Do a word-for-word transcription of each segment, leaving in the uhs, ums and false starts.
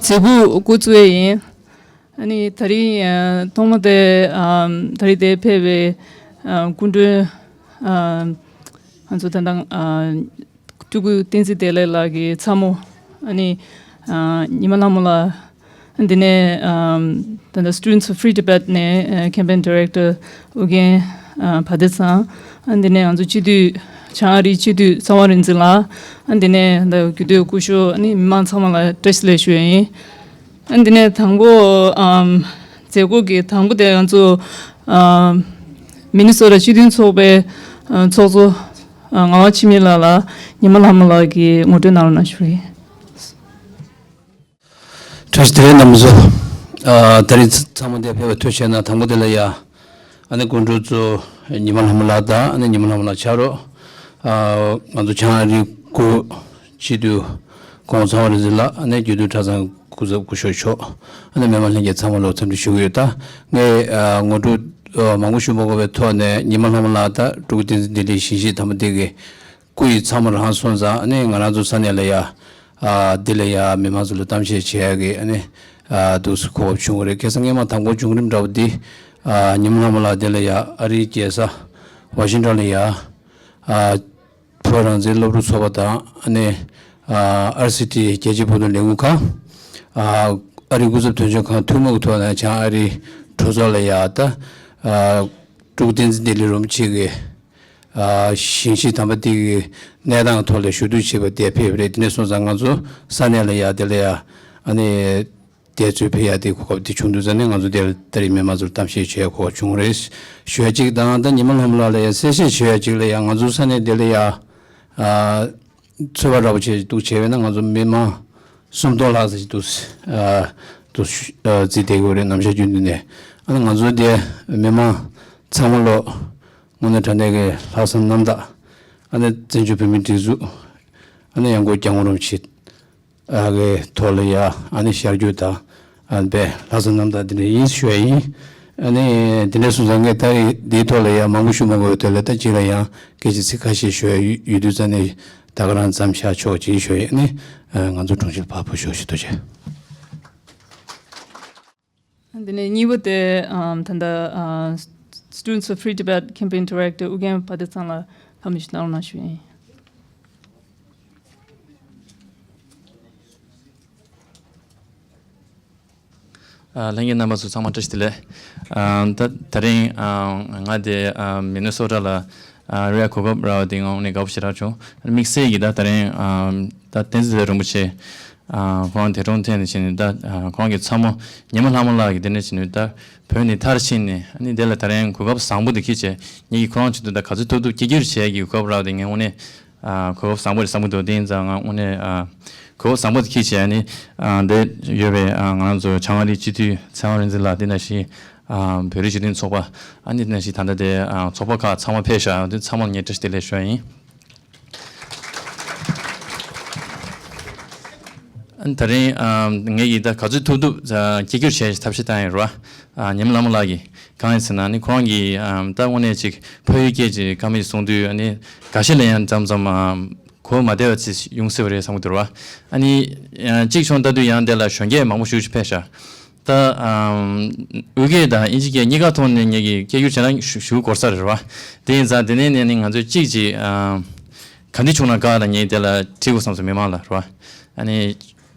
མཛད་སྒོ་འགོ་བཙུགས་ཡས་ཡིན། ཨ་ནི་ད་རིང་ཨ་ཐོག་མ་དེ་ཨ་ད་རིང་དེ་ཕེབས་པའི་ཨ་སྐུ་མགྲོན་ཨ་ང་ཚོ་ད་ལྟ་ཨ་སྤྲུལ་སྐུ་བསྟན་འཛིན་བདེ་ལེགས་ལགས་ཀྱི་ཚ་མོ། ཨ་ནི་ཨ་ཉི་མ་ལྷ་མོ་ལགས། ཨ་འདི་ནས་ཨ་ད་ལྟ་Students for Free Tibet ནས་ཨ་Campaign Director ཨུ་རྒྱན་ཨ་བ་དེ་ཚང་། ཨ་འདི་ནས་ང་ཚོ་སྤྱི་འཐུས་བྱང་ཨ་རིའི་སྤྱི་འཐུས་ཚངས་དབང་རིག་འཛིན་ལགས། ཨ་འདི་ནས་ད་རྒྱུན་སྡོད་སྐུ་ཞབས། ཨ་ནི་མི་མང་ཚང་མ་ལ་བཀྲ་ཤིས་བདེ་ལེགས་ཞུ་ཡས་ཡིན། ཨ་འདི་ནས་དང་པོ་ཨམ་མཛད་སྒོ་གི་དང་པོ་དེ་ང་ཚོ་ཨམ་མི་ནི་སོ་ཊ་སྤྱི་མཐུན་ཚོགས་པའི་ཨ་ཚོགས་གཙོ་ཨ་ངག་དབང་འཆི་མེད་ལགས་ལ་ཉི་མ་ལྷ་མོ་ལགས་ཀྱིས་ངོ་སྤྲོད་གནང་རོགས་གནང་ཞུ་རེད། བཀྲ་ཤིས་བདེ་ལེགས་རྣམ་པ་ཚོ། ཨ་ད་རིང་ཚ་ཚང་མ་འདིར་ཕེབས་པའི་ཐུགས་རྗེ་གནང་། དང་པོ་དེ་ལ་ཡ་ཨ་ནི་སྐུ་མགྲོན་གཙོ་ཉི་མ་ལྷ་མོ་ལགས་དང་། ཨ་ནི་ཉི་མ་ལྷ་མོ་ལགས་ཕྱག་རོགས་ཨ་ང་ཚོ་བྱང་ཨ་རིའི་སྐུ་སྤྱི་འཐུས་ཁོང་ཚང་བ་རིག་འཛིན་ལགས། ཨ་ནི་རྒྱུན་འཐུས་གྲྭ་ཚང་སྐུ་ཚབ་སྐུ་ཞབས་མཆོག་ཨ་ནི་མི་མང་ལྷན་རྒྱས་ཚང་མ་ལ་འཚམས་འདྲི་ཞུ་གི་ཡོད། ད་ངས་ཨ་ངོ་སྤྲོད་ཨ་མང་པོ་ཞུ་མ་དགོས་པའི་ཐོག་ནས་ཉི་མ་ལྷ་མོ་ལགས་དང་སྤྲུལ་སྐུ་བསྟན་འཛིན་བདེ་ལེགས་ཞིང་གཤེགས་དམ་པ་འདི་གི་སྐུ་ཡི་ཚ་མོ་རང་སོང་ཙང་། ཨ་ནི་ང་རང་ཚོ་ས་གནས་ལ་ཡ་ཨ་འདི་ལ་ཡ་མི་མང་ཚོ་ལ་གཏམ་བཤད་བྱེད་ཡ་གི་ཨ་ནི་ཨ་འདུག་སེ་གོ་སྐབས་བྱུང་བ་རེད། ཁ་སང་སྔས་མ་དང་པོ་བྱུང་རིམ་འདྲ་བོ་འདི་ཨ་ཉི་མ་ལྷ་མོ་ལགས་འདི་ལ་ཡ་ཨ་རིའི་རྒྱལ་ས་ཝ་ཤིང་ཊོན་ལ་ཡ་ཨ་བོད་རང་བཙན་སློབ་ཕྲུག་ཚོགས་པ་དང་། ཨ་ནི་ཨ་ཨར་སི་ཊི་རྒྱལ་སྤྱིའི་བོད་དོན་ལས་འགུལ་ཁང་། ཨ་ཨ་རིའི་སྐུ་ཚབ་དོན་གཅོད་ཁང་ཐུན་མོང་གི་ཐོག་ནས་བྱང་ཨ་རིའི་གྲོས་ཚོགས་ལ་ཡ་ད་ཨ་སྤྲུལ་སྐུ་བསྟན་འཛིན་བདེ་ལེགས་རིན་པོ་ཆེ་གི་ཨ་ཞིང་གཤེགས་དམ་པ་འདི་གི་གནས་སྟངས་ཐོག་ལ་ཞུ་གཏུག་བྱེད་པར་འདིར་ཕེབས་པ་རེད། དེ་ནས་སོང་ཙང་ང་ཚོ་ས་གནས་ལ་ཡ་དེ་ལ་ཡ་ཨ་ནི་འདིར་ཚུར་ཕེབས་ཡ་དེ་གོ་སྐབས་དེ་བྱུང་དུས་ཙང་ནས་ང་ཚོ་འདིར་ད་རེས་མི་མང་ཚོར་གཏམ་བཤད་བྱེད་ཡ་གོ་སྐབས་བྱུང་རེད་ཞུ་ཡ་གཅིག་དང་། ད་ཉི་མ་ལྷ་མོ་ལགས་ལ་ཡ་གསལ་བཤད་བྱེད་ཡ་གཅིག་ལ་ཡ་ང་ཚོ་ས་གནས་འདི་ལ་ཡ་ཨ་ཚོད་དཔག་འདྲ་པོ་བྱས་འདུག་བྱས་པས་ན་ང་ཚོ་མི་མང་སུམ་སྟོང་ལྷག་ཙམ་ཞིག་འདུག་ཨ་འདུག་ཨ་བརྩིས་བསྡད་ཀྱི་ཡོད་རེད། ནམ་ཞག་རྒྱུན་དུ་ནས་ཨ་ནི་ང་ཚོ་འདི་མི་མང་ཚང་མ་ལོ་དངོས་གནས་དྲང་གནས་ཀྱི་ལྷག་བསམ་རྣམ་དག་ཨ་ནི་བཙན་བྱོལ་བོད་མིའི་སྒྲིག་འཛུགས་ཨ་ནི་ཡང་སྒོས་རྒྱལ་དབང་རིན་པོ་ཆེ་ཨ་གི་ཐོག་ལ་ཡ་ཨ་ནི་ཤར་བསྐྱོད་དང་ཨ་ནི་དཔེ་ལྷག་བསམ་རྣམ་དག་འདི་འདྲ་ཡིན་ཞུ་ཡ་ཡིན། ཨ་ནི་འདི་འདྲ་སོང་ཙང་ངས་ད་རེས་འདིའི་ཐོག་ལ་ཡ་མང་པོ་ཞུ་མ་དགོས་པའི་དོན་ལ། ད་ཅིག་ལ་ཡང་སྐད་ཆ་ཚིག་ཁ་ཤས་ཞུ་ཡ་ཡོད་ཡོད་དུས་ཙང་ནས་ད་ག་རང་མཚམས་བཞག་ཆོག་ཅེས་ཞུ་ཡ་ཡིན། ཨ་ནི་ང་ཚོ་དྲུང་ཆེ་ཕར་ཕུལ་ཞོག་ཞུ། ཐུགས་རྗེ་ཆེ། འདི་ནས་གཉིས་པ་དེ་ཨམ་ད་ལྟ་ཨ་Students for Free Tibet Campaign Director ཨུ་རྒྱན་བ་དེ་ཚང་ལ་ལྷ་མོ་ཞིག་གནང་རོགས་གནང་ཞུ་ཡིན། ཨ་ལྷན་རྒྱས་རྣམ་པ་ཚོ་ཚང་མ་བཀྲ་ཤིས་བདེ་ལེགས། ཨ་ད་ད་རིང་ཨ་ང་དེ་ཨ་མི་ནི་སོ་ཊ་ལ་ཨ་རེད་གོ་སྐབས་རག་པ་དེ་ང་དངོས་གནས་དགའ་པོ་ཞེ་དྲག་བྱུང་། དམིགས་བསལ་གྱིས་ད་ད་རིང་ཨ་ད་བསྟན་འཛིན་བདེ་ལེགས་རིན་པོ་ཆེ་ཨ་ཁོང་འདས་གྲོངས་ཐད་ནས་བྱས་ནས་ད་ཨ་ཁོང་གི་ཚ་མོ་ཉི་མ་ལྷ་མོ་ལགས་ཀྱིས་དེ་ནས་བྱས་ནས་ད་བོད་ནས་མཐར་ཕྱིན་ནས་ཨ་ནི་དེ་ལ་ད་རིང་གོ་སྐབས་བཟང་པོ་དེ་འཁྱེར་བྱས་ངེད་ཀྱིས་ཁོ་རང་ཆེད་དུ་ད་ག་ཚོད་ཐུབ་ཐུབ་སྐད་སྒྱུར་བྱེད་ཡས་ཀྱི་གོ་སྐབས་རག་པ་དེ་ངས་དངོས་གནས་ཨ་གོ་སྐབས་བཟང་པོ་རེད་བསམ་གྱི་འདུག་དེ་ཡིན་ཙང་ང་དངོས་གནས་ཨ་གོ་སྐབས་བཟང་པོ་དེ་འཁྱེར་བྱས་ནི་ཨ་འདིར་ཡོད་པའི་ཨ་ང་རང་ཚོ་བྱང་ཨ་རིའི་སྤྱི་འཐུས་ཚེ་དབང་རིག་འཛིན་ལགས། དེ་ནང་བཞིན་ཨ་བོད་རིགས་སྤྱི་མཐུན་ཚོགས་པ། ཨ་ནི་དེ་ནང་བཞིན་ད་ལྟ་དེ་ཨ་ཚོགས་པ་ཁག་ཚང་མ་ཕེབས་ཤག་དེ་ཚང་མར་ངས་བཀྲ་ཤིས་བདེ་ལེགས་ཞུ་ཡ་ཡིན། ཨ་ནི་ད་རིང་ཨ་ངེད་ཀྱིས་ད་ག་ཚོད་ཐུབ་ཐུབ་ཨ་སྐད་སྒྱུར་བྱས་ཐབས་ཤེས་བཏང་ཡོད་རེད་བ། ཨ་ཉི་མ་ལྷ་མོ་ལགས་ཀྱིས་གང་ཡིན་ཟེར་ན་ནི་ཁོ་རང་གིས་ཨ་ད་དངོས་གནས་ཅིག་ཕ་ཡུལ་སྐད་ཅིག་ཀ་མེད་གསུང་དུས་ཨ་ནི་འགའ་ཤས་ལ་ཡང་མཚམས་མཚམས་ཨ་གོ་མ་བདེ་བ་ཅིག་ཡོང་སྲིད་པ་རེད་བསམ་གྱི་འདུག་རེད་བ། ཨ་ནི་ཨ་གཅིག་བྱུང་ལྟ་དུས་ཡང་དེ་ལ་གཞོན་སྐྱེས་མང་པོ་ཞེ་པོ་ཅིག་ཕེབས་ཤག་ད་ཨ་ཨུ་སྐད་དང་ཨིན་ཇི་སྐད་གཉིས་ཀ་ཐོག་ནས་ངེད་ཀྱིས་སྐད་སྒྱུར་བྱས་ན་ཞུ་ཞུ་དགོས་ས་རེད་བ། དེ་ཡིན་ཙང་དེ་ནས་ནས་ནི་ང་ཚོས་གཅིག་ཅིག་ཨ་ག་འདྲ་བྱུང་ན་དགའ་ལ་ངས་དེ་ལ་དྲི་དགོས་བསམ་སོང་མི་མང་ལ་རེད་བ། ཨ་ནི་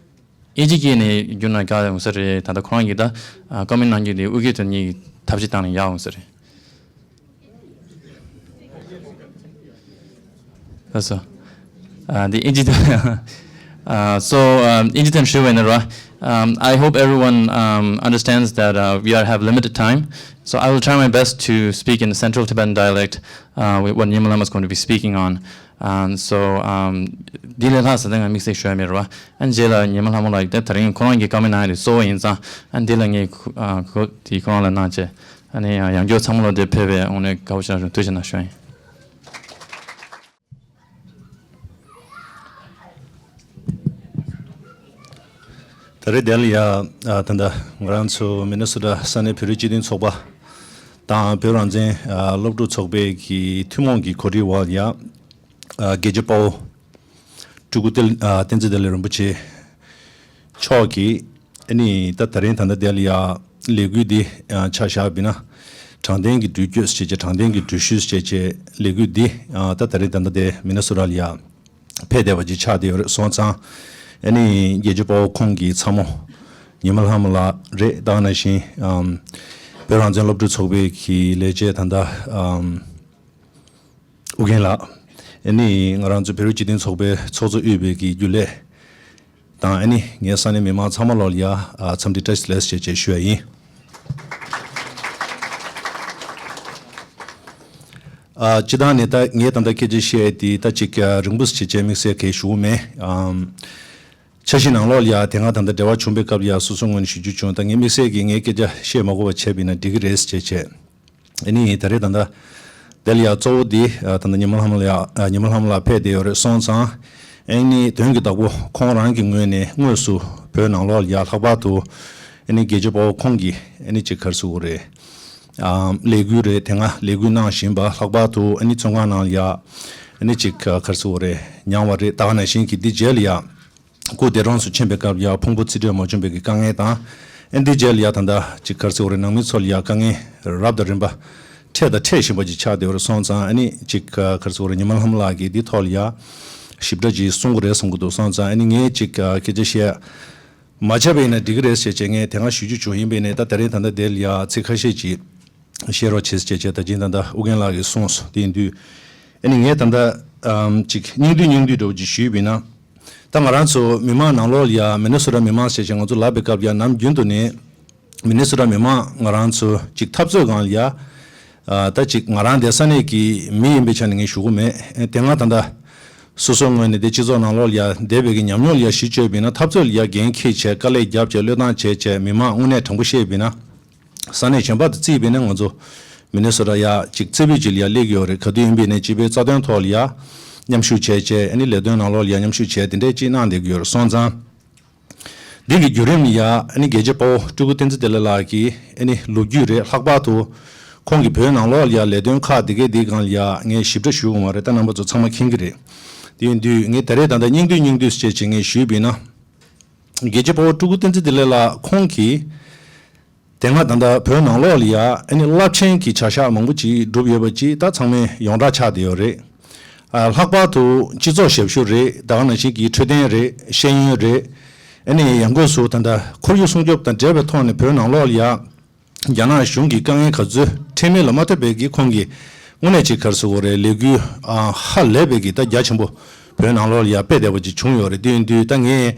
ཨིན་ཇི་སྐད་ནས་བསྒྱུར་ན་དགའ་ཡོང་ས་རེད། ད་ལྟ་ཁོ་རང་གིས་ད་ཨ་ཀོ་མེན་ཊི་གནང་རྒྱུ་དེ་ཨུ་སྐད་དུ་ནི་ཐབས་ཤེས་བཏང་ནས་ཡག་ཡོང་ས་རེད། That's all. Uh, the Injit- uh, so, um, Injiten Shuwen, right? Um, I hope everyone um, understands that uh, we are, have limited time. So I will try my best to speak in the Central Tibetan dialect, uh, with what Nyima Lama is going to be speaking on. Um, so, um, དེ་ལས་ལྷག་ས་དེ་ང་དམིགས་བསལ་ཞུ་ཡ་མེད་རེད་བ། ཨ་ནི་རྗེས་ལ་ཉི་མ་ལྷ་མོ་ལགས་ཀྱིས་ད་ད་རིང་ཁོ་རང་གི་བཀའ་མོལ་གནང་ཡ་དེ་གཙོ་བོ་ཡིན་ཙང་། ཨ་ནི་དེ་ལ་ངས་ཁོ་ཨ་ཁོ་དེ་ཁོ་རང་ལ་གནང་བྱས། ཨ་ནི་ཡང་བསྐྱར་ཚང་མ་ལོ་དེ་ཕེབས་པའི་དངོས་གནས་དགའ་པོ་ཞེ་དྲག་བྱུང་། ཐུགས་རྗེ་གནང་ཞུ་ཡ་ཡིན། ད་རེས་དེ་ལ་ཡ་ཨ་ད་ལྟ་ང་རང་ཚོ་མི་ནི་སོ་ཊ་ས་གནས་བོད་རིགས་སྤྱི་མཐུན་ཚོགས་པ་དང་བོད་རང་བཙན་ཨ་སློབ་ཕྲུག་ཚོགས་པའི་གི་ཐུན་མོང་གི་གོ་སྒྲིག་འོག་ཡ་ཨ་དགེ་བཅུ་དཔའ་བོ་སྤྲུལ་སྐུ་བསྟན་ཨ་བསྟན་འཛིན་བདེ་ལེགས་རིན་པོ་ཆེ་མཆོག་གིས་ ཨ་ནི་ད་ད་རིང་ད་ལྟ་དེ་ལ་ཡ་ལས་འགུལ་འདི་ཆ་བཞག་པ་ཡིན་ན། དྲང་བདེན་གྱི་འགྲུལ་སྐྱོད་ཟེར་བྱས། དྲང་བདེན་གྱི་འགྲུལ་བཞུད་ཟེར་བྱས་ལས་འགུལ་འདི་ད་ད་རིང་ད་ལྟ་དེ་མི་ནི་སོ་ཊ་ལ་ཡ་ཕེབས་བསྡད་པ་ཅིག་ཆགས་བསྡད་ཡོད་རེད། སོང་ཙང་ཨ་ནི་རྒྱལ་གཅེས་དཔའ་བོ་ཁོང་གི་ཚ་མོ་ཉི་མ་ལྷ་མོ་ལགས་རེད། ད་ག་ནང་བཞིན་ཨམ་བོད་རང་བཙན་སློབ་ཕྲུག་ཚོགས་པའི་གི་ལས་བྱེད་ད་ལྟ་ཨམ་ཨུ་རྒྱན་ལགས། ཨ་ནི་ང་རང་ཚོ་བོད་རིགས་སྤྱི་མཐུན་ཚོགས་པའི་ཚོགས་གཙོ་དབུས་པའི་གི་རྒྱུན་ལས་དང་། ཨ་ནི་ངའི་ས་གནས་མི་མང་ཚང་མ་ལོག་ལ་ཡ་ཨ་འཚམས་འདྲི་བཀྲ་ཤིས་བདེ་ལེགས་ཞེས་བཅས་ཞུ་ཡ་ཡིན། ཨ་སྤྱིར་བཏང་ནས་ད་ངས་ད་ལྟ་སྐད་ཆ་བཤད་དེ་ད་ཅིག་ཨ་རིང་པོ་ཞིག་བྱས་དམིགས་བསལ་གང་ཞུ་གི་མེད། ཨམ་འཆར་གཞི་ནང་ལོགས་ལ་ཡ་དེ་སྔ་ད་ལྟ་འབྲེལ་བ་བྱུང་པའི་སྐབས་ལ་ཡ་སོ་སོའི་ངོས་ནས་ཞུ་རྒྱུ་བྱུང་། ད་ངས་དམིགས་བསལ་གྱིས་ངས་སྐད་ཆ་བཤད་མ་དགོས་པ་བྱས་པ་ཡིན་ན་འགྲིག་གི་རེད་ཅེས་བྱས། ཨ་ནི་ད་རེས་ད་ལྟ་དེ་ལ་ཡ་གཙོ་བོ་འདི་ཨ་ད་ལྟ་ཉི་མ་ལྷ་མོ་ལ་ཡ་ཨ་ཉི་མ་ལྷ་མོ་ལགས་ཕེབས་བསྡད་ཡོད་རེད། སོང་ཙང་ཨ་ནི་དོན་གྱི་བདག་པོ་ཁོང་རང་གི་ངོས་ནས་དངོས་སུ་བོད་ནང་ལོགས་ལ་ཡ་ལྷག་པར་དུ་ཨ་ནི་རྒྱལ་གཅེས་དཔའ་བོ་ཁོང་གིས་ཨ་ནི་ཅིག་ག་རེ་ཟེར་དགོས་རེད། ཨ་ལས་འགུལ་རེད། དེ་སྔ་ལས་འགུལ་གནང་བཞིན་པ། ལྷག་པར་དུ་ཨ་ནི་བཙོན་ཁང་ནང་ལ་ཡ་ཨ་ནི་ཅིག་ག་རེ་ཟེར་དགོས་རེད། མྱངས་པ་རེད། ད་ག་ནང་བཞིན་གྱི་འདི་རྗེས་ལ་ཡ་སྐུ་འདས་གྲོངས་སུ་ཕྱིན་པའི་སྐབས་ལ་ཡ་ཕུང་པོ་རྩིས་སྤྲོད་མ་བྱུང་བའི་གི་དཀའ་ངལ་དང་། ཨ་ནི་འདི་རྗེས་ལ་ཡ་ད་ལྟ་ཅིག་ག་རེ་ཟེར་དགོས་རེད། ནང་མི་ཚོ་ལ་ཡ་དཀའ་ངལ་རབ་དང་རིམ་པ་འཕྲད་དང་འཕྲད་བཞིན་པ་ཅིག་ཆགས་བསྡད་ཡོད་རེད། སོང་ཙང་ཨ་ནི་ཅིག་ག་རེ་ཟེར་དགོས་རེད། ཉི་མ་ལྷ་མོ་ལགས་ཀྱིས་འདི་ཐོག་ལ་ཡ་ཞིབ་ཕྲ་ཅིག་གསུང་གི་རེད་བསམ་གྱི་འདུག་སོང་ཙང་ཨ་ནི་ངས་ཅིག་སྐད་ཆ་བཤད་མ་བྱས་པ་ཡིན་ན་འགྲིག་གི་རེད་ཟེར་བྱས་ངས་དེ་སྔ་ཞུ་རྒྱུ་བྱུང་། ཡིན་པས་ནས་ད་ད་རེས་ད་ལྟ་དེ་ལ་ཡ་ཚིག་ཁ་ཤས་ཅིག་བཤད་རོགས་བྱེད་ཟེར་བྱས་བྱས། ད་ཅིང་ད་ལྟ་ཨུ་རྒྱན་ལགས་ཀྱིས་གསུངས་སོང་། དེ་ཡིན་དུས་ཨ་ནི་ངས་ད་ལྟ་ཨམ་ཅིག་སྙིང་བསྡུས་སྙིང་བསྡུས་འདྲ་བོ་ཅིག་ཞུས་པ་ཡིན་ན། ད་ང་རང་ཚོ་མི་མང་ནང་ལོགས་ལ་ཡ་མི་ནི་སོ་ཊ་མི་མང་ཟེར་བྱས་ང་ཚོ་ལབ་པའི་སྐབས་ལ་ཡ་ནམ་རྒྱུན་དུ་ནས་མི་ནི་སོ་ཊ་མི་མང་ང་རང་ཚོ་ཅིག་འཐབ་རྩོད་སྒང་ལ་ཡ་ཨ་ད་ཅིག་ང་རང་དེ་ས་གནས་ཀྱི་མི་ཡིན་པའི་ཆ་ནས་ངས་ཞུ་གི་མེད། དེ་སྔ་ད་ལྟ་སོ་སོའི་ངོས་ནས་དེ་སྤྱི་ཚོགས་ནང་ལོགས་ལ་ཡ་བསྡད་པའི་གི་ཉམས་མྱོང་ལ་ཡ་གཞི་བཅོལ་བ་ཡིན་ན། འཐབ་རྩོད་ལ་ཡ་འགན་འཁྱེར་བྱས་དཀའ་ལས་བརྒྱབ་བྱས་བློས་བཏང་བྱས་བྱས་མི་མང་དངོས་གནས་དྲང་པོ་བཤད་པ་ཡིན་ན། ས་གནས་གཞན་པ་དང་བརྩིས་པ་ཡིན་ན་ང་ཚོ་མི་ནི་སོ་ཊ་ཡ་ཅིག་རྩེ་ཕུད་ཅིག་ལ་ཡ་སླེབས་ཀྱི་ཡོད་རེད། ག་དུས་ཡིན་པ་ཡིན་ནའི་སྤྱི་པའི་རྩ་དོན་ཐོག་ལ་ཡ་མཉམ་ཞུགས་བྱས་བྱས། ཨ་ནི་ལས་དོན་ནང་ལོགས་ལ་ཡ་མཉམ་ཞུགས་བྱས་དེ་འདྲས་ཅིག་གནང་བསྡད་ཀྱི་ཡོད་རེད། སོང་ཙང་འདི་གི་བརྒྱུད་རིམ་ལ་ཡ་ཨ་ནི་རྒྱལ་གཅེས་དཔའ་བོ་སྤྲུལ་སྐུ་བསྟན་འཛིན་བདེ་ལེགས་ལགས་ཀྱི་ཨ་ནི་ལོ་རྒྱུས་རེད། ལྷག་པར་དུ་ཁོང་གིས་བོད་ནང་ལོགས་ལ་ཡ་ལས་དོན་ཁག་དེ་གའི་དེའི་སྒང་ལ་ཡ་ངས་ཞིབ་ཕྲ་ཞུ་དགོས་མ་རེད། ད་རྣམ་པ་ཚོ་ཚང་མ་མཁྱེན་གྱི་རེད། དེ་ཡིན་དུས་ངས་ད་རེས་ད་ལྟ་སྙིང་བསྡུས་སྙིང་བསྡུས་བྱས་བྱས་ངས་ཞུས་པ་ཡིན་ན། རྒྱལ་གཅེས་དཔའ་བོ་སྤྲུལ་སྐུ་བསྟན་འཛིན་བདེ་ལེགས་ལགས་ཁོང་གིས་དེ་སྔ་ད་ལྟ་བོད་ནང་ལོགས་ལ་ཡ་ཨ་ནི་རླབས་ཆེན་གྱི་བྱ་གཞག་མང་པོ་ཅིག་བསྒྲུབས་ཡོད་པ་ཅིག་ད་ཚང་མས་ཡོངས་གྲགས་ཆགས་བསྡད་ཡོད་རེད། ཨ་ལྷག་པར་དུ་སྤྱི་ཚོགས་ཞབས་ཞུ་རེད། ད་ག་ནང་བཞིན་གྱི་འཕྲོད་བསྟེན་རེད། ཤེས་ཡོན་རེད། ཨ་ནི་ཡང་སྒོས་སུ་ད་ལྟ་ཁོར་ཡུག་སྲུང་སྐྱོབ་དང་འབྲེལ་བའི་ཐོག་ནས་བོད་ནང་ལོགས་ལ་ཡ་རྒྱ་ནག་གཞུང་གི་དཀའ་ངལ་ག་ཚོད་འཕྲལ་མེད་ལ་མ་ཐེབས་པའི་གི་ཁོང་གིས་དངོས་གནས་ཅིག་ག་རེ་ཟེར་དགོས་རེད། ལས་འགུལ་ཨ་ཧ་ལས་པའི་གི་ད་རྒྱ་ཆེན་པོ་བོད་ནང་ལོགས་ལ་ཡ་སྤེལ་བསྡད་པ་ཅིག་བྱུང་ཡོད་རེད། དེ་ཡིན་དུས་ད་ངས་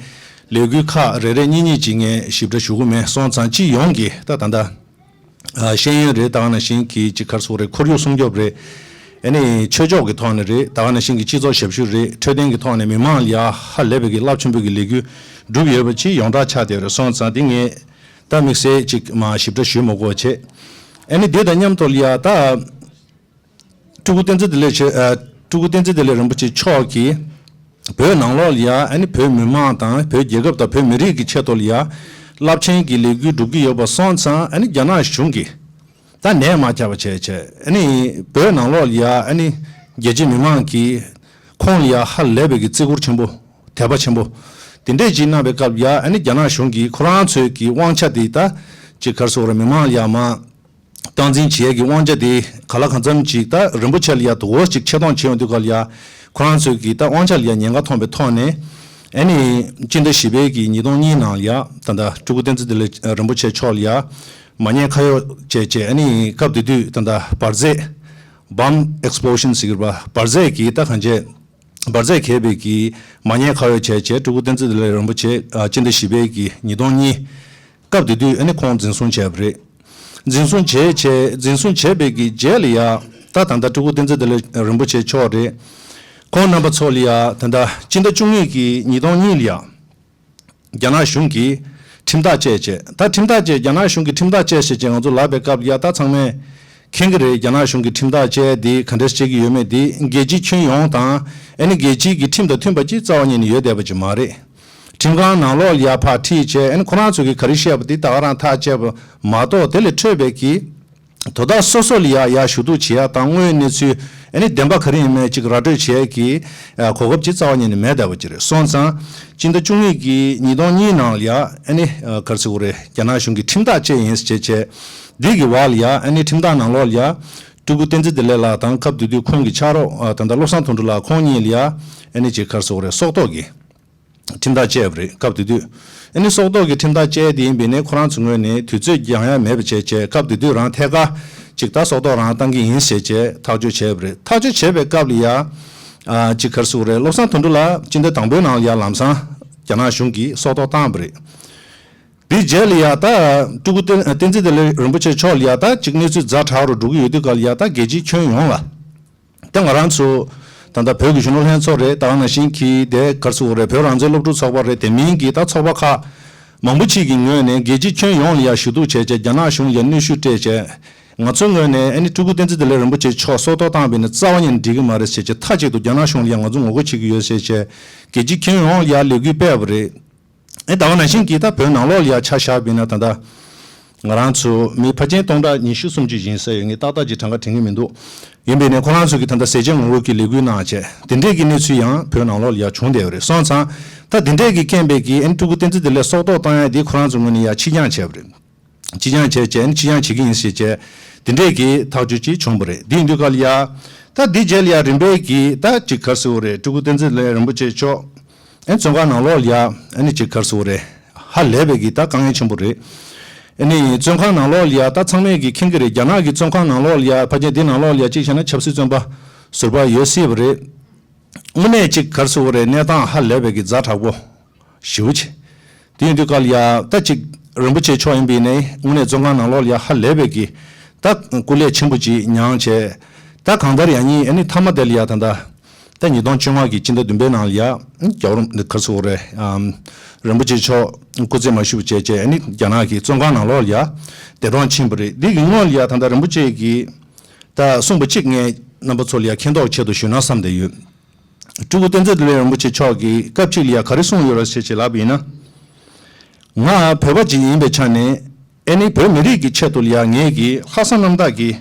ལས་འགུལ་ཁག་རེ་རེ་གཉིས་གཉིས་ཅིག་ངས་ཞིབ་ཕྲ་ཞུ་གི་མེད། སོང་ཙང་སྤྱི་ཡོངས་ཀྱི་ད་ད་ལྟ་ཨ་ཤེས་ཡོན་རེད། ད་ག་ནང་བཞིན་གྱི་ཅིག་ག་རེ་ཟེར་དགོས་རེད། ཁོར་ཡུག་སྲུང་སྐྱོབ་རེད། ཨ་ནི་ཆོས་ཕྱོགས་ཀྱི་ཐོག་ནས་རེད། ད་ག་ནང་བཞིན་གྱི་སྤྱི་ཚོགས་ཞབས་ཞུ་རེད། འཕྲོད་བསྟེན་གྱི་ཐོག་ནས་མི་མང་ལ་ཡ་ཧ་ལས་པའི་གི་རླབས་ཆེན་པོའི་གི་ལས་འགུལ་བསྒྲུབས་ཡོད་པ་ཅིག་ཡོངས་གྲགས་ཆགས་བསྡད་ཡོད་རེད། སོང་ཙང་འདི་ངས་ད་དམིགས་བསལ་ཅིག་མ་ཞིབ་ཕྲ་ཞུ་མ་དགོས་པ་བྱས། ཨ་ནི་དེ་དང་མཉམ་དུ་ལ་ཡ་ད་སྤྲུལ་སྐུ་བསྟན་འཛིན་བདེ་ལེགས་ཆེ་ཨ་སྤྲུལ་སྐུ་བསྟན་འཛིན་བདེ་ལེགས་རིན་པོ་ཆེ་མཆོག་གིས་བོད་ནང་ལོགས་ལ་ཡ་ཨ་ནི་བོད་མི་མང་དང་བོད་རྒྱལ་ཁབ་དང་བོད་མི་རིགས་ཀྱི་ཆེད་དུ་ལ་ཡ་རླབས་ཆེན་གྱི་ལས་འགུལ་བསྒྲུབ་ཀྱི་ཡོད་པ་སོང་ཙང་། ཨ་ནི་རྒྱ་ནག་གཞུང་གིས་ད་ནད་མ་ཁྱབ་པ་བྱས་བྱས་ཨ་ནི་བོད་ནང་ལོགས་ལ་ཡ་ཨ་ནི་རྒྱལ་སྤྱིའི་མི་མང་གིས་ཁོང་ལ་ཡ་ཧ་ལས་པའི་གི་བརྩི་བཀུར་ཆེན་པོ། དད་པ་ཆེན་པོ་དེ་འདྲས་ཅིག་གནང་བའི་སྐབས་ལ་ཡ་ཨ་ནི་རྒྱ་ནག་གཞུང་གིས་ཁོ་རང་ཚོའི་གི་དབང་ཆ་དེ་ད་ཅིག་ག་རེ་ཟེར་དགོས་རེད། མི་མང་ལ་ཡ་མ་སྟངས་འཛིན་བྱེད་ཡས་ཀྱི་དབང་ཆ་དེ་ག་ལ་གང་འཚམ་ཅིག་ད་རིན་པོ་ཆེ་ལ་ཡ་དོ་འོ་ཅིག་ཆེ་མཐོང་བྱེད་ཡོང་དུས་ག་ལ་ཡ་ཁོ་རང་ཚོའི་གི་ད་དབང་ཆ་ལ་ཡ་ཉེན་ཁ་མཐོང་བའི་ཐོག་ནས། ཨ་ནི་སྤྱི་ཟླ་བཞི་པའི་གི་ཉིས་སྟོང་གཉིས་ནང་ལ་ཡ་ད་ལྟ་སྤྲུལ་སྐུ་བསྟན་འཛིན་བདེ་ལེགས་རིན་པོ་ཆེ་མཆོག་ལ་ཡ་མ་ཉེས་ཁ་གཡོགས་བྱས་བྱས། ཨ་ནི་སྐབས་དེ་དུས་ད་ལྟ་འབར་རྫས་Bomb Explosion ཟེར་གྱི་རེད་པ། འབར་རྫས་ཀྱི་ད་གང་བྱས་འབར་རྫས་འཁྱེར་བའི་གི་མ་ཉེས་ཁ་གཡོགས་བྱས་བྱས་སྤྲུལ་སྐུ་བསྟན་འཛིན་བདེ་ལེགས་རིན་པོ་ཆེ་ཨ་སྤྱི་ཟླ་བཞི་པའི་གི་ཉིས་སྟོང་གཉིས། སྐབས་དེ་དུས་ཨ་ནི་ཁོང་འཛིན་བཟུང་བྱས་པ་རེད། འཛིན་བཟུང་བྱས་བྱས་འཛིན་བཟུང་བྱས་པའི་གི་རྗེས་ལ་ཡ་ད་ད་ལྟ་སྤྲུལ་སྐུ་བསྟན་འཛིན་བདེ་ལེགས་རིན་པོ་ཆེ་མཆོག་རེད། ཁོང་རྣམ་པ་ཚོ་ལ་ཡ་ད་ལྟ་སྤྱི་ཟླ་བཅུ་གཉིས་ཀྱི་ཉིས་སྟོང་གཉིས་ལ་ཡ་རྒྱ་ནག་གཞུང་གིས་ཁྲིམས་ཐག་བཅད་བྱས། ད་ཁྲིམས་ཐག་བཅད། རྒྱ་ནག་གཞུང་གིས་ཁྲིམས་ཐག་བཅད་ཟེར་བྱས་ང་ཚོ་ལབ་པའི་སྐབས་ལ་ཡ་ད་ཚང་མས་མཁྱེན་གྱི་རེད། རྒྱ་ནག་གཞུང་གིས་ཁྲིམས་ཐག་བཅད་དེ་ག་འདྲས་བྱེད་ཀྱི་ཡོད་མེད་དེ་རྒྱལ་སྤྱིའི་ཁྱོན་ཡོངས་དང་ཨ་ནི་རྒྱལ་སྤྱིའི་གི་ཁྲིམས་དང་མཐུན་པ་ཅིག་རྩ་བ་ཉིད་ནས་ཡོད་བསྡད་པ་ཅིག་མ་རེད། ཁྲིམས་ཁང་ནང་ལོགས་ལ་ཡ་ཕར་ཁྲིད་བྱས། ཨ་ནི་ཁོ་རང་ཚོ་གིས་ག་རེ་བཤད་པ་དེ་ད་ག་རང་ཐག་བཅད་པ་མ་གཏོགས་དེ་ལས་འཕྲོས་པའི་གི་ དོ་བདག་སོ་སོ་ལ་ཡ་ཡ་ཞུ་གཏུག་བྱེད་ཡ་དང་དངོས་ཡོད་གནས་ཚུལ་ཨ་ནི་བདེན་པ་ག་རེ་ཡིན་མིན་ཅིག་ར་སྤྲོད་བྱེད་ཡ་གི་ཨ་གོ་སྐབས་ཅིག་རྩ་བ་ཉིད་ནས་མེད་བསྡད་པ་ཅིག་རེད། སོང་ཙང་སྤྱི་ཟླ་བཅུ་གཉིས་ཀྱི་ཉིས་སྟོང་གཉིས་ནང་ལ་ཡ་ཨ་ནི་ཨ་ག་རེ་ཟེར་དགོས་རེད། རྒྱ་ནག་གཞུང་གི་ཁྲིམས་ཐག་བཅད་ཡིན་ཟེར་བྱས་བྱས་འདི་གི་བར་ལ་ཡ་ཨ་ནི་ཁྲིམས་ཐག་ནང་ལོགས་ལ་ཡ་སྤྲུལ་སྐུ་བསྟན་འཛིན་བདེ་ལེགས་ལགས་དང་སྐབས་དེ་དུས་ཁོང་གི་ཕྱག་རོགས་ཨ་ད་ལྟ་བློ་བཟང་དོན་གྲུབ་ལགས་ཁོང་གཉིས་ལ་ཡ་ཨ་ནི་ཅིག་ག་རེ་ཟེར་དགོས་རེད། སྲོག་ཐོག་གི་ཁྲིམས་ཐག་བཅད་པ་རེད། སྐབས་དེ་དུས་ཨ་ནི་སྲོག་ཐོག་གི་ཁྲིམས་ཐག་བཅད་དེ་ཡིན་པས་ནས་ཁོ་རང་ཚོ་ངོས་ནས་དུས་ཚོད་འགྱངས་ཡ་མེད་པ་བྱས་བྱས་སྐབས་དེ་དུས་རང་ཐད་ཀར་ཅིག་ད་སྲོག་ཐོག་རང་བཏང་གི་ཡིན་ཟེར་བྱས་ཐག་གཅོད་བྱས་པ་རེད། ཐག་གཅོད་བྱས་པའི་སྐབས་ལ་ཡ་ཨ་ཅིག་ག་རེ་ཟེར་དགོས་རེད། བློ་བཟང་དོན་གྲུབ་ལགས་སྤྱི་ཟླ་དང་པོའི་ནང་ལ་ཡ་ལམ་སང་རྒྱ་ནག་གཞུང་གིས་སྲོག་ཐོག་བཏང་པ་རེད། དེའི་རྗེས་ལ་ཡ་ད་སྤྲུལ་སྐུ་བསྟན་བསྟན་འཛིན་བདེ་ལེགས་རིན་པོ་ཆེ་མཆོག་ལ་ཡ་ད་ཅིག་གནས་ཚུལ་ཛ་དྲག་རུ་འགྲོ་གི་ཡོད་དུས་སྐབས་ལ་ཡ་ད་རྒྱལ་སྤྱིའི་ཁྱོན་ཡོངས་ལ། ད་ང་རང་ཚོ་ད་ལྟ་བོད་ཀྱི་གཞོན་ནུ་ལྷན་ཚོགས་རེད། ད་ག་ནང་བཞིན་གྱི་དེ་ག་རེ་ཟེར་དགོས་རེད། བོད་རང་བཙན་སློབ་ཕྲུག་ཚོགས་པ་རེད། དེ་མིན་གྱི་ད་ཚོགས་པ་ཁག་མང་པོ་ཅིག་གི་ངོས་ནས་རྒྱལ་སྤྱིའི་ཁྱོན་ཡོངས་ལ་ཡ་ཞུ་གཏུག་བྱས་བྱས་རྒྱ་ནག་གཞུང་ལ་ཡ་གནོན་ཤུགས་སྤྲད་བྱས་ང་ཚོའི་ངོས་ནས་ཨ་ནི་སྤྲུལ་སྐུ་བསྟན་འཛིན་བདེ་ལེགས་རིན་པོ་ཆེ་མཆོག་སྲོག་ཐོག་བཏང་བས་ན་རྩ་བ་ཉིད་ནས་འགྲིག་གི་མ་རེད་ཟེར་བྱས་མཐའ་གཅིག་ཏུ་རྒྱ་ནག་གཞུང་ལ་ཡ་ང་ཚོ་ངོ་རྒོལ་བྱེད་ཀྱི་ཡོད་ཟེར་བྱས་རྒྱལ་སྤྱིའི་ཁྱོན་ཡོངས་ལ་ཡ་ལས་འགུལ་སྤེལ་བ་རེད། ཨེ་ད་ག་ནང་བཞིན་གྱི་ད་བོད་ནང་ལོགས་ལ་ཡ་ཆ་བཞག་པ་ཡིན་ན་ད་ལྟ་ང་རང་ཚོ་མི་ཕལ་ཆེར་སྟོང་ཕྲག་ཉི་ཤུ་སུམ་ཅུ་ཡིན་ས་ཡོད། ངས་ཏག་ཏག་ཅིག་གྲངས་ཀ་དྲན་གྱི་མི་འདུག་ཡིན་པས་ནས་ཁོ་རང་ཚོ་གིས་ད་ལྟ་ཟས་བཅད་ངོ་རྒོལ་གྱི་ལས་འགུལ་གནང་བྱས་དེ་འདྲས་ཀྱི་གནས་ཚུལ་ཡང་བོད་ནང་ལོགས་ལ་ཡ་བྱུང་བསྡད་ཡོད་རེད། སོང་ཙང་ད་དེ་འདྲས་ཀྱི་རྐྱེན་པས་ཀྱི་ཨེ་ནི་སྤྲུལ་སྐུ་བསྟན་འཛིན་བདེ་ལེགས་སྲོག་ཐོག་བཏང་ཡ་འདི་ཁོ་རང་ཚོ་ངོས་ནས་ཡ་ཕྱིར་འགྱངས་བྱས་པ་རེད། ཕྱིར་འགྱངས་བྱས་བྱས་ཨེ་ནི་ཕྱིར་འགྱངས་བྱེད་ཀྱི་ཡིན་ཟེར་བྱས་དེ་འདྲས་ཀྱི་ཐག་གཅོད་ཅིག་བྱུང་བ་རེད། དེ་ཡིན་དུས་སྐབས་ལ་ཡ་ད་འདི་རྗེས་ལ་ཡ་རིམ་པས་ཀྱི་ད་ཅིག་ག་རེ་ཟེར་དགོས་རེད། སྤྲུལ་སྐུ་བསྟན་འཛིན་བདེ་ལེགས་རིན་པོ་ཆེ་མཆོག་ཨེ་བཙོན་ཁང་ནང་ལོགས་ལ་ཡ་ཨེ་ནི་ཅིག་ག་རེ་ཟེར་དགོས་རེད། ཧ་ལས་པའི་གི་ད་དཀའ་ངལ་ཆེན་པོ་རེད། ཨེ་ནི་བཙོན་ཁང་ནང་ལོགས་ལ་ཡ་ད་ཚང་མས་གི་མཁྱེན་གི་རེད། རྒྱ་ནག་གི་བཙོན་ཁང་ནང་ལོགས་ལ་ཡ་ཕལ་ཆེར་འདི་ནང་ལོགས་ལ་ཡ་གཅིག་བྱས་ན་ཆབ་སྲིད་བཙོན་པ་ཟུར་པ་ཡོད་སྲིད་པ་རེད། དངོས་གནས་ཅིག་ག་རེ་ཟེར་དགོས་རེད། གནས་སྟངས་ཧ་ལས་པའི་གི་ཛ་དྲག་པོ་ཞེ་པོ་ཅིག་དེ་ཡིན་དུས་སྐབས་ལ་ཡ་ད་ཅིག་རིན་པོ་ཆེ་མཆོག་ཡིན་པ་ཡིན་ནའི་དངོས་གནས་བཙོན་ཁང་ནང་ལོགས་ལ་ཡ་ཧ་ལས་པའི་གི་ད་སྐུ་ལས་ཆེན་པོ་ཅིག་མྱངས་བྱས། ད་གང་ལྟར་ཡང་ཉིན་ཨ་ནི་མཐའ་མ་དེ་ལ་ཡ་ད་ད་ད་ཉིས་སྟོང་བཅོ་ལྔ་གི་སྤྱི་ཟླ་བདུན་པའི་ནང་ལ་ཡ་རྒྱལ་བ་རིན་ག་རེ་ཟེར་དགོས་རེད། ཨམ་རིན་པོ་ཆེ་མཆོག་སྐུ་ཚེ་མ་ཤུགས་བྱས་བྱས་ཨ་ནི་རྒྱ་ནག་གི་བཙོན་ཁང་ནང་ལོགས་ལ་ཡ་འདས་གྲོངས་ཕྱིན་པ་རེད། འདི་གི་སྔོན་ལ་ཡ་ད་ད་རིན་པོ་ཆེ་གིས་ད་གསུངས་པ་གཅིག་ངས་རྣམ་པ་ཚོ་ལ་ཡ་མཁྱེན་རྟོགས་ཆེད་དུ་ཞུས་ན་བསམ་བསྡད་ཡོད། སྤྲུལ་སྐུ་བསྟན་འཛིན་བདེ་ལེགས་རིན་པོ་ཆེ་མཆོག་གིས་སྐབས་གཅིག་ལ་ཡ་ག་རེ་གསུངས་ཡོད་རེད་ཟེར་བྱས་ལབ་པ་ཡིན་ན། ང་བོད་པ་ཅིག་ཡིན་པའི་ཆ་ནས་ཨེ་ནི་བོད་མི་རིགས་ཀྱི་ཆེད་དུ་ལ་ཡ་ངེད་ཀྱིས་ལྷག་བསམ་རྣམ་དག་གིས་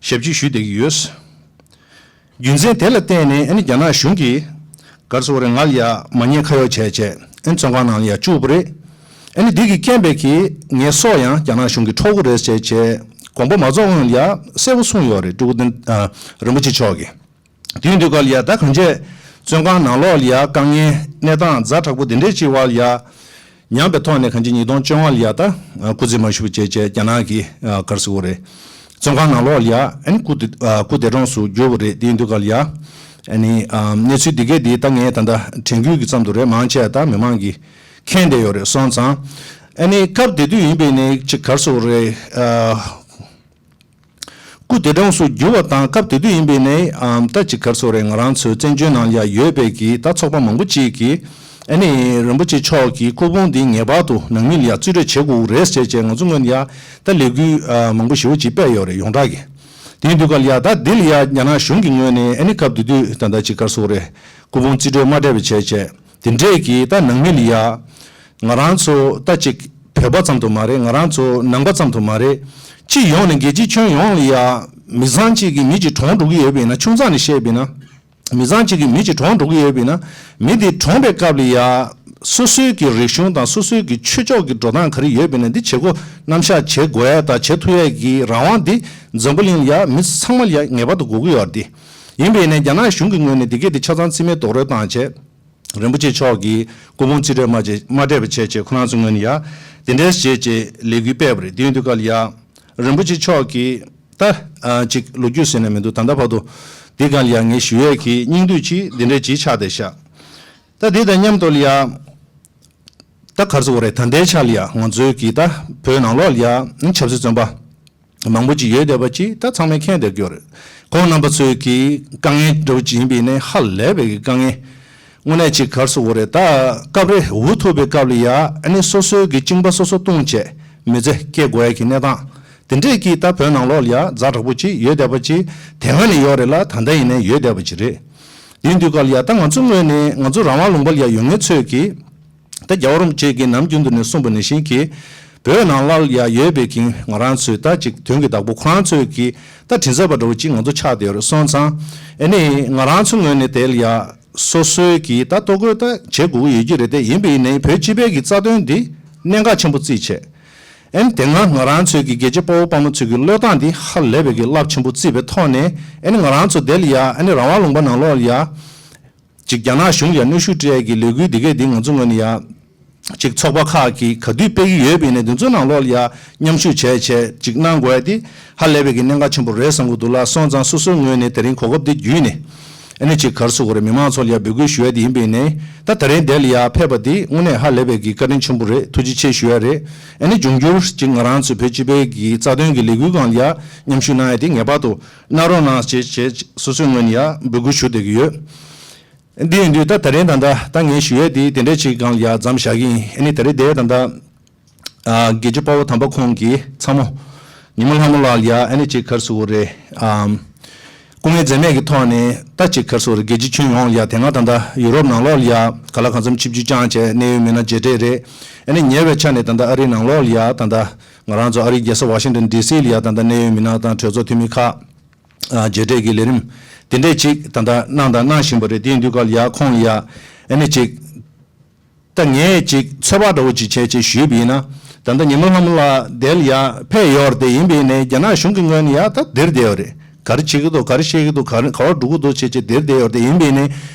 ཞབས་ཕྱི་ཞུས་བསྡད་ཀྱི་ཡོད། རྒྱུ་མཚན་དེ་ལ་བརྟེན་ནས་ཨེ་ནི་རྒྱ་ནག་གཞུང་གིས་ག་རེ་ཟེར་དགོས་རེད། ང་ལ་ཡ་མ་ཉེས་ཁ་གཡོགས་བྱས་བྱས་ཨེ་ནི་བཙོན་ཁང་ནང་ལ་ཡ་བཅུག་པ་རེད། ཨེ་ནི་འདི་གི་རྐྱེན་པས་ཀྱིས་ངའི་སྲོག་ཡང་རྒྱ་ནག་གཞུང་གིས་འཕྲོག་གི་རེད་ཟེར་བྱས་དགོངས་པ་མ་རྫོགས་སྔོན་ལ་ཡ་གསལ་པོ་གསུངས་ཡོད་རེད། སྤྲུལ་སྐུ་བསྟན་ཨ་རིན་པོ་ཆེ་མཆོག་གིས། དེ་ཡིན་དུས་སྐབས་ལ་ཡ་ད་གང་བྱས་བཙོན་ཁང་ནང་ལོགས་ལ་ཡ་དཀའ་ངལ་གནས་སྟངས་ཛ་དྲག་པོ་དེ་འདྲའི་ཅིག་བར་ལ་ཡ་མྱངས་པའི་ཐོག་ནས་གང་བྱས་ཉིས་སྟོང་བཅོ་ལྔ་ལ་ཡ་ད་སྐུ་ཚེ་མ་ཤུགས་བྱས་བྱས་རྒྱ་ནག་གི་ག་རེ་ཟེར་དགོས་རེད། བཙོན་ཁང་ནང་ལོགས་ལ་ཡ་ཨ་ནི་སྐུ་འདས་སྐུ་འདས་གྲོངས་སུ་གྱུར་པ་རེད། དེ་ཡིན་དུས་སྐབས་ལ་ཡ་ཨ་ནི་གནས་ཚུལ་འདི་གས་འདི་ད་ངས་ད་ལྟ་དྲན་སྐུལ་གྱི་ཙམ་དུ་རེད། མང་ཆེ་ད་མི་མང་གིས་མཁྱེན་བསྡད་ཡོད་རེད། སོང་ཙང་ཨ་ནི་སྐབས་དེ་དུས་ཡིན་པའི་ནས་ཅིག་ག་རེ་ཟེར་དགོས་རེད། སྐུ་འདས་གྲོངས་སུ་གྱུར་བ་དང་སྐབས་དེ་དུས་ཡིན་པའི་ནས་ཨམ་ད་ཅིག་ག་རེ་ཟེར་དགོས་རེད། ང་རང་ཚོའི་བཙན་བྱོལ་ནང་ལ་ཡ་ཡོད་པའི་གི་ད་ཚོགས་པ་མང་པོ་ཅིག་གིས་ཨ་ནི་རིན་པོ་ཆེ་མཆོག་གི་སྐུ་ཕུང་འདི་ངེས་པར་དུ་ནང་མི་ལ་ཡ་རྩིས་སྤྲོད་བྱེད་དགོས་རེད་ཟེར་བྱས་ང་ཚོ་སྔོན་ཡ་ད་ལས་འགུལ་ཨ་མང་པོ་ཞེ་པོ་ཅིག་སྤེལ་ཡོད་རེད། ཡོངས་གྲགས་ཀྱི། དེ་ཡིན་དུས་སྐབས་ལ་ཡ་ད་འདི་ལ་ཡ་རྒྱ་ནག་གཞུང་གི་ངོས་ནས་ཨ་ནི་སྐབས་དེ་དུས་ད་ད་ཅིག་ག་རེ་ཟེར་དགོས་རེད། སྐུ་ཕུང་རྩིས་སྤྲོད་མ་སྤྲད་པ་བྱས་བྱས་དེ་འདྲས་ཀྱི་ད་ནང་མི་ལ་ཡ། ང་རང་ཚོ་ད་ཅིག་བོད་པ་ཙམ་དུ་མ་རེད། ང་རང་ཚོ་ནང་པ་ཙམ་དུ་མ་རེད། སྤྱི་ཡོངས་ནས་རྒྱལ་སྤྱིའི་ཁྱོན་ཡོངས་ལ་ཡ་མི་ཚང་གཅིག་གིས་མི་གཅིག་གྲོངས་འགྲོ་གི་ཡོད་པ་ཡིན་ན། ཆུང་ཙག་ནས་བཤད་པ་ཡིན་ན་མི་ཚང་གཅིག་གིས་མི་གཅིག་གྲོངས་འགྲོ་གི་ཡོད་པ་ཡིན་ན། མི་དེ་གྲོངས་པའི་སྐབས་ལ་ཡ་སོ་སོའི་གི་རིག་གཞུང་དང་སོ་སོའི་གི་ཆོས་ཕྱོགས་ཀྱི་འགྲོ་སྟངས་ག་རེ་ཡོད་པ་ཡིན་ན་འདི་བྱེད་སྒོ་རྣམ་གཞག་བྱེད་དགོས་ཡ་དང་བྱེད་ཐུབ་ཡ་གི་རང་དབང་འདི་འཛམ་བུ་གླིང་ལ་ཡ་མི་ཚང་མ་ལ་ཡ་ངེས་པར་དུ་དགོས་ཀྱི་ཡོད་རེད། དེ་ཡིན་པ་ཡིན་ན་རྒྱ་ནག་གཞུང་གི་ངོས་ནས་འདི་གས་དེ་ཆ་ཚང་རྩིས་མེད་རྡོག་རོལ་བཏང་བྱས། རིན་པོ་ཆེ་མཆོག་གིས་སྐུ་ཕུང་རྩིས་སྤྲོད་མ་བྱས་མ་སྤྲད་པ་བྱས་བྱས་ཁོ་རང་ཚོ་ངོས་ནས་ཡ་དེ་འདྲའི་བྱས་བྱས་ལས་འགུལ་སྤེལ་བ་རེད། དེ་ཡིན་དུས་སྐབས་ལ་ཡ་རིན་པོ་ཆེ་མཆོག་གིས་ད་ཨ་ཅིག་ལོ་རྒྱུས་ཟེར་ན་མི་འདུག་ད་ལྟ་བར་དུ་འདི་སྒང་ལ་ཡ་ངས་ཞུ་ཡས་ཀྱི་སྙིང་བསྡུས་ཅིག་འདི་འདྲའི་ཅིག་ཆགས་བསྡད་ཤག་ད་འདི་དང་མཉམ་དུ་ལ་ཡ་ད་ག་རེ་ཟེར་དགོས་རེད། ད་ལྟའི་ཆ་ལ་ཡ་ང་ཚོའི་གི་ད་བོད་ནང་ལོགས་ལ་ཡ་ཆབ་སྲིད་བཙོན་པ། མང་པོ་ཅིག་ཡོད་བསྡད་པ་ཅིག་ད་ཚང་མས་མཁྱེན་བསྡད་ཀྱི་ཡོད་རེད། ཁོང་རྣམ་པ་ཚོའི་གི་དཀའ་ངལ་འདྲ་བོ་ཅིག་ཡིན་པ་ཡིན་ནའི་ཧ་ལས་པའི་གི་དཀའ་ངལ། དངོས་གནས་ཅིག་ག་རེ་ཟེར་དགོས་རེད། ད་སྐབས་རེ་འུ་ཐུག་པའི་སྐབས་ལ་ཡ་ཨ་ནི་སོ་སོའི་གི་གཅིན་པ་སོ་སོ་བཏུང་བྱས་མི་ཚེ་སྐྱེལ་དགོས་ཡ་གི་གནས་སྟངས་དེ་འདྲས་ཀྱི་ད་བོད་ནང་ལོགས་ལ་ཡ་ཛ་དྲག་པོ་ཅིག་ཡོད་བསྡད་པ་ཅིག་དེ་སྔ་ནས་ཡོད་རེད་ལ་ད་ལྟ་ཡིན་ནའི་ཡོད་བསྡད་པ་ཅིག་རེད། དེ་ཡིན་དུས་སྐབས་ལ་ཡ་ད་ང་ཚོ་ངོས་ནས་ང་ཚོ་རང་དབང་ལུང་པ་ལ་ཡ་ཡོད་མཁན་ཚོས་གི་ད་རྒྱལ་བ་རིན་པོ་ཆེ་གིས་ནམ་རྒྱུན་དུ་ནས་གསུངས་པ་ནང་བཞིན་གྱི་ བོད་ནང་ལ་ཡ་ཡོད་པའི་གི་ང་རང་ཚོའི་ད་ཅིག་དོན་གྱི་བདག་པོ་ཁོ་རང་ཚོའི་གི་ད་མགྲིན་ཚབ་པ་འདྲ་བོ་ཅིག་ང་ཚོ་ཆགས་བསྡད་ཡོད་རེད། སོང་ཙང་ཨ་ནི་ང་རང་ཚོ་ངོས་ནས་དེ་ལ་ཡ་སོ་སོའི་གི་ད་ལྟོ་གོས་ད་བྱེད་དགོས་ཀྱི་ཡོད་ཀྱི་རེད། དེ་ཡིན་པ་ཡིན་ནའི་བོད་སྤྱི་པའི་གི་རྩ་དོན་འདི་གནད་འགག་ཆེན་པོ་བརྩིས་བྱས། ཨ་ནི་དེ་སྔ་ང་རང་ཚོའི་གི་རྒྱལ་གཅེས་དཔའ་བོ་དཔའ་མོ་ཚོའི་གི་བློས་བཏང་འདི་ཧ་ལས་པའི་གི་རླབས་ཆེན་པོ་བརྩིས་པའི་ཐོག་ནས་ཨ་ནི་ང་རང་ཚོ་དེ་ལ་ཡ་ཨ་ནི་རང་དབང་ལུང་པ་ནང་ལོགས་ལ་ཡ། ཅིག་རྒྱ་ནག་གཞུང་ལ་གནོན་ཤུགས་སྤྲད་ཀྱི་ལས་འགུལ་འདི་གས་འདི་ང་ཚོ་ངོས་ནས་ཡ། ཅིག་ཚོགས་པ་ཁག་གིས་ག་དུས་སྤེལ་གྱི་ཡོད་པ་ཡིན་ནའི་འདི་ཚོའི་ནང་ལོགས་ལ་ཡ་མཉམ་ཞུགས་བྱས་བྱས་ཅིག་གནང་དགོས་ཡ་འདི་ཧ་ལས་པའི་གི་གནད་འགག་ཆེན་པོ་རེད་བསམ་གྱི་འདུག་ལ། སོང་ཙང་སོ་སོའི་ངོས་ནས་དེ་རིང་གོ་སྐབས་འདི་བརྒྱུད་ནས་ཨ་ནི་ཅིག་ག་རེ་ཟེར་དགོས་རེད། མི་མང་ཚོ་ལ་ཡ་འབོད་སྐུལ་ཞུ་ཡ་འདི་ཡིན་པ་ཡིན་ནའི་ད་དེ་རིང་འདིར་ལ་ཡ་ཕེབས་པ་འདི་དངོས་གནས་ཧ་ལས་པའི་གི་བཀའ་དྲིན་ཆེན་པོ་རེད། ཐུགས་རྗེ་ཆེ་ཞུ་ཡ་རེད། ཨ་ནི་འབྱུང་འགྱུར་ཅིག་ང་རང་ཚོའི་བོད་སྤྱི་པའི་གི་རྩ་དོན་གྱི་ལས་འགུལ་སྒང་ལ་ཡ་མཉམ་ཞུགས་གནང་ཡ་འདི་ངེས་པར་དུ་གནང་རོགས་གནང་ཞེས་བྱས་སོ་སོའི་ངོས་ནས་ཡ་འབོད་སྐུལ་ཞུ་བསྡད་ཀྱི་ཡོད། འདི་ཡིན་དུས་ད་ད་རིང་ད་ལྟ་ད་ངས་ཞུ་ཡས་དེ་དེ་འདྲ་ཅིག་སྒང་ལ་ཡ་མཚམས་བཞག་གི་ཡིན། ཨ་ནི་ད་རེས་དེ་ད་ལྟ་ཨ་རྒྱལ་གཅེས་དཔའ་བོ་དམ་པ་ཁོང་གི་ཚ་མོ་ཉི་མ་ལྷ་མོ་ལགས་ལ་ཡ་ཨ་ནི་ཅིག་ག་རེ་ཟེར་དགོས་རེད། ཨམ་སྐུ་ངལ་འཛེམས་མེད་ཀྱི་ཐོག་ནས་ད་ཅིག་ག་རེ་ཟེར་དགོས་རེད། རྒྱལ་སྤྱི་ཁྱོན་ཡོངས་ལ་ཡ་དེ་སྔ་ད་ལྟ་ཡུ་རོབ་ནང་ལོགས་ལ་ཡ་ག་ལ་གང་འཚམ་ཆིབས་བསྒྱུར་བསྐྱངས་བྱས་གནད་ཡོད་མི་སྣ་མཇལ་འཕྲད་རེད། ཨ་ནི་ཉེ་བའི་ཆ་ནས་ད་ལྟ་ཨ་རིའི་ནང་ལོགས་ལ་ཡ་ད་ལྟ་ང་རང་ཚོ་ཨ་རིའི་རྒྱལ་ས་ཝ་ཤིང་ཏོན་ཌི་སི་ལ་ཡ་ད་ལྟ་གནད་ཡོད་མི་སྣ་དང་གྲོས་ཚོགས་འཐུས་མི་ཁག་ཨ་མཇལ་འཕྲད་ཀྱི་ལས་རིམ་དེ་འདྲས་ཅིག་ད་ལྟ་གནང་དང་གནང་བཞིན་པ་རེད། དེ་ཡིན་དུས་སྐབས་ལ་ཡ་ཁོང་ལ་ཡ་ཨ་ནི་ཅིག་ད་ངས་ཅིག་ཚོད་དཔག་འདྲ་བོ་ཅིག་བྱས་བྱས་ཞུས་པ་ཡིན་ན། ད་ལྟ་ཉི་མ་ལྷ་མོ་ལགས་དེ་ལ་ཡ་ཕེབས་ཡོད་རེད། དེ་ཡིན་པ་ཡིན་ནའི་རྒྱ་ནག་གཞུང་གི་ངོས་ནས་ཡ་ད་འདིར་བསྡད་ཡོད་རེད། ག་རེ་བྱེད་ཀྱི་འདུག་ག་རེ་བཤད་ཀྱི་འདུག་ག་རེ་ག་བར་འགྲོ་གི་འདུག་བྱས་བྱས་འདིར་བསྡད་ཡོད་རེད། དེ་ཡིན་པ་ཡིན་ནའི་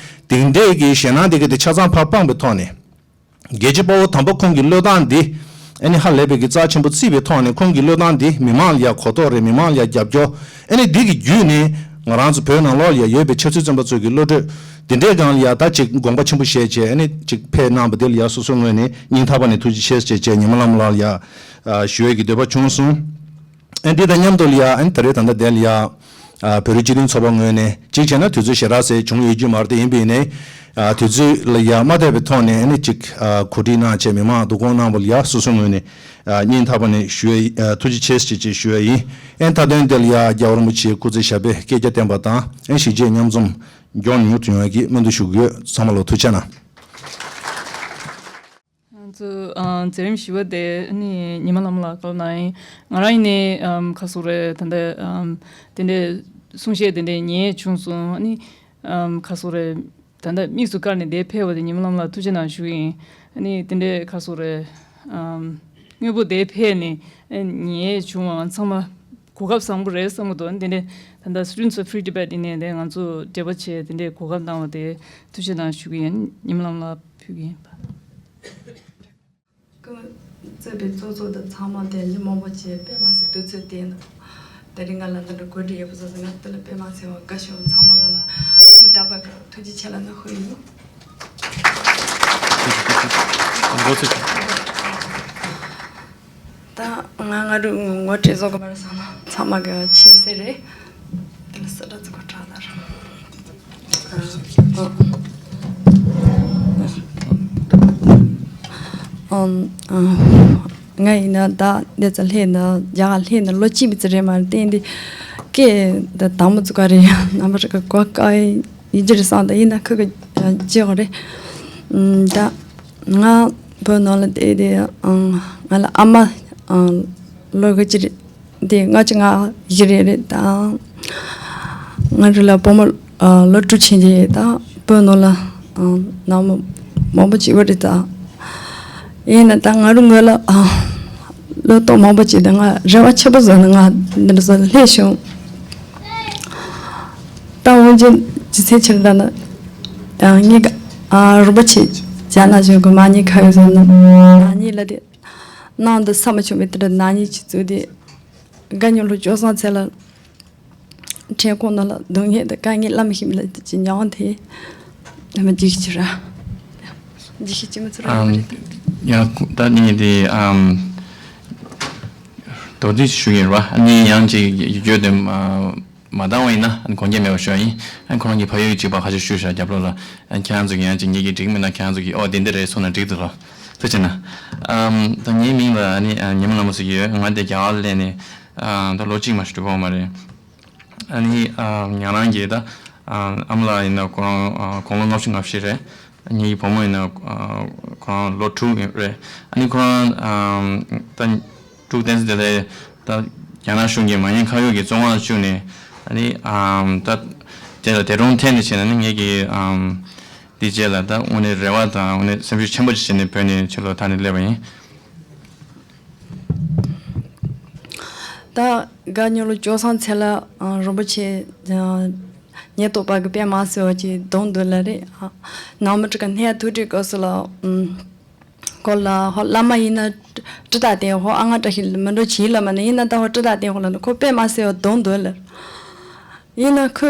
དེང་འདྲས་ཀྱི་ཞེད་སྣང་དེ་ག་དེ་ཆ་ཚང་ཕར་སྤངས་པའི་ཐོག་ནས། རྒྱལ་གཅེས་དཔའ་བོ་དམ་པ་ཁོང་གི་བློས་བཏང་འདི་ཨ་ནི་ཧ་ལས་པའི་གི་རྩ་ཆེན་པོ་བརྩིས་པའི་ཐོག་ནས་ཁོང་གི་བློས་བཏང་འདི་མི་མང་ལ་ཡ་གོ་རྟོགས་རེད། མི་མང་ལ་ཡ་རྒྱབ་སྐྱོར་ཨ་ནི་འདི་གི་བརྒྱུད་ནས་ང་རང་ཚོ་བོད་ནང་ལོགས་ལ་ཡ་ཡོད་པའི་ཆབ་སྲིད་བཙོན་པ་ཚོ་གི་བློ་གྲོས་འདི་འདྲའི་སྒང་ལ་ཡ་ད་ཅིག་དགོངས་པ་ཆེན་པོ་བཞེས་བྱས་ཨ་ནི་ཅིག་ཕེབས་གནང་བ་དེ་ལ་ཡ་སོ་སོའི་ངོས་ནས་སྙིང་ཐག་པ་ནས་ཐུགས་རྗེ་ཆེ་ཞེས་བྱས་ཉི་མ་ལྷ་མོ་ལགས་ལ་ཡ་ཞུ་ཡས་ཀྱི་འདོད་པ་བྱུང་སོང་། ཨ་འདི་དང་མཉམ་དུ་ལ་ཡ་ཨ་ད་རེས་ད་ལྟ་དེ་ལ་ཡ་ཨ་བོད་རིགས་སྤྱི་མཐུན་ཚོགས་པ་ངོས་ནས་གཅིག་བྱས་ན་དུས་ཚོད་ཞེ་དྲག་ཟེར་བྱུང་ཡོད་རྒྱུ་མ་རེད། དེ་ཡིན་པ་ཡིན་ནའི་ཨ་དུས་ཚོད་ལ་ཡ་མ་བལྟས་པའི་ཐོག་ནས་ཨ་ནི་གཅིག་ཨ་གོ་སྒྲིག་གནང་བྱས་མི་མང་བསྡུ་སྐོང་གནང་བ་ལ་ཡ་སོ་སོའི་ངོས་ནས་ཨ་སྙིང་ཐག་པ་ནས་ཞུ་ཡ་ཨ་ཐུགས་རྗེ་ཆེ་ཞེས་ཞུ་ཡ་ཡིན། ཨ་མཐའ་དོན་དེ་ལ་ཡ་རྒྱལ་བ་རིན་པོ་ཆེའི་སྐུ་ཚེ་ཞབས་པད་བསྐལ་བརྒྱར་བརྟན་པ་དང་ཨ་གཞིས་བྱེས་མཉམ་འཛོམས་མགྱོགས་མྱུར་དུ་ཡོང་ཡ་གི་སྨོན་འདུན་ཞུ་གི་ཡོད། ཚང་མ་ལ་ཐུགས་རྗེ་གནང་། ང་ཚོ་ཨ་མཛད་རིམ་བཞི་པ་དེ་ནི་ཉི་མ་ལྷ་མོ་ལགས་སྐོར་ནང་ཡིན། ང་རང་ཡིན་ནི་ཨམ་ག་སོག་རེད། ད་ལྟ་ཨམ་དེ་འདྲའི་གསུང་བཤད་དེ་འདྲའི་ཉན་བྱུང་སོང་། ཨ་ནི་ཨམ་ག་སོག་རེད། ད་ལྟ་དམིགས་སུ་བཀར་ནས་དེ་ཕེབས་པ་དེ་ཉི་མ་ལྷ་མོ་ལགས་ཐུགས་རྗེ་གནང་ཞུ་ཡིན། ཨ་ནི་དེ་འདྲའི་ག་སོག་རེད། ཨམ་དངོས་པོ་དེ་ཕེབས་ནས་ཨ་ཉན་བྱུང་བའང་ཚང་མ་གོ་སྐབས་བཟང་པོ་རེད་བསམ་གྱི་འདུག་དེ་འདྲའི་ད་ལྟ་Students for Free Tibet ཡིན་ནའི་དེ་ང་ཚོ་འབྲེལ་བ་བྱས་དེ་འདྲའི་གོ་སྐབས་གནང་བ་དེ་ཐུགས་རྗེ་གནང་ཞུ་གི་ཡིན། ཉི་མ་ལྷ་མོ་ལགས་ཕུལ་གི་ཡིན་པ། སྐུ་ངོ་གཙོས་པའི་གཙོ་ཚོགས་དང་ཚང་མ་དེ་མི་མང་པོ་བྱས་དཔེ་མ་སྲིད་དུས་ཚོད་དེ་ན་དེ་རིང་ང་ལ་འདི་འདྲ་གོ་སྒྲིག་ཡག་པོ་བཟོས་སོང་། ང་དེ་ལ་དཔེ་མ་སྲིད་པ་དགའ་བྱུང་། ཚང་མ་ལ་ལ་སྙིང་ཐག་པ་ནས་ཐུགས་རྗེ་ཆེ་ལབ་ནས་ཧོ་ཡིན། འགོ་ཚུགས། ད་ང་ང་རུ་ངོ་སྤྲོད་བཟོ་གི་མ་རེད་བསམ་ན་ཚང་མ་གི་ཆེ་སེ་རེད། དེ་ལ་སི་ལ་ཙི་གོ་དྲག་ལ་རུ། ཨམ། ཨམ། ང་ཡིན་ན་ད་འདི་ཚོ་སླེབས་ན་རྒྱ་གར་སླེབས་ན་ལོ་གཅིག་མི་ཚེ་རེད་མ་རེད། དེ་འདི་སྐད་འདི་དང་པོ་ཚོ་ག་རེ་ཡང་རྣམ་པ་རིག་ག་གོ་དཀའ་ཡིན་གྱི་རེད་བསམ། ད་ཡིན་ན་ཁ་ཁ་བྱེད་དགོས་རེད། ཨམ། ད་ང་བོད་ནང་ལ་བསྡད་དེ་ཨང་ང་ལ་ཨ་མ་ཨང་ལོ་ག་ཅི་རེད། དེ་ལྔ་བཅུ་ང་བཞི་རེ་རེད་དང་། ང་རུ་ལ་བུ་མོ་ཨ་ལོ་དྲུག་ཕྱིན་རེད་དང་། བོད་ནང་ལ་ཨ་ནང་མི་མང་པོ་བྱིས་པ་རེད་དང་། ཡིན་ན་ད་ང་རུ་ངོས་ལ་ཨ་ལོ་ཏོག་མང་པོ་བྱས་ཏེ་ང་རེ་བ་ཆེན་པོ་བཟོས་ནས་ང་འདི་འདྲ་བཟོ་སླེབས་བྱུང་། ད་འོན་ཀྱང་རྗེས་ཚེ་ཕྱིར་ལྟ་ན་ཨ་ངེད་ཀ་ཨ་རིན་པོ་ཆེ་རྒྱ་ནག་གཞུང་གི་མ་ཉེས་ཁ་གཡོགས་བཟོས་ནས་ང་གཉིས་ལ་དེ། ནང་དུ་ས་མ་ཆུང་བའི་དེ་འདྲ་ནག་ཉེས་ཅིག་བཙུགས་ཏེ། དགའ་ཉོ་ལོ་བཅོ་བཟང་ཚེ་ལ་ཁྲེན་ཀོང་ནང་ལ་སྡུག་བསྔལ་དང་དཀའ་ངལ་བླ་མ་ཤི་མི་ལ་ཅི་མྱོང་དེ་ཨ་མ་འཇིགས་ཤི་ར་འཇིགས་ཤི་ཅི་མི་ཚོ་ར་ཨམ། ཡ་ཁུ་ད་ནི་དེ་ཨམ། དོ་དུས་ཞུ་ཡིན་ར་ནི་ཡང་ཅིག་ཡོད་དེ་མ། མ་འདང་བ་ཡིན་ན་ཨ་ནི་དགོངས་འགལ་མེད་པ་ཞུ་བ་ཡིན། ཨ་ནི་ཁོ་རང་གི་ཕ་ཡུལ་གཅིག་པ་ཁ་ཤས་ཞུས་བཞག་རྒྱབ་ལོགས་ལ། ཨ་ནི་ཁྱེད་རང་ཚོ་གི་ཡང་གཅིག་ངེད་ཀྱིས་འགྲིག་མིན་ན་ཁྱེད་རང་ཚོ་གིས་ཨོ་དེ་འདི་རེད་གསུངས་ན་འགྲིག་འདུག་ལོ། ཐུགས་རྗེ་གནང་། ཨམ། ད་ངའི་མིང་ལ་ཨ་ནི་ཨ་ཉི་མ་ལྷ་མོ་ཟེར་གྱི་ཡོད། ང་འདི་རྒྱ་གར་སླེབས་ནས་ཨ་ད་ལོ་གཅིག་མ་ཞིག་འགྲོ་གི་ཡོད་མ་རེད། ཨ་ནི་ཨ་ང་རང་གི་ད་ཨ་ཨ་མ་ལགས་ཡིན་ན་ཁོ་རང་ཨ་དགུང་ལོ་ལྔ་བཅུ་ང་བཞི་རེད། ངེད་ཀྱི་བུ་མོ་ཡིན་ན་ཁོ་རང་ལོ་དྲུག་རེད། ཨ་ནི་ཁོ་རང་ད་དྲུག་བསྟན་ཚེ་དེ་ལས་ད་རྒྱ་ནག་གཞུང་གིས་མ་ཉེས་ཁ་གཡོགས་ཀྱི་བཙོན་ཁང་བཅུག་ནས། ཨ་ནི་ད་དེ་ལ་འདས་གྲོངས་ཐེབས་ནས་བྱས་ན་ནི་ངེད་ཀྱི་འདི་རྗེས་ལ་ད་དངོས་གནས་རེ་བ་དང་དངོས་གནས་སེམས་ཤུགས་ཆེན་པོ་ཅིག་བྱས་ནས་བོད་ནས་ཕྱི་ལོགས་ཐར་ནས་སླེབས་པ་ཡིན། ད་དགའ་ཉོ་ལོ་ཅོ་སང་ཚེ་ལ་རིན་པོ་ཆེ་ཉེན་རྟོག་པ་གི་དཔེ་མ་སྲིད་པ་ཅིག་རྡུང་འདུག་ལ་རེད། ནང་མི་དྲུག་ག་སྣེ་ཐུག་དྲི་སྐབས་སུ་ལ་ཁོ་ལ་ཧོ་བླ་མ་ཡིན་ན་ཏྲི་ཏ་ཏེ་ཧོ་ཨ་ང་བཀྲ་ཤིས་མི་འགྲོ་བྱིས་ལ་མ་ནི་ཡིན་ན་ད་ཧོ་ཏྲི་ཏ་ཏེ་ཧོ་ལ་ནི་ཁོ་དཔེ་མ་སྲིད་པ་རྡུང་འདུག་ལ། ཡིན་ན་ཁོ་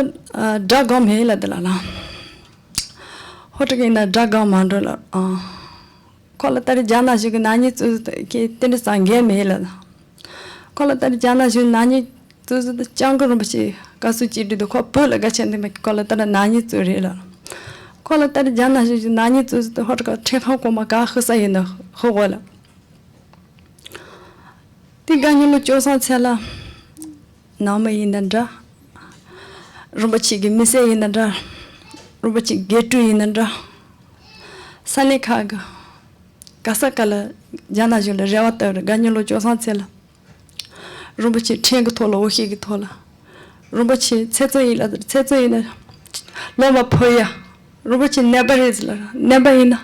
དགྲ་དགོངས་མེད་ལ་དེ་ལ་ལ་ཧོ་ཏྲི་ག་ཡིན་ན་དགྲ་དགོངས་མ་འགྲོ་ལ། ཁོ་ལ་ལྟར་རྒྱ་ནག་གཞུང་གི་ནག་ཉེས་བཙུགས་ཀྱི་རྟེན་འབྲེལ་སང་འགལ་མེད་ལ། ཁོ་ལ་ལྟར་རྒྱ་ནག་གཞུང་ནག་ཉེས་བཙུགས་ཀྱི་སྐྱབས་མགོན་རིན་པོ་ཆེ་བཀའ་ཟུར་གཅིག་སྒྲིལ་དུ་ཁོ་བོད་ལ་དགའ་ཆེ་འདི་མ་ཁོ་ལ་ལྟར་ནག་ཉེས་བཙུགས་རེད་ལ། ཁོ་ལ་ལྟར་རྒྱ་ནག་གཞུང་གི་ནག་ཉེས་བཙུགས་ཀྱི་ཧོ་ཏྲ་ཁ་ཁྲེ་ཁང་གོང་མ་ག་ཧི་ས་ཡིན་ན་ཧི་གོ་ལ། དེ་དགའ་ཉོ་ལོ་ཅོ་སང་ཚེ་ལ། ནང་མི་ཡིན་ན་འདྲ། རིན་པོ་ཆེ་གི་མི་སེར་ཡིན་ན་འདྲ། རིན་པོ་ཆེ་དགེ་ཕྲུག་ཡིན་ན་འདྲ། ས་གནས་ཁག་གི་ག་ས་ག་ལ་རྒྱ་ནག་གཞུང་ལ་རེ་བ་བཏབ་རེད། དགའ་ཉོ་ལོ་ཅོ་སང་ཚེ་ལ། རིན་པོ་ཆེ་ཕྲན་གི་ཐོག་ལ་འོ་ཤེས་གི་ཐོག་ལ། རིན་པོ་ཆེ་ཚེ་བཙོན་ཡིན་ལ་ཚེ་བཙོན་ཡིན་ན། ལོ་མ་ཕོ་ཡ། རིན་པོ་ཆེ་ནད་པ་རེད་ཟེར་ལ་ནད་པ་ཡིན་ན།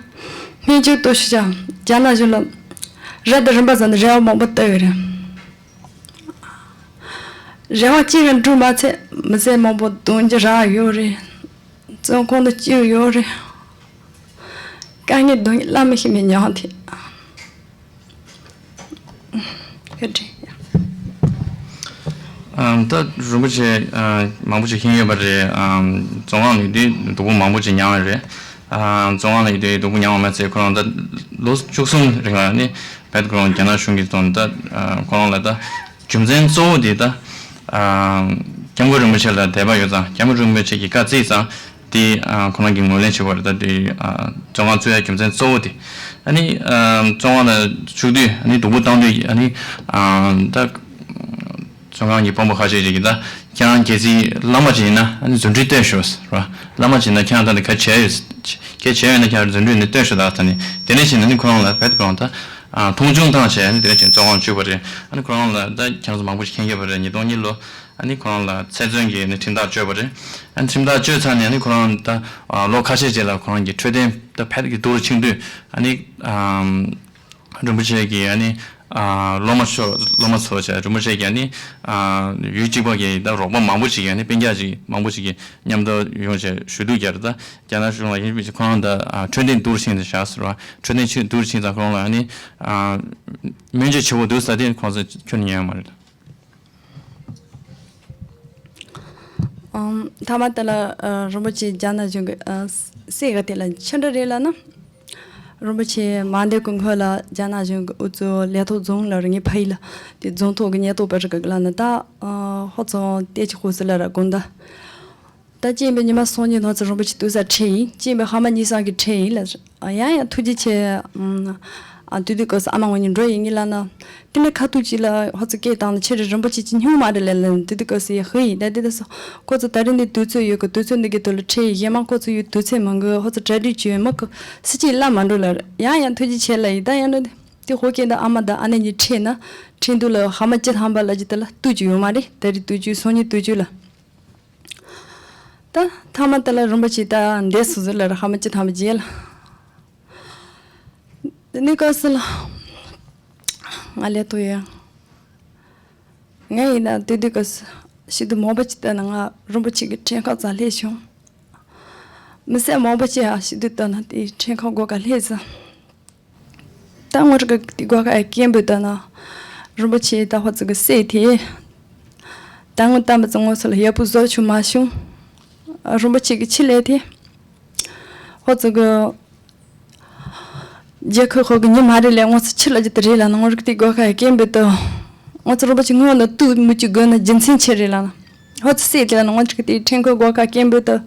སྨན་བཅོས་གཏོང་ཤུགས་ཀྱང་རྒྱ་ནག་གཞུང་ལ། རབ་དང་རིམ་པ་ཙམ་དུ་རེ་བ་མང་པོ་བཏབ་ཡོད་རེད། རེ་བ་གཅིག་ཀྱང་འགྲུབ་མ་ཚད་མི་ཚེ་མང་པོ་གདུང་རྒྱུ་རག་ཡོད་རེད། བཙོན་ཁང་དུ་བཅུག་ཡོད་རེད། དཀའ་ངལ་གདོང་ལ་མི་ཤེས་མི་ཉག་དེ། ཨམ། ད་རིན་པོ་ཆེ་ཨ་མང་པོ་ཞིག་ཤེས་ཡོད་པ་རེད། ཨམ། བཙོན་ཁང་ནས་དེ་སྡུག་པོ་མང་པོ་ཞིག་མྱངས་པ་རེད། ཨ། བཙོན་ཁང་ནས་དེ་སྡུག་པོ་མྱངས་པ་མ་ཚད་ཁོ་རང་ད་ལོ་བཅུ་གསུམ་རིང་ལ་ནི་བེད་ཁོ་རང་རྒྱ་ནག་གཞུང་གིས་བཙོན་ད་ཁོ་རང་ལ་ད་རྒྱུ་མཚན་གཙོ་བོ་དེ་ད་ཨ་སྐྱབས་མགོན་རིན་པོ་ཆེ་ལ་དད་པ་ཡོད་ཙང་སྐྱབས་མགོན་རིན་པོ་ཆེ་གིས་བཀའ་བརྩིས་ཙང་དེ་ཨ་ཁོ་རང་གིས་ངོས་ལེན་བྱེད་པ་རེད། ད་དེ་ཨ་བཙོན་ཁང་བཙུགས་ཡ་རྒྱུ་མཚན་གཙོ་བོ་དེ་ཨ་ནི་ཨ་བཙོན་ཁང་ལ་བཅུག་དུས་ཨ་ནི་སྡུག་པོ་བཏང་དུས་ཨ་ནི་ཨ་ད། བཙོན་ཁང་གི་དཔོན་པོ་ཁ་ཤས་ཅིག་གིས་ད་ཁྱེད་རང་གལ་སྲིད་བླ་མ་ཅིག་ཡིན་ན་ཨ་ནི་རྫུ་འཕྲུལ་སྟོན་ཤོག་ཟེར་བ། བླ་མ་ཅིག་ཡིན་ན་ཁྱེད་རང་ད་ནི་ག་བྱས་ཡོད། གལ་བྱས་ཡོད་ན་ཁྱེད་རང་རྫུ་འཕྲུལ་ནི་སྟོན་ཤོག་ད་ད་ནི་དེ་ནས་བྱས་ན་ནི་ཁོ་རང་ལ་བེད་ཁོ་རང་ད་མཐོང་ཆུང་བཏང་བྱས་ནི་དེ་ནས་བྱས་བཙོན་ཁང་བཅུག་པ་རེད། ཨ་ནི་ཁོ་རང་ལ་ད་ཁྱེད་རང་ཚོ་མང་པོ་ཞིག་མཁྱེན་གྱི་ཡོད་པ་རེད། ཉིས་སྟོང་གཉིས་ལོ་ཨ་ནི་ཁོ་རང་ལ་ཚེ་བཙོན་གྱི་ནི་ཁྲིམས་ཐག་གཅོད་པ་རེད། ཨ་ནི་ཁྲིམས་ཐག་གཅོད་ཚར་ནས་ཨ་ནི་ཁོ་རང་ད་ལོ་ཁ་ཤས་རྗེས་ལ་ཁོ་རང་གི་འཕྲོད་བསྟེན་ད་བེད་ཀྱི་སྡུག་རུ་ཕྱིན་དུས་ཨ་ནི། རིན་པོ་ཆེ་གིས་ཨ་ནི་ཨ་སློབ་མ་ཚོ་སློབ་མ་ཚོ་བྱས་རིན་པོ་ཆེ་གིས་ཨ་ནི་ཨ་ཡུལ་གཅིག་པ་གི་ད་རོགས་པ་མང་པོ་ཞིག་གིས་ཨ་ནི་སྤུན་ཀྱག་ཅིག་མང་པོ་ཞིག་གིས་མཉམ་དུ་ཡོང་བྱས་ཞུ་གཏུག་བརྒྱབ་རེད། ད་རྒྱ་ནག་གཞུང་ལ་ཡིན་པའི་ཁོ་རང་ད་ཨ་འཕྲོད་བསྟེན་སྡུག་རུ་ཕྱིན་ཟེར་བཞག་ཟེར་བ། འཕྲོད་བསྟེན་ཆེས་སྡུག་རུ་ཕྱིན་ཙང་ཁོ་རང་ལ་ཨ་ནི་ཨ་སྨན་བཅོས་བྱེད་དགོས་འདུག་ཟེར་དེ་ཁོང་ཚོ་ཁྱོན་ནས་ཉན་ཡོད་མ་རེད། ཨམ། མཐའ་མ་དེ་ལ་ཨ་རིན་པོ་ཆེ་རྒྱ་ནག་གཞུང་གི་ཨ་སྲིད་ག་དེ་ལ་ཆི་འདྲ་རེད་ལབ་ན། རིན་པོ་ཆེ་མ་འདས་གོང་ཁོ་ལ་རྒྱ་ནག་གཞུང་གི་ཨུ་ཚུགས་ལས་ཐོག་རྫོང་ལ་རིང་ཕ་ཡི་ལ་དེ་རྫོང་ཐོག་གི་ཉེན་རྟོག་པ་རིག་གི་ལ་ནི་ད་ཨ་ཧོ་ཚོང་ཏེ་ཅི་ཧུ་སི་ལ་ར་དགོང་ད། ད་སྐྱེས་པའི་ཉི་མ་སང་ཉིན་ནང་ཚོ་རིན་པོ་ཆེ་དུས་ས་ཁྲིད་ཡིན། སྐྱེས་པའི་ཧ་མ་གཉིས་སང་གི་ཁྲིད་ཡིན་ལ། ཡང་ཡང་ཐུགས་རྗེ་ཆེ། ཨ་དུས་དུས་སྐབས་སུ་ཨ་མ་ངོ་ཉིད་འགྲོ་ཡིན་ངེས་ལ་ན། དེ་ནས་ཁ་ཐུག་ཅིག་ལ་ཧོ་ཚོ་སྐད་བཏང་ནས་ཁྱེད་རེ་རིན་པོ་ཆེ་ཅི་སྙུང་མ་རེད་ལས་ལན་དུས་དུས་སྐབས་སུ་ཡ་ཧི་ཡིན་ད་དེ་དུས་སུ་ཁོ་ཚོ་ད་རིང་འདི་དུས་ཚོད་ཡོད་གི་དུས་ཚོད་འདི་གི་དུ་ལ་ཁྲིད་ཡིན་གཞན་མ་ཁོ་ཚོ་ཡོད་དུས་ཚོད་མང་གི་ཧོ་ཚོ་གྲ་སྒྲིག་བྱོས་མི་གི་སི་ཅིག་ལ་མ་འགྲོ་ལ་ཡང་ཡང་ཐུགས་རྗེ་ཆེ་ལ་ཡིན་ད་ཡང་འགྲོ་དེ་ཧོ་སྐད་ད་ཨ་མ་ད་ཨ་ནེ་གཉིས་ཁྲིད་ན་ཁྲིད་འདུག་ལ་ཧ་མ་ཅི་ཐམ་པ་ལ་ཅི་ད་ལ་ལྟོས་ཀྱི་ཡོད་མ་རེད་ད་རིང་ལྟོས་ཀྱི་སང་ཉིན་ལྟོས་ཀྱི་ལ། ད་ཐ་མ་དེ་ལ་རིན་པོ་ཆེ་ད་འདས་སོང་ཟེར་ལ་ར་ཧ་མ་ཅི་ཐ་མ་རྗེས་ལ། དེ་ནས་སྐབས་སུ་ལ་ང་ལས་ཐོ་ཡ། ང་ཡིན་ན་དེ་དུས་སྐབས་སུ་ཤི་དུ་མང་པོ་ཅིག་ལྟ་ན་ང་རིན་པོ་ཆེ་གི་ཕྲེང་ཁ་རྩ་ལྷས་བྱུང་། མི་སེར་མང་པོ་ཅིག་ཡང་ཤི་དུ་ལྟ་ན་དེ་ཕྲེང་ཁ་སྒོ་ཁ་ལྷས་ཟིན། ད་ངོ་རིག་གི་སྒོ་ཁ་སྐད་འབོད་ལྟ་ན། རིན་པོ་ཆེ་ད་ཧོ་ཙི་གི་སྲས་དེ། ད་ངོ་ལྟ་མི་ཙི་ངོ་སོ་ལ་ཡག་པོ་བཟོ་ཆུ་མ་བྱུང་། རིན་པོ་ཆེ་གི་ཆི་ལས་དེ། ཧོ་ཙི་གི་རྒྱལ་ཁབ་ཧོ་གི་ཉི་མ་རེ་ལས་ངོ་ཚ་ཆི་ལ་ཅི་ད་རེད་ལ་ན་ངོ་རིག་དེ་སྒོ་ཁ་སྐད་འབོད་ལྟ། ངོ་ཚ་རིན་པོ་ཆེ་ངོ་ན་ཏུ་མུ་ཅི་དགོས་ན་རྒྱུ་མཚན་ཆི་རེད་ལ་ན། ཧོ་ཙི་སྲས་དེ་ལ་ན་ངོ་ཚ་གི་དེ་ཕྲེང་ཁོ་སྒོ་ཁ་སྐད་འབོད་ལྟ།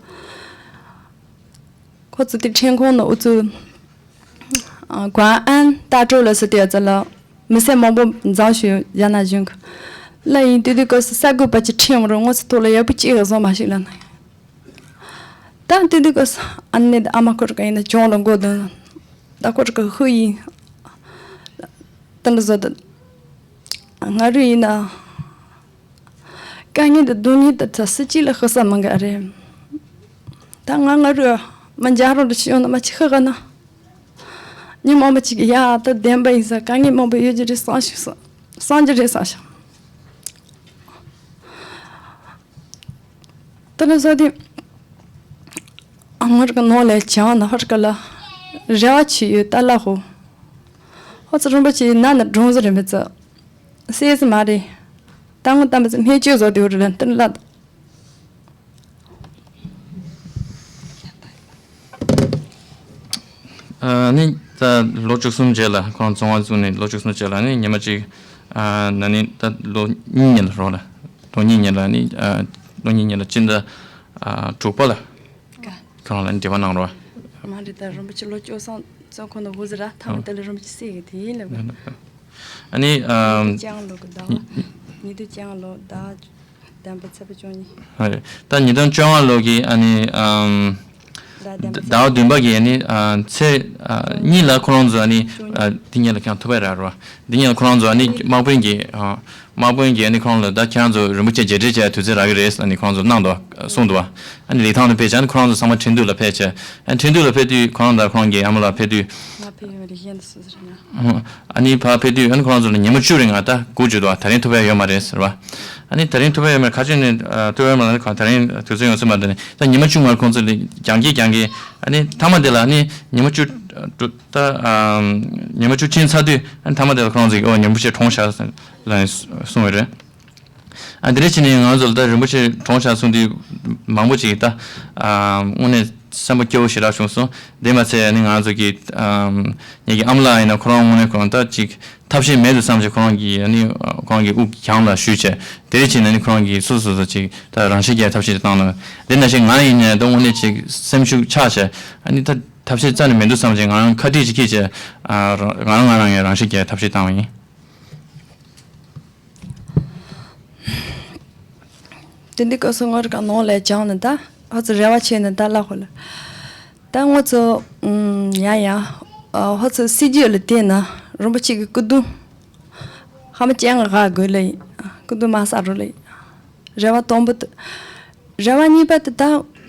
ཁོ་ཚོ་དེ་ཕྲེང་ཁོང་ནང་ཨུ་ཚུགས། ཀོང་ཨན་ཏ་ཀྲོ་ལ་སི་ཏེ་ཙ་ལ། མི་སེར་མང་པོ་འཛོམས་ཞུ་རྒྱ་ནག་གཞུང་གི། ལ་ཡིན་དུས་དུས་སྐབས་སུ་ས་དགོས་པ་ཅི་ཁྲིད་ཡོང་རུང་ངོ་ཚ་ཐོག་ལ་ཡག་པོ་ཅིག་བཟོ་མ་ཞིག་ལ་ན། ད་ ད་དེ་དུས་ཀྱི་ཨ་ནེ་དང་ཨ་མ་ཁོ་ར་ག་ཡིན་ན་གྱོང་ལ་མགོ་གདོང་། ད་ཁོ་ར་ག་ཧུ་ཡིན། ད་འདྲ་བཟོ་ད། ང་རུ་ཡིན་ན། དཀའ་ངལ་དང་སྡུག་བསྔལ་དང་ཚ་སྲི་གཅིག་ལ་ཤི་ས་མི་འགའ་རེད། ད་ང་ང་རུ་མ་འཇག་རོགས་ལ་ཤི་ཡོང་ན་མ་ཅི་ཤི་ག་ན། ཉི་མ་མ་ཅིག་ཡ་ད་བདེན་པ་ཡིན་ས། དཀའ་ངལ་མང་པོ་ཡོད་ཀྱི་རེད་བསམ་ཞིག་བསམ་གྱི་རེད་བསམ་ཞིག་ད་ནི་ས་དེ། ཨ་ང་ར་གི་ནང་ལས་བྱང་ན་ཧར་ཀ་ལ་རེ་བ་ཆེ་ཡོད་ད་ལ་ཧོ། ཧོ་ཙི་རིན་པོ་ཆེ་ན་ན་སྒྲུང་ཟེར་རེད་མི་ཙི། སེ་ཟི་མ་རེད། ད་ངོ་ད་མི་ཙི་སྨན་བཅོས་བཟོ་དེ་འུ་རེ་ལན་ཏི་ལ། ཨ་ནི་ད་ལོ་བཅུ་གསུམ་རྗེས་ལ་ཁོང་ཚོང་བ་བཙུགས་ནས་ལོ་བཅུ་གསུམ་རྗེས་ལ་ནི་ཉི་མ་གཅིག་ཨ་ན་ནི་ད་ལོ་གཉིས་ཉིན་ལ་རོགས་ལ་ལོ་གཉིས་ཉིན་ལ་ནི་ཨ་ལོ་གཉིས་ཉིན་ལ་སྤྱི་ཟླ་ཨ་དྲུག་པ་ལ་ཁོང་ལ་འབྲེལ་བ་གནང་རོགས། མ་རེད་ད་རིན་པོ་ཆེ་ལོ་བཅུ་གསུམ་ཙམ་ཁོ་ན་ཧུ་ཟི་ར་ཐ་མ་དེ་ལ་རིན་པོ་ཆེ་སྲས་ཀྱི་དེ་ཡིན་ལ། ཨ་ནི་ཨ་ལྕང་ལོ་གི་ཟླ་བ་ཉི་དུ་ལྕང་ལོ་ཟླ་བདུན་པ་ཚེས་པ་བཅུ་གཉིས། ཨ་རེད། ད་ཉིས་སྟོང་བཅོ་ལྔ་ལོ་གི་ཨ་ནི་ཨམ་ཟླ་བདུན་པ་ཟླ་བ་བདུན་པ་གི་ཨ་ནི་ཨ་ཚེས་ཨ་གཉིས་ལ་ཁོ་རང་ཚོ་ཨ་ནི་ཨ་འདི་ཉིད་ལ་ཁྱང་ཐུབ་པ་ར་རོ། འདི་ཉིད་ལ་ཁོ་རང་ཚོ་ཨ་ནི་དམག་དཔོན་གྱི་ཨ་དམག་དཔོན་གྱིས་ཨ་ནི་ཁོ་རང་ལ་ད་ཁྱེད་རང་ཚོ་རིན་པོ་ཆེ་མཇལ་འཕྲད་བྱས་དུས་ཚོད་རག་གི་རེད་ཨ་ནི་ཁོ་རང་ཚོ་གནང་འདུག་གསུངས་འདུག་ཨ་ནི་ལི་ཐང་དུ་ཕེབས་བྱས་ཨ་ནི་ཁོ་རང་ཚོ་ཚང་མ་ཁྲིན་ཏུའུ་ལ་ཕེབས་བྱས་ཨ་ནི་ཁྲིན་ཏུའུ་ལ་ཕེབས་དུས་ཁོ་རང་དང་ཁོ་རང་གི་ཨ་མ་ལགས་ཕེབས་དུས། ང་ཕེབས་ཡོང་བ་རེད་གཞན་དུ་སུ་ཟེར་ན། ཨ་ནི་ཕར་ཕེབས་དུས་ཨ་ནི་ཁོ་རང་ཚོ་ལ་ཉི་མ་བཅུ་རིང་ང་ད་སྒུག་བཅུག་འདུག་ད་རིང་ཐུབ་ཡ་ཡོད་མ་རེད་ཟེར་བ། ཨ་ནི་ད་རིང་ཐུབ་ཡ་ཡོད་མ་རེད་ཁ་ཆེ་ནས་ཐུབ་ཡ་ཡོད་མ་རེད་ཁ་ད་རིང་དུས་ཚོད་ཡོང་སྲིད་མ་རེད་ནས་ད་ཉི་མ་བཅུ་ང་ཁོང་ཚོ་ལ་རྒྱང་གིས་རྒྱང་གིས་ཨ་ནི་མཐའ་མ་དེ་ལ་ཨ་ནི་ཉི་མ་བཅུ་ད་ཉི་མ་བཅུ་ཕྱིན་ཚར་དུས་ཨ་ནི་མཐའ་མ་དེ་ལ་ཁོ་རང་ཚོ་གིས་ཨོ་ཉི་མ་བཅུ་གྲོངས་ཤག་ལ་གསུངས་ཡོད་རེད། ཨ་འདི་འདྲ་བྱས་ནས་ང་ཚོ་ལ་ད་རིན་པོ་ཆེ་གྲོངས་ཤག་གསུངས་དུས་མང་པོ་ཅིག་ད་ཨ་དངོས་གནས་སེམས་པ་སྐྱོ་བོ་ཞེ་དྲག་བྱུང་སོང་། དེ་མ་ཚད་ཨ་ནི་ང་ཚོ་གི་ཨ་ངེད་ཀྱི་ཨ་མ་ལགས་ཡིན་ན་ཁོ་རང་དངོས་གནས་ཁོ་རང་ད་ཅིག་ཐབས་ཤེས་མེད་དུ་བསམ་བྱས་ཁོ་རང་གི་ཨ་ནི་ཁོ་རང་གི་དབུགས་གྱང་ལ་ཞུས་བྱས་དེ་རེད་བྱས་ན་ནི་ཁོ་རང་གི་སོ་སོ་སོ་ཅིག་ད་རང་ཤི་རྒྱག་ཐབས་ཤེས་བཏང་ལ་དེ་ནང་བཞིན་ང་ཡིན་ནའི་ད་དངོས་གནས་ཅིག་སེམས་ཤུགས་ཆག་བྱས་ཨ་ནི་ད་ཐབས་ཤེས་རྩ་ནས་མེད་དུ་བསམ་བྱས་ང་རང་ཁ་གྲིག་ཅིག་ཁྱེར་བྱས་ཨ་རང་ང་རང་ང་རང་ཡང་རང་ཤི་རྒྱག་ཐབས་ཤེས་བཏང་བ་ཡིན། དེ་འདི་སྐབས་སུ་ངོ་ར་ག་ནང་ལས་བྱང་ནི་ད་ཧ་ཙི་རེ་བ་ཆེ་ནི་ད་ལ་ཧོ་ལ། ད་ངོ་ཚོ་ཡང་ཡང་ཧ་ཙི་སྲིད་ཇུས་ལ་བལྟས་ན་རིན་པོ་ཆེ་གི་སྐུ་གདུང་ཧ་མ་ཅན་ག་དགོས་ལ་ཡིན། སྐུ་གདུང་མ་ས་རུ་ལ་ཡིན། རེ་བ་དང་པོ་དེ། རེ་བ་གཉིས་པ་དེ་ད་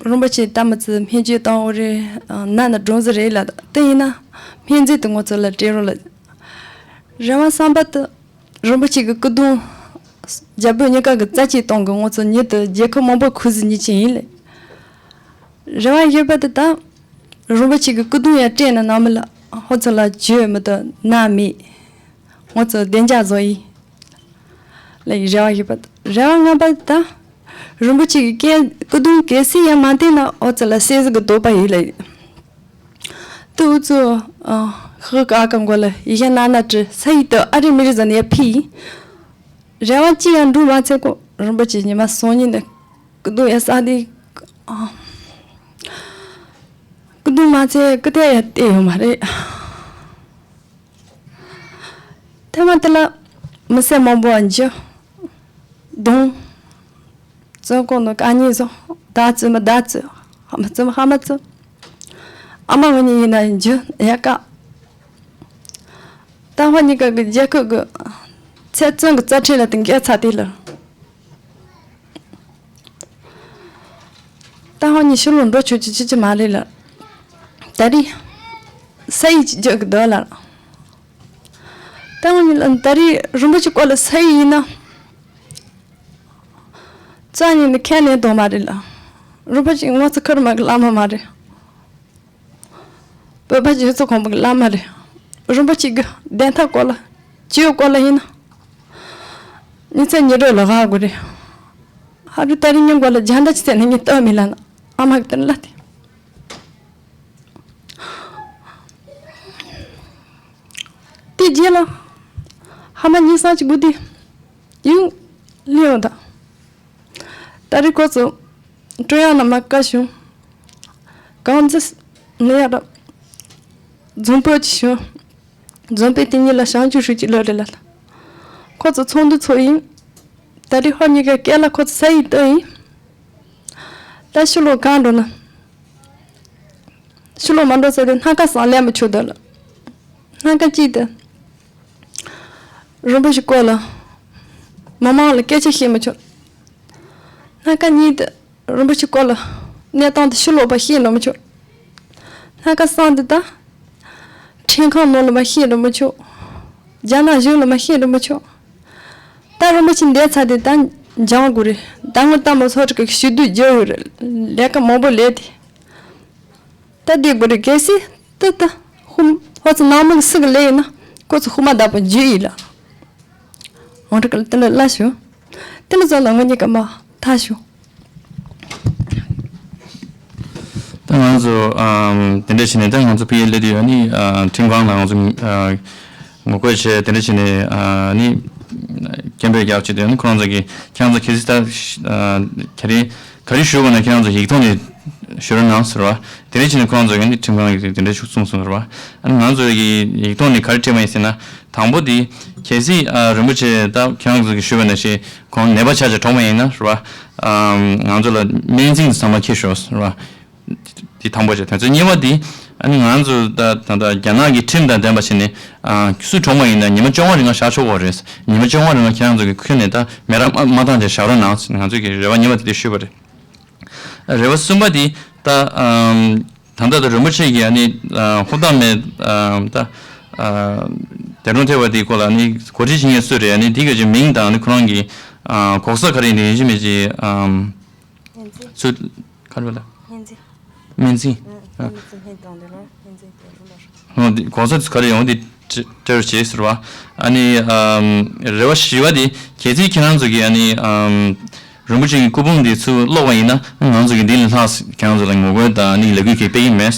རིན་པོ་ཆེ་ད་མི་ཚེ་སྨན་བཅོས་བཏང་འོ་རེད། ན་ན་སྒྲུང་ཟི་རེད་ལ་དེ་ཡིན་ན་སྨན་རྫས་དེ་ངོ་ཚོ་ལ་སྤྲད་རོགས་ལ། རེ་བ་གསུམ་པ་དེ། རིན་པོ་ཆེ་གི་སྐུ་གདུང་རྒྱ་བོད་གཉིས་ཀ་གི་རྩ་ཆེའི་སྟེང་གི་ངོ་ཚོ་ཉིད་དུ་རྒྱལ་ཁབ་མང་པོ་ཁུ་ཟི་ཉིད་ཅན་ཡིན་ལེ། རེ་བ་བཞི་པ་དེ་དང་རིན་པོ་ཆེ་གི་སྐུ་གདུང་ཡང་སྤྲད་ན་ནང་མི་ལ་ཧོ་ཚོ་ལ་བརྗོད་མི་དུ་ན་མེད་ངོ་ཚོ་བདེ་འཇགས་བཟོ་ཡིན་ལེ་ཡི་རེ་བ་བཞི་པ་དེ། རེ་བ་ལྔ་པ་དེ་དང་རིན་པོ་ཆེ་གི་སྐད་སྐུ་གདུང་གལ་སྲིད་ཡང་མ་བསྟན་ན་ཧོ་ཚོ་ལ་སེ་ཟི་གི་འདོད་པ་ཡིན་ལེ། ཏུའུ་ཙུ་ཧི་ཀ་ཀ་མགོ་ལ་ཡི་ཤ་ན་ན་ཏྲི་ས་ཡི་ཏུ་ཨ་རི་མི་རི་ཟ་ནི་ཡ་ཕི་ཡི་རེ་བ་ཅི་ཡང་འགྲུབ་མ་ཚད་ཀོ་རིན་པོ་ཆེ་ཉི་མ་སོང་ཉིན་ནི་སྐུ་གདུང་ཡ་ས་དི་སྐུ་གདུང་མ་ཚད་སྐུ་ཐལ་ཡ་བལྟས་ཡོད་མ་རེད། ཐ་མ་དེ་ལ་མི་སེར་མང་པོ་འཇུ་གདུང་། བཙོན་ཁང་ནང་དཀའ་ངལ་བཟོ། བདག་བཙོན་མ་བདག་བཙོན། ཧ་མ་བཙོན་མ་ཧ་མ་བཙོན། ཨ་མ་ངོ་གཉིས་ཡིན་ན་འཇུ་ཡ་ཀ་ཏང་ཧོ་གཉིས་ཀ་གི་རྒྱལ་ཁབ་ཀྱི་ཚད་བཙོན་གྱི་རྩ་ཁྲིམས་ལ་དེ་འགལ་ཚར་དེ་ལ། ཏང་ཧོ་གཉིས་ཕྱི་ལོགས་འགྲོ་ཆོག་ཅི་ཅི་ཅི་མ་རེད་ལ། ད་རེས་ས་ཡིག་ཅིག་རྒྱག་གི་འདུག་ལ། ཏང་ཧོ་གཉིས་ལ་ད་རེས་རིན་པོ་ཆེ་སྐོར་ལ་ས་ཡིག་ཡིན་ན། རྩ་ཉིད་ནི་ཁས་ལེན་དོ་མ་རེད་ལ། རིན་པོ་ཆེ་ངོ་ཚ་ཁར་མ་གི་བླ་མ་མ་རེད། བོད་པ་སྤྱི་ཚོགས་གོང་མ་གི་བླ་མ་རེད། རིན་པོ་ཆེ་གི་བདེན་མཐའ་སྐོར་ལ་སྤྱི་ཡོངས་སྐོར་ལ་ཡིན་ན། ཉི་ཚེ་ཉི་འགྲོ་ལ་དགའ་དགོས་རེད། ཧ་རུ་ད་རིང་ཉིན་མགོ་ལ་རྒྱ་འདྲ་ཅི་ཚེ་ནི་ངས་ལྟ་མི་ལ་ན་ཨ་མ་གི་དོན་ལ་དེ། དེ་རྗེས་ལ་ཧ་མ་ཉི་ས་ཅི་དགུ་དེ་ཡང་ལེའོ་ད། ད་རེས་ཁོ་ཚོ་ཀྲུང་དབྱང་ནང་མ་བཀའ་བྱུང་། གང་ཟེར་ནི་ཡ་ར་རྫོང་དཔོན་ཅིག་བྱུང་། རྫོང་དཔོན་དེ་ཉིད་ལ་བྱང་ཆུབ་ཧྲུའུ་ཅི་ལོ་རེ་ལ་ཁོ་ཚོ་ཚོགས་འདུ་ཚོགས་ཡིན། ད་རེས་ཧོ་གཉིས་ཀ་སྐད་ལ་ཁོ་ཚོ་ས་ཡིག་བཏོན་ཡིན། ད་ཕྱི་ལོགས་གང་འགྲོ་ན། ཕྱི་ལོགས་མ་འགྲོ་ཟེར་དུས། སྣ་ཁ་བཟང་ལས་མི་ཆོག་དོ་ལ། སྣ་ཁ་གཅིག་དེ་རིན་པོ་ཆེ་སྐོར་ལ་མི་མང་ལ་སྐད་ཆ་བཤད་མི་ཆོག། སྣ་ཁ་གཉིས་དེ་རིན་པོ་ཆེ་སྐོར་ལ་གནས་སྟངས་དེ་ཕྱི་ལོགས་པ་བཤད་འགྲོ་མི་ཆོག། སྣ་ཁ་གསུམ་དེ་ད་ཁྲིམས་ཁང་ནང་ལ་མ་བཤད་འགྲོ་མི་ཆོག། རྒྱ་ནག་གཞུང་ལ་མ་བཤད་འགྲོ་མི་ཆོག། ད་རིན་པོ་ཆེ་འདས་ཚར་དེ་ད་འཇང་དགོས་རེད། ད་ངོ་ལྟ་མ་སོགས་ཀྱི་ཞུ་གཏུག་རྒྱག་དགོས་རེད། ལས་ཀ་མང་པོ་ལས་དེ། ད་འདི་དགོས་རེད། གལ་སྲིད་ད་ད་ཧུམ་ཧོ་ཚོ་ནང་མི་གི་སུ་གི་ལས་ཡིན་ན་ཁོ་ཚོ་ཧུ་མ་ད་པོ་འཇུ་ཡིན་ལ། འོང་འགྲོ་གི་ལ་དེ་ལ་ལ་ཞུ། དེ་ལ་ཚོ་ལ་ངོ་གཉིས་ཀ་མ་ཐག་ཞུ། ད་ང་ཚོ་ཨམ་དེ་འདྲ་བྱས་ནས། ད་ང་ཚོ་ཕ་གིར་སླེབས་དུས་ཨ་ནི་ཨ་ཁྲིམས་ཁང་ལ་ང་ཚོ་ཨ་ངོ་རྒོལ་བྱས། དེ་འདྲ་བྱས་ནས་ཨ་ནི་སྐད་འབོད་རྒྱག་བྱས་དུས། ཨ་ནི་ཁོ་རང་ཚོ་གིས་ཁྱེད་རང་ཚོ་གལ་སྲིད་ད་ཨ་ག་རེ་ག་རེ་ཞུ་དགོས་ན་ཁྱེད་རང་ཚོ་ཡིག་ཐོག་ནས་ཞུ་རོགས་གནང་ཟེར་བ། དེ་འདྲ་བྱས་ནས་ཁོ་རང་ཚོ་གིས་ཨ་ནི་ཁྲིམས་ཁང་གིས་དེ་འདྲ་ཞིག་གསུངས་སོང་ཟེར་བ། ཨ་ནི་ང་ཚོ་གིས་ཡིག་ཐོག་ནས་ག་རེ་བྲིས་པ་ཡིན་ཟེར་ན། དང་པོ་དེ་གལ་སྲིད་ཨ་རིན་པོ་ཆེ་ད་ཁྱེད་རང་ཚོ་གིས་ཞུས་པ་ནང་བཞིན་ཁོང་ནད་པ་ཆགས་བྱས་གྲོངས་པ་ཡིན་ན་རེད་བ། ཨམ་ང་ཚོ་ལ་སྨན་རྫས་ཚང་མ་འཁྱེར་ཤོག་རེད་བ། དེ་དང་པོ་བྱས། དོན་ཚན་གཉིས་པ་དེ་ཨ་ནི་ང་ཚོ་ད་ད་ད་རྒྱ་ནག་གི་ཁྲིམས་དང་ལྡན་པ་བྱས་ནས་ཨ་སུ་གྲོངས་པ་ཡིན་ན་ཉི་མ་བཅོ་ལྔ་རིང་ལ་བཞག་ཆོག་གི་རེད། ཉི་མ་བཅོ་ལྔ་རིང་ལ་ཁྱེད་རང་ཚོ་གིས་ཁྱོན་ནས་ད་མེ་རག་མ་མ་བཏང་བྱས་བཞག་རོགས་གནང་ཟེར་ནས་ང་ཚོ་གིས་རེ་བ་གཉིས་པ་དེ་དེ་ཞུས་པ་རེད། རེ་བ་གསུམ་པ་དེ་ད་ཨམ་ད་ལྟ་ད་རིན་པོ་ཆེ་གིས་ཨ་ནི་ཨ་ཧུར་ཐག་མེད་ཨམ་ད་ཨ་འདས་གྲོངས་ཐེབས་པ་དེའི་སྐོར་ལ་ཨ་ནི་གོ་སྒྲིག་བྱེད་མཁན་སུ་རེད། ཨ་ནི་དེ་ག་ཅིག་མིང་དང་ཨ་ནི་ཁོ་རང་གི་ཨ་གོ་ས་ག་རེ་ཡིན་ནི་ཡིན་གཅིག་མིན་གཅིག་ཨམ་སྨན་རྫས། ཚུ་ག་རེ་ལ། སྨན་རྫས། སྨན་རྫས། ཨ། སྨན་རྫས་སྨན་གཏོང་དེ་ལ་སྨན་རྫས་དེ་རུ་ལ། ཧོ་འདི་གོ་ས་ག་རེ་ཡོང་འདི་སྤྲད་རོགས་བྱེད་ཟེར་བ། ཨ་ནི་ཨམ་རེ་བ་བཞི་པ་དེ་གལ་སྲིད་ཁྱེད་རང་ཚོ་གིས་ཨ་ནི་ཨམ་རིན་པོ་ཆེ་གི་སྐུ་ཕུང་འདི་ཚུར་སློག་པ་ཡིན་ན། ང་ཚོ་གིས་འདི་ལས་ལྷག་ཁྱེད་རང་ཚོ་ལ་ངོ་རྒོལ་དང་ཨ་ནི་ལས་འགུལ་གྱི་སྤེལ་གྱི་མེད།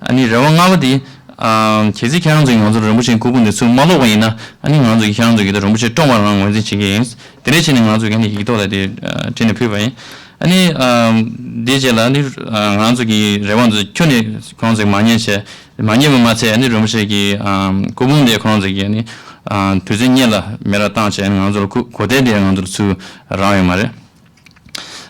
ཨ་ནི་རེ་བ་ལྔ་པ་དེ་ཨམ་གལ་སྲིད་ཁྱེད་རང་ཚོ་གིས་ང་ཚོ་རིན་པོ་ཆེ་གི་སྐུ་ཕུང་འདི་ཚུར་མ་སློག་པ་ཡིན་ན། ཨ་ནི་ང་ཚོ་གིས་ཁྱེད་རང་ཚོ་གིས་ད་རིན་པོ་ཆེ་བཀྲོངས་པ་རང་ངོས་འཛིན་བྱེད་ཀྱི་ཡིན། དེ་འདྲ་བྱས་ནས་ང་ཚོ་གིས་ཨ་ནི་ཡིག་ཐོག་ལ་དེ་ཨ་བྲིས་ནས་ཕུལ་བ་ཡིན། ཨ་ནི་ཨམ་དེའི་རྗེས་ལ་ཨ་ནི་ཨ་ང་ཚོ་གི་རེ་བ་ཚོ་ཁྱོན་ནས་ཁོང་ཚོས་མ་ཉན་བྱས། མ་ཉན་པ་མ་ཚད་ཨ་ནི་རིན་པོ་ཆེ་གི་ཨམ་སྐུ་ཕུང་དེ་ཁོང་ཚོ་གིས་ཨ་ནི་ཨ་དུས་ཚོད་སྔོན་ལ་མེ་རག་བཏང་བྱས། ཨ་ནི་ང་ཚོ་ལ་གོ་གོ་དེབ་དེ་ང་ཚོ་ལ་ཚུར་རག་ཡོད་མ་རེད།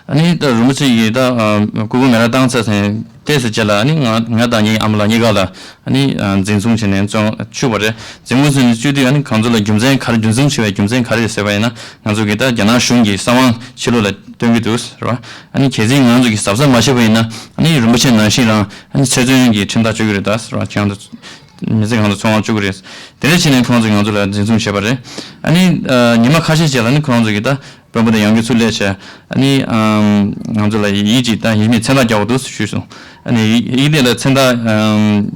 ཨ་ནི་ད་རིན་པོ་ཆེ་གིས་ད་ཨ་སྐུ་ཕུང་མེ་རག་བཏང་ཚར་ཟིན་ཏོག་ཙམ་རྗེས་ལ། ཨ་ནི་ང་ང་དང་ངའི་ཨ་མ་ལགས་གཉིས་ཀ་ལ་ཨ་ནི་ཨ་འཛིན་བཟུང་བྱས་ནས་བཙོན་བཅུག་པ་རེད། འཛིན་བཟུང་བྱས་ནས་བཅུག་དུས་ཨ་ནི་ང་ཚོ་ལ་རྒྱུ་མཚན་ག་རེ། རྒྱུ་མཚན་ཆེ་བའི་རྒྱུ་མཚན་ག་རེ་རེད་ཟེར་བ་ཡིན་ན། ང་ཚོ་གིས་ད་རྒྱ་ནག་གཞུང་གི་གསང་བ་ཕྱི་ལོགས་ལ་སྟོན་གྱི་འདུག་ཟེར་བ། ཨ་ནི་གལ་སྲིད་ང་ཚོ་གིས་གཟབ་གཟབ་མ་བྱས་པ་ཡིན་ན། ཨ་ནི་རིན་པོ་ཆེ་ནང་བཞིན་རང་ཨ་ནི་ཚེ་བཙོན་གྱི་ཁྲིམས་ཐག་གཅོད་ཀྱི་རེད་ད་ཟེར་བ། ཁྱེད་རང་ཚོ་མི་ཚེ་གང་ཚོད་འཚོ་བ་བཅུག་གི་རེད། དེ་འདྲ་བྱས་ནས་ཁོང་ཚོས་ང་ཚོ་ལ་འཛིན་བཟུང་བྱས་པ་རེད། ཨ་ནི་ཨ་ཉི་མ་ཁ་ཤས་ཤིག་ལ་ནི་ཁོང་ཚོ་གིས་ད་དཔོན་པོ་དང་ཡང་སྒོས་ཚུར་སླེབས་བྱས། ཨ་ནི་ཨམ་ང་ཚོ་ལ་ཡི་གེ་ཅིག་ད་ཡིག་མེད་མཚན་རྟགས་རྒྱག་དགོས་འདུག་ཞུས་སོང་། ཨ་ནི་ཡི་ཡི་གེ་དེ་ལ་མཚན་རྟགས་ཨམ་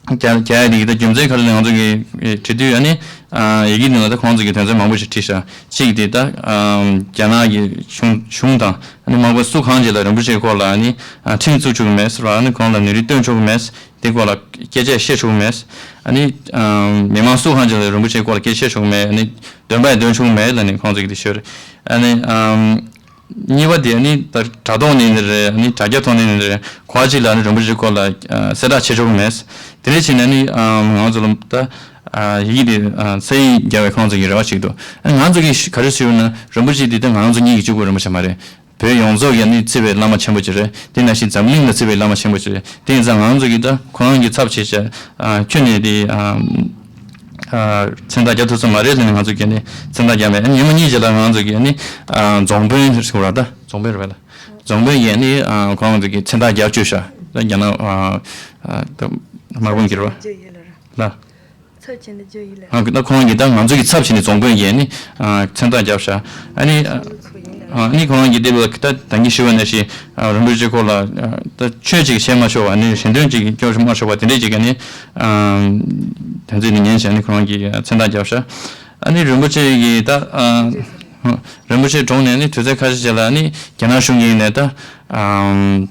རྒྱག་རྒྱག་ཡ་དེ་གི་ད་རྒྱུ་མཚན་ག་རེ་ལ་ང་ཚོ་གིས་དྲི་དུས། ཨ་ནི་ཨ་ཡི་གེ་དེ་ལ་ད་ཁོང་ཚོ་གིས་དོན་ཚན་མང་པོ་ཞིག་བྲིས་ཤག་གཅིག་དེ་ད་ཨམ་རྒྱ་ནག་གི་གཞུང་གཞུང་དང་། ཨ་ནི་མང་པོ་སུ་གང་ཅིག་ལ་རིན་པོ་ཆེའི་སྐོར་ལ་ཨ་ནི་ཨ་ཁྲིམས་བཙུགས་ཆོག་གི་མེད་ཟེར་བ། ཨ་ནི་ཁོང་ལ་ནུས་རིག་སྟོན་ཆོག་གི་མེད། དེ་སྐོར་ལ་སྐད་ཆ་བཤད་ཆོག་གི་མེད། ཨ་ནི་ཨམ་མི་མང་སུ་གང་ཅིག་ལ་རིན་པོ་ཆེའི་སྐོར་ལ་སྐད་ཆ་བཤད་ཆོག་གི་མེད། ཨ་ནི་འདོན་པ་ཡང་འདོན་ཆོག་གི་མེད་ལབ་ནས་ཁོང་ཚོ་གིས་དེ་ཤོད་རེད། ཨ་ནི་ཨམ་གཉིས་པ་དེ་ཨ་ནི་ད་དྲ་ཐོག་ནས་ཡིན་ནའི་རེད། ཨ་ནི་དྲ་རྒྱ་ཐོག་ནས་ཡིན་ནའི་རེད། ག་བ་ཅིག་ལ་ཨ་ནི་རིན་པོ་ཆེའི་སྐོར་ལ་ཨ་གསལ་བསྒྲགས་བྱེད་ཆོག་གི་མེད། དེ་འདྲ་བྱས་ནས་ཨ་ནི་ཨམ་ང་ཚོ་ལ་ད་ཨ་ཡི་གེ་དེ་ཨ་ས་ཡིག་རྒྱག་པའི་ཁོང་ཚོ་གི་རེ་བ་ཞིག་འདུག་ཨ་ང་ཚོ་གིས་ག་རེ་ཞུས་ན། རིན་པོ་ཆེ་དེ་ད་ང་ཚོ་གཉིས་ཀྱིས་གཅིག་པུ་རིན་པོ་ཆེ་མ་རེད། བོད་ཡོངས་རྫོགས་ཀྱིས་ནི་བརྩི་བའི་བླ་མ་ཆེན་པོ་ཅིག་རེད། དེ་ནང་བཞིན་འཛམ་གླིང་ལ་བརྩི་བའི་བླ་མ་ཆེན་པོ་ཅིག་རེད། དེ་ཡིན་ཙང་ང་ཚོ་གིས་ད་ཁོ་རང་གི་ཚབ་བྱས་བྱས་ཨ་ཁྱོན་ནས་དེ་ཨ་ཨ་མཚན་རྟགས་རྒྱག་ཐུབ་ས་མ་རེད་ལབ་ནས་ང་ཚོ་གིས་ནི་མཚན་རྟགས་རྒྱག་མེད། ཨ་ཉི་མ་གཉིས་རྗེས་ལ་ང་ཚོ་གིས་ནི་ཨ་རྫོང་དཔོན་ཟེར་བ་ད་རྫོང་དཔོན་རེད་པས་ལ། རྫོང་དཔོན་གྱིས་ནི་ཨ་ཁོ་རང་ཚོ་གི་མཚན་རྟགས་རྒྱག་བཅུག་ཤག་ད་རྒྱ་ནག་ཨ་ཨ་ད་དམག་དཔོན་གྱིས་རེད་པ་ལ། ཚབ་བྱས་ནས་བརྗོད་ཡིན་ལ། ཨ་ད་ཁོང་གིས་ད་ང་ཚོ་གི་ཚབ་བྱས་ནས་རྫོང་དཔོན་གྱིས་ནི་ཨ་མཚན་རྟགས་བརྒྱབ་ཤག་ཨ་ནི་ཨ་ཚོ་ཡིན་ལ། ཨ་ནི་ཁོང་གིས་དེ་ལ་ད་ད་གིན་ཞུས་པ་ནང་བཞིན་ཨ་རིན་པོ་ཆེ་སྐོར་ལ་ཨ་ད་ཆོས་གཅིག་བཤད་མ་ཆོག་པ། ཨ་ནི་རེ་འདུན་གཅིག་སྐྱོན་མ་ཆོག་པ་དེ་འདྲས་ཅིག་ག་ནི་ཨ་དོན་ཚན་ནི་ཉན་བྱས་ནི་ཁོང་གིས་མཚན་རྟགས་བརྒྱབ་ཤག་ཨ་ནི་རིན་པོ་ཆེ་གིས་ད་ཨ་རིན་པོ་ཆེ་གྲོངས་ནས་ནི་དུས་ཚོད་ཁ་ཤས་ཤིག་ལ་ནི་རྒྱ་ནག་གཞུང་གིས་ནས་ད་ཨ།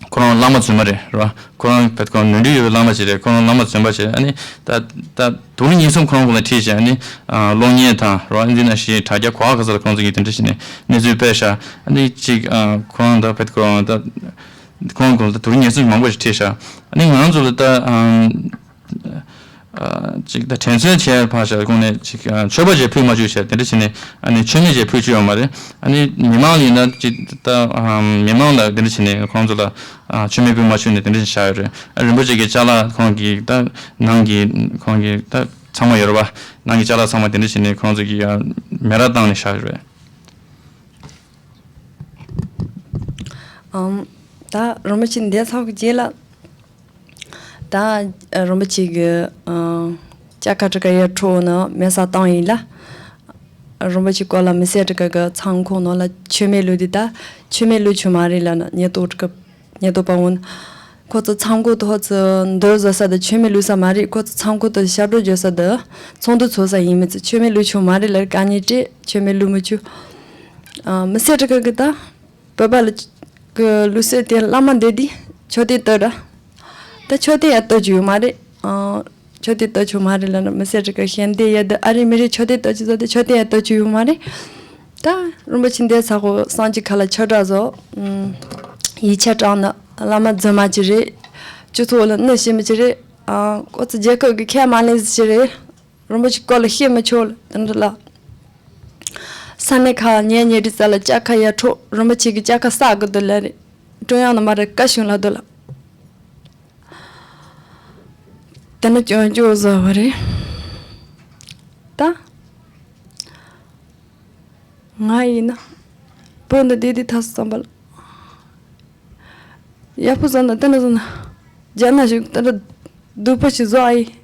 ཁོ་རང་བླ་མ་རྫུན་མ་རེད་རེད་བ། ཁོ་རང་བེད་ཁོ་ནོར་འཁྲུལ་ཡོད་པའི་བླ་མ་ཅིག་རེད། ཁོ་རང་བླ་མ་རྫུན་པ་ཅིག་རེད། ཨ་ནི་ད་ད་དུག་ལོག་ཉེན་སྲུང་ཁོ་རང་ཁོ་ལ་ཁྲིད་བྱས། ཨ་ནི་ཨ་གློག་བརྙན་དང་རེད་བ། འདི་ན་ཞིག་དྲ་རྒྱ་གོ་བ་ག་ས་ལ་ཁོང་ཚོ་གིས་དེ་འདྲ་བྱས་ནས་གནས་ཚུལ་སྤེལ་ཤག་ཨ་ནི་ཅིག་ཨ་ཁོ་རང་ད་བེད་ཁོ་རང་ད་ཁོ་རང་ཁོ་ལ་ད་དུག་ལོག་ཉེན་སྲུང་མང་པོ་ཞིག་ཁྲིད་ཤག་ཨ་ནི་ང་རང་ཚོ་ལ་ད་ཨ་ ཅིག་ད་དྲན་གསོ་བྱས་ཕར་བཞག་གོང་ནས་ཅིག་མཆོད་པ་ཅིག་ཕུལ་མ་བཅུག་བྱས་དེ་འདྲ་བྱས་ནས་ཨ་ནི་མཆོད་མེ་ཅིག་ཕུལ་བཅུག་ཡོད་མ་རེད། ཨ་ནི་མི་མང་ཡིན་ན་ཅིག་ད་མི་མང་ལ་དེ་འདྲ་བྱས་ནས་ཁོང་ཚོ་ལ་མཆོད་མེ་ཕུལ་མ་བཅུག་ནས་དེ་འདྲ་བྱས་བཞག་ཡོད་རེད། རིན་པོ་ཆེ་གི་ཅ་ལག་ཁོང་གི་ད་ནང་གི་ཁོང་གི་ད་ཚང་མ་ཡོད་རེད་པ། ནང་གི་ཅ་ལག་ཚང་མ་དེ་འདྲ་བྱས་ནས་ཁོང་ཚོ་གི་མེ་རག་བཏང་ནས་བཞག་ཡོད་རེད། ཨམ། ད་རིན་པོ་ཆེ་འདས་ཚར་གི་རྗེས་ལ། ད་རིན་པོ་ཆེ་གི་ཨ་ལྕགས་ཁ་ཁྲི་ཀ་ཡར་འཕྲོ་ནས་མེ་སྲེག་བཏང་ཡིན་ལ། རིན་པོ་ཆེ་སྐོར་ལ་མི་སེར་ཁྲི་ཀ་གི་ཚང་ཁོག་ནང་ལ་མཆོད་མེ་བླུགས་དུས་ད་མཆོད་མེ་བླུགས་ཆོག་མ་རེད་ལབ་ནས་ཉེན་རྟོག་ཁྲི་ཀ་ཉེན་རྟོག་པ་འོང་། ཁོ་ཚོ་ཚང་ཁོག་ཏུ་ཁོ་ཚོ་མདོ་བཟོ་ས་དང་མཆོད་མེ་བླུགས་ས་མ་རེད། ཁོ་ཚོ་ཚང་ཁོག་ཏུ་ཞབས་བྲོ་རྒྱག་ས་དང་ཚོགས་འདུ་ཚོགས་ས་ཡིན་མི་ཚོ་མཆོད་མེ་བླུགས་ཆོག་མ་རེད་ལབ་བཀའ་རྙིང་སྤྲད། མཆོད་མེ་བླུགས་མི་བཅུག་ཨ་མི་སེར་ཁྲི་ཀ་གི་ད། བོད་པ་ལ་གི་ལུགས་སྲོལ་དེ་བླ་མ་འདས་དུས་མཆོད་རྟེན་བཏབ་ར། ད་མཆོད་རྟེན་ཡང་བཏབ་རྒྱུ་ཡོད་མ་རེད། ཨང་། མཆོད་རྟེན་བཏབ་རྒྱུ་མ་རེད་ལབ་ན་མི་སེར་ཁྲི་ཀ་ཤན་དེ་ཡ་དེ་ཨ་རི་མི་རི་མཆོད་རྟེན་བཏབ་རྒྱུ་ཟེར་ཏེ་མཆོད་རྟེན་ཡང་བཏབ་རྒྱུ་ཡོད་མ་རེད། ད་རིན་པོ་ཆེ་འདས་ཚར་གོ་སངས་རྒྱས་ཁ་ལ་ཆོས་གྲགས་བཟོ། ཨུམ། ཡིག་ཆ་དྲངས་ན་བླ་མ་རྫུན་མ་ཅིག་རེད། སྤྱི་ཚོགས་ལ་གནོད་བྱེད་མི་ཅིག་རེད། ཨང་། ཁོ་ཚོ་རྒྱལ་ཁབ་ཀྱི་ཁས་མ་ལེན་ཟེར་ཅིག་རེད། རིན་པོ་ཆེ་སྐོར་ལ་བཤད་མི་ཆོག་ལ་དེ་འདྲ་ལ། ས་གནས་ཁག་ཉེ་ཉེ་རི་ས་ལ་ལྕགས་ཁ་ཡར་འཕྲོ་རིན་པོ་ཆེ་གི་ལྕགས་ཁ་བསག་གི་འདུག་ལ་རེད། ཀྲུང་དབྱང་ནས་མར་བཀའ་བྱུང་ལ་འདུག་ལ། དེ་ནི་སྐྱོན་བརྗོད་བཟོ་བ་རེད། ད་ང་ཡིན་ན་བོད་འདི་བདེ་བདེ་ཐག་བསམ་པ་ལ། ཡག་པོ་བཟོ་ན་དེ་འདྲ་བཟོ་ན། རྒྱ་ནག་གཞུང་དེ་འདྲ་སྡུག་པོ་ཞིག་བཟོ་ཨ་ཡིན།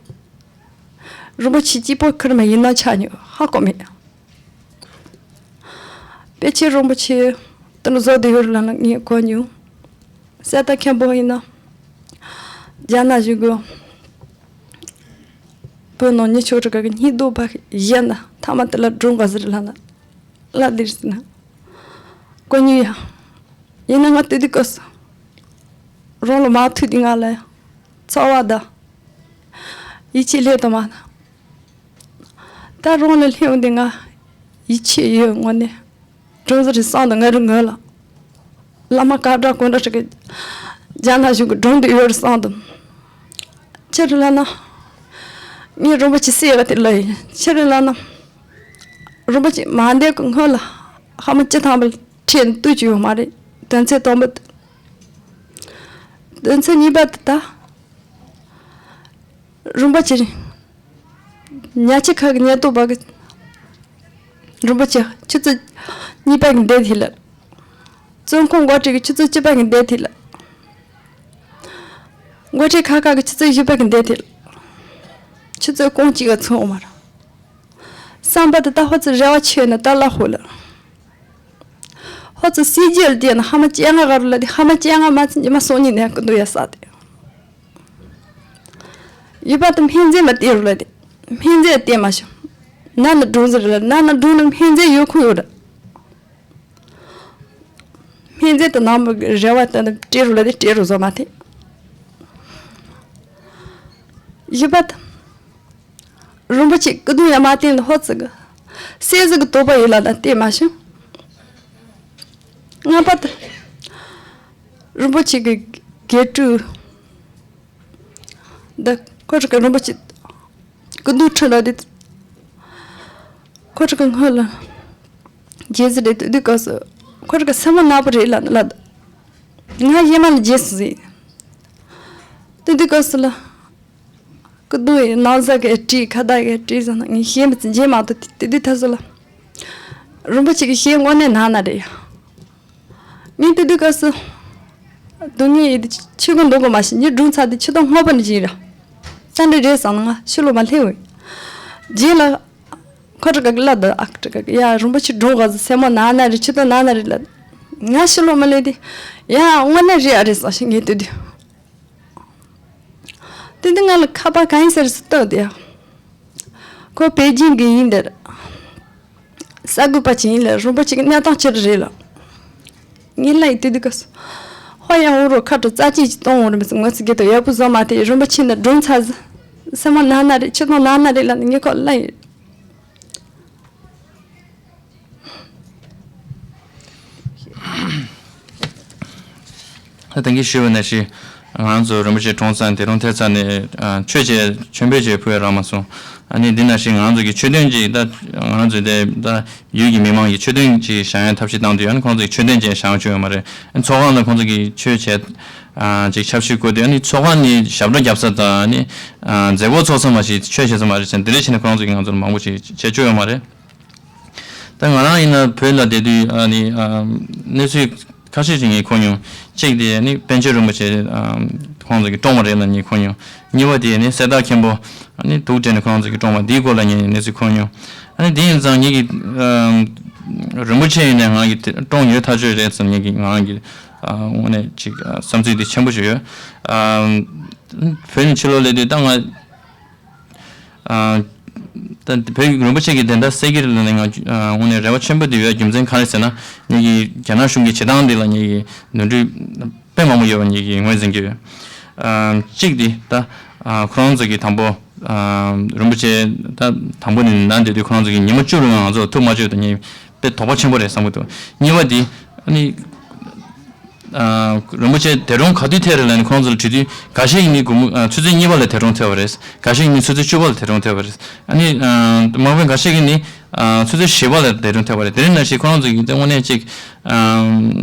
རིན་པོ་ཆེ་གཅིག་པོ་ཁུར་མ་ཡིན་ན་ཆ་ཉོ་ཧ་གོ་མེད། དཔེ་ཆེ་རིན་པོ་ཆེ་དེ་འདྲ་བཟོ་བསྡད་ཡོད་ལ་ན་ངས་གོ་མྱོང་། གསེར་རྟ་མཁན་པོ་ཡིན་ན། རྒྱ་ནག་གཞུང་གི་བོད་ནང་མི་ཆོས་ཁྲི་ཀ་གི་སྙིང་སྟོབས་པ་གཞན་ན་ཐ་མ་དེ་ལ་སྒྲུང་ག་ཟེར་ལ་ན། ལ་ལིར་སི་ན། ཀོ་ཉི་ཡ། ཡིན་ན་ང་དུས་དུས་སྐབས་སུ། རང་ལ་མ་ཐུག་དུས་ང་ལ་ཡང་། ཚོར་བ་དང་། ཡིད་ཆེས་སླེབས་དང་མ་ན། ད་རང་ལ་སླེབས་འོང་དུས་ང་། ཡིད་ཆེས་ཡོད་དངོས་གནས། སྒྲུང་ཟེར་རེ་བསམ་དང་ང་རང་ངོས་ལ། བླ་མ་སྐད་གྲགས་དཀོན་གྲགས་ཞིག་གི། རྒྱ་ནག་གཞུང་གི་སྒྲུང་འདི་ཡོད་རེ་བསམ་དང་། ཅི་རེད་ལབ་ན། ངས་རིན་པོ་ཆེ་བསད་ཡོད་དེ་ལ་ཡིན་ཅི་རེད་ལབ་ན། རིན་པོ་ཆེ་མ་འདས་གི་སྔོན་ལ་ཧ་མ་ཅི་ཐང་པ་ཁྲིད་ནས་བཏུལ་གྱི་ཡོད་མ་རེད། དོན་ཚན་དང་པོ་དེ། དོན་ཚན་གཉིས་པ་དེ་ད། རིན་པོ་ཆེ་རེད། ཉ་ཆི་ཁ་གི་ཉེན་རྟོག་པ་གི། རིན་པོ་ཆེ་ཆུ་ཚོད་གཉིས་པ་གི་འདས་དེ་ལ། བཙོན་ཁང་འགོ་ཁྲིད་ཀྱི་ཆུ་ཚོད་བཅུ་པ་གི་འདས་དེ་ལ། འགོ་ཁྲིད་ཁ་ཁ་གི་ཆུ་ཚོད་བཞི་པ་གི་འདས་དེ་ལ། ཆུ་ཚོད་སྐོང་གཅིག་ག་ཚོད་འོང་མ་ར། བསམ་པ་དེ་ད་ཧོ་ཚོད་རེ་བ་ཆེ་ན་ད་ལ་ཧོ་ལ། ཧོ་ཚོད་སྲིད་ཇུས་ལ་བལྟས་ན་ཧ་མ་ཅན་ང་ག་རུ་ལ་དེ་ཧ་མ་ཅན་ང་མ་ཚིག་ཉི་མ་སོང་ཉིན་ནས་ཀུན་ཏུ་ཡ་ས་དེ། ཡུལ་པ་དེ་སྨན་རྫས་མ་བལྟས་རུ་ལ་དེ། སྨན་རྫས་བལྟས་མ་བྱུང་། ན་ན་སྒྲུང་ཟེར་ལ་ན་ན་སྒྲུང་ནི་སྨན་རྫས་ཡོད་ཁུངས་ཡོད་ར། སྨན་རྫས་དེ་ནང་མི་རེ་བ་དེ་ནི་སྤྲད་རུ་ལ་དེ་སྤྲད་རུ་བཟོ་མ་དེ། ཡུལ་པ་དེ། རིན་པོ་ཆེ་སྐུ་གདུང་ཡང་མ་བསྟན་ནས་ཧོ་ཙི་གི། སྲས་གཟིགས་ཀྱི་དོགས་པ་ཡོད་ལ་ན་བལྟས་མ་བྱུང་། ལྔ་པ་དེ། རིན་པོ་ཆེ་གི་དགེ་ཕྲུག་འདི་ཁོ་རང་གི་རིན་པོ་ཆེ་སྐུ་གདུང་ཁྲི་ལ་དེ། ཁོ་རང་གི་སྔོན་ལ་རྗེས་སུ་དེ་དུས་སྐབས་སུ་ཁོ་རང་གི་སེམས་མ་ནག་པོ་རེད་ལ་ལ། ང་གཞན་མ་ལ་རྗེས་སུ་ཟིན། དེ་དུས་སྐབས་སུ་ལ། སྐུ་གདུང་ཡི་ནང་ཟ་གི་བྲིས་ཁ་བརྡ་གི་བྲིས་ཟ་ན་ངས་ཤེས་མི་ཚེ་རྗེས་མ་གཏོགས་དེ་དུས་ཐ་སོ་ལ། རིན་པོ་ཆེ་གི་ཤེས་དངོས་གནས་ན་ན་རེད་ཡ། ངས་དེ་དུས་སྐབས་སུ། སྡུག་བསྔལ་ཡི་དེ་ཆི་གི་འདུག་གི་མ་ཤེས་ངས་སྒྲུང་ཚར་དེ་ཆུ་དང་སྔོན་པོ་ནས་བྱིན་ར། ས་འདྲ་རེད་བསམ་ན་ང་ཕྱི་ལོགས་མ་སླེབས་འོས། རྗེས་ལ། ཁོ་དྲི་ག་གི་ལ་དུ་ཨ་ཁ་དྲི་ག་གི་ཡ་རིན་པོ་ཆེ་སྒྲུང་ག་ཟི་སེ་མོ་ན་ན་རེད་ཆུ་དང་ན་ན་རེད་ལ། ང་ཕྱི་ལོགས་མ་སླེབས་དེ། ཡ་དངོས་གནས་རེད་ཨ་རེད་བསམ་ཤེས་ངས་དེ་དུས། དེ་འདི་ང་ལ་ཁ་པར་གང་ཡིན་ཟེར་སུ་ལྟོས་དེ། ཁོ་པེ་ཅིང་གི་ཡིན་འདིར། ས་དགོས་པ་ཅིག་ཡིན་ལ་རིན་པོ་ཆེ་གི་གནས་སྟངས་ཆེ་རུ་རེད་ལ། ངས་ལ་ཡི་དེ་འདི་ག་སུ། ཧོ་ཡང་འུ་རོ་ཁ་དྲོ་རྩ་ཅིག་ཅིག་གཏོང་འོང་རེད་མི་སྲིད་ངོ་ཚ་གི་དོ་ཡག་པོ་བཟོ་མ་དེ་རིན་པོ་ཆེ་འདི་སྒྲུང་ཚར་ཟི། སེ་མོ་ན་ན་རེད་ཆུ་དང་ན་ན་རེད་ལ་ངས་ཁོ་ལ་ཡི། ད་ལྟ་གིན་ཞུས་པ་ནང་བཞིན། ང་ཚོ་རིན་པོ་ཆེ་གྲོངས་ཚར་ནས་དེ་རུང་ཐེབས་ཚར་ནས་ཨ་ཆོས་བྱས་མཆོད་འབུལ་བྱས་ཕུལ་ཡ་རག་མ་སོང་། ཨ་ནི་འདི་ནང་བཞིན་ང་ཚོ་གི་མཆོད་རྟེན་ཅིག་ད་ང་ཚོ་དེ་ད་ཡུལ་གྱི་མི་མང་གི་མཆོད་རྟེན་ཅིག་བཞེངས་ཡ་ཐབས་ཤེས་བཏང་དུས། ཨ་ནི་ཁོང་ཚོ་གི་མཆོད་རྟེན་ཅིག་བཞེངས་བཅུག་ཡོད་མ་རེད། ཨ་ནི་ཚོགས་ཁང་ལ་ཁོང་ཚོ་གི་ཆོས་བྱས་ཨ་ཅིག་ཆབ་ཞུ་བསྐོར་དུས། ཨ་ནི་ཚོགས་ཁང་ནི་ཞབས་བྲོ་རྒྱབ་ས་དང་། ཨ་ནི་ཨ་མཛད་སྒོ་ཚོགས་ས་མ་ཞིག་ཆོས་བྱེད་ས་མ་རེད་ཟེར། འདི་འདྲ་བྱས་ནས་ཁོང་ཚོ་གི་ང་ཚོར་མང་པོ་ཞིག་བྱེད་བཅུག་ཡོད་མ་རེད། ད་ང་རང་ཡིན་ན་བོད་ལ་བསྡད་དུས་ཨ་ནི་ཨ་གནས་ཚུལ་ཁ་ཤས་ཤིག་ངས་གོ་མྱོང་། གཅིག་དེ་ནི་པཎ་ཆེན་རིན་པོ་ཆེ་ཨ་ཁོང་ཚོ་གིས་བཀྲོངས་པ་རེད་ལབ་ངས་གོ་མྱོང་། གཉིས་པ་དེ་ནི་གསེར་རྟ་མཁན་པོ་ཨ་ནི་དུག་སྤྲད་ནས་ཁོང་ཚོ་གིས་བཀྲོངས་པ་འདིའི་སྐོར་ལ་ངས་གནས་ཚུལ་གོ་མྱོང་། ཨ་ནི་དེ་ཡིན་ཙང་ངེད་ཀྱི་ཨ་རིན་པོ་ཆེ་ཡིན་ནའི་ང་གིས་དེ་བཀྲོངས་ཡོད་ཐག་ཆོད་རེད་ཟེར། ངེད་ཀྱི་ང་རང་གི་ཨ་དངོས་གནས་ཅིག་ཨ་བསམ་ཚུལ་དེ་ཆེན་པོ་ཞིག་ཡོད། ཨ་བོད་ནས་ཕྱི་ལོགས་སླེབས་དུས་ད་ང་ཨ་ད་བོད་རིན་པོ་ཆེ་གི་བདེན་མཐའ་གསལ་གྱི་རེད་ལབ་ནས་ང་ཨ་དངོས་གནས་རེ་བ་ཆེན་པོ་དེ་ཡོད་རྒྱུ་མཚན་གང་རེད་ཟེར་ན། ངེད་ཀྱི་རྒྱ་ནག་གཞུང་གི་བྱེད་སྟངས་འདི་ལ་ངེད་ཀྱི་ནོར་འཁྲུལ་དཔེ་མང་པོ་ཡོད་པ་ངེད་ཀྱིས་ངོས་འཛིན་གྱི་ཡོད། ཨ་གཅིག་དེ་ད་ཨ་ཁོ་རང་ཚོ་གིས་དང་པོ་ཨ་རིན་པོ་ཆེ་ད་དང་པོ་ནས་ན་བསྡད་དུས་ཁོ་རང་ཚོ་གིས་ཉི་མ་བཅུ་རིང་ང་ཚོ་ལ་ཐུག་མ་བཅུག་དང་། ངས་དཔེ་དོགས་པ་ཆེན་པོ་རེད་བསམ་གྱི་འདུག། གཉིས་པ་དེ་ཨ་ནི། ཨ་རིན་པོ་ཆེ་དེ་རིང་ག་དུས་ཐད་རེད་ལབ་ནས་ཁོང་ཚོ་ལ་དྲི་དུས། འགའ་ཤས་ཀྱིས་ནི་དགོང་མོ་ཨ་ཆུ་ཚོད་གཉིས་པ་ལ་དེ་རིང་ཐད་པ་རེད། འགའ་ཤས་ཀྱིས་ནི་ཆུ་ཚོད་བཅུ་པ་ལ་དེ་རིང་ཐད་པ་རེད། ཨ་ནི་ཨ་མང་པོས་འགའ་ཤས་ཀྱིས་ནི་ཨ་ཆུ་ཚོད་བཞི་པ་ལ་དེ་རིང་ཐད་པ་རེད། དེ་རིང་ནང་བཞིན་ཁོ་རང་ཚོ་གིས་དངོས་གནས་ཅིག་ཨ་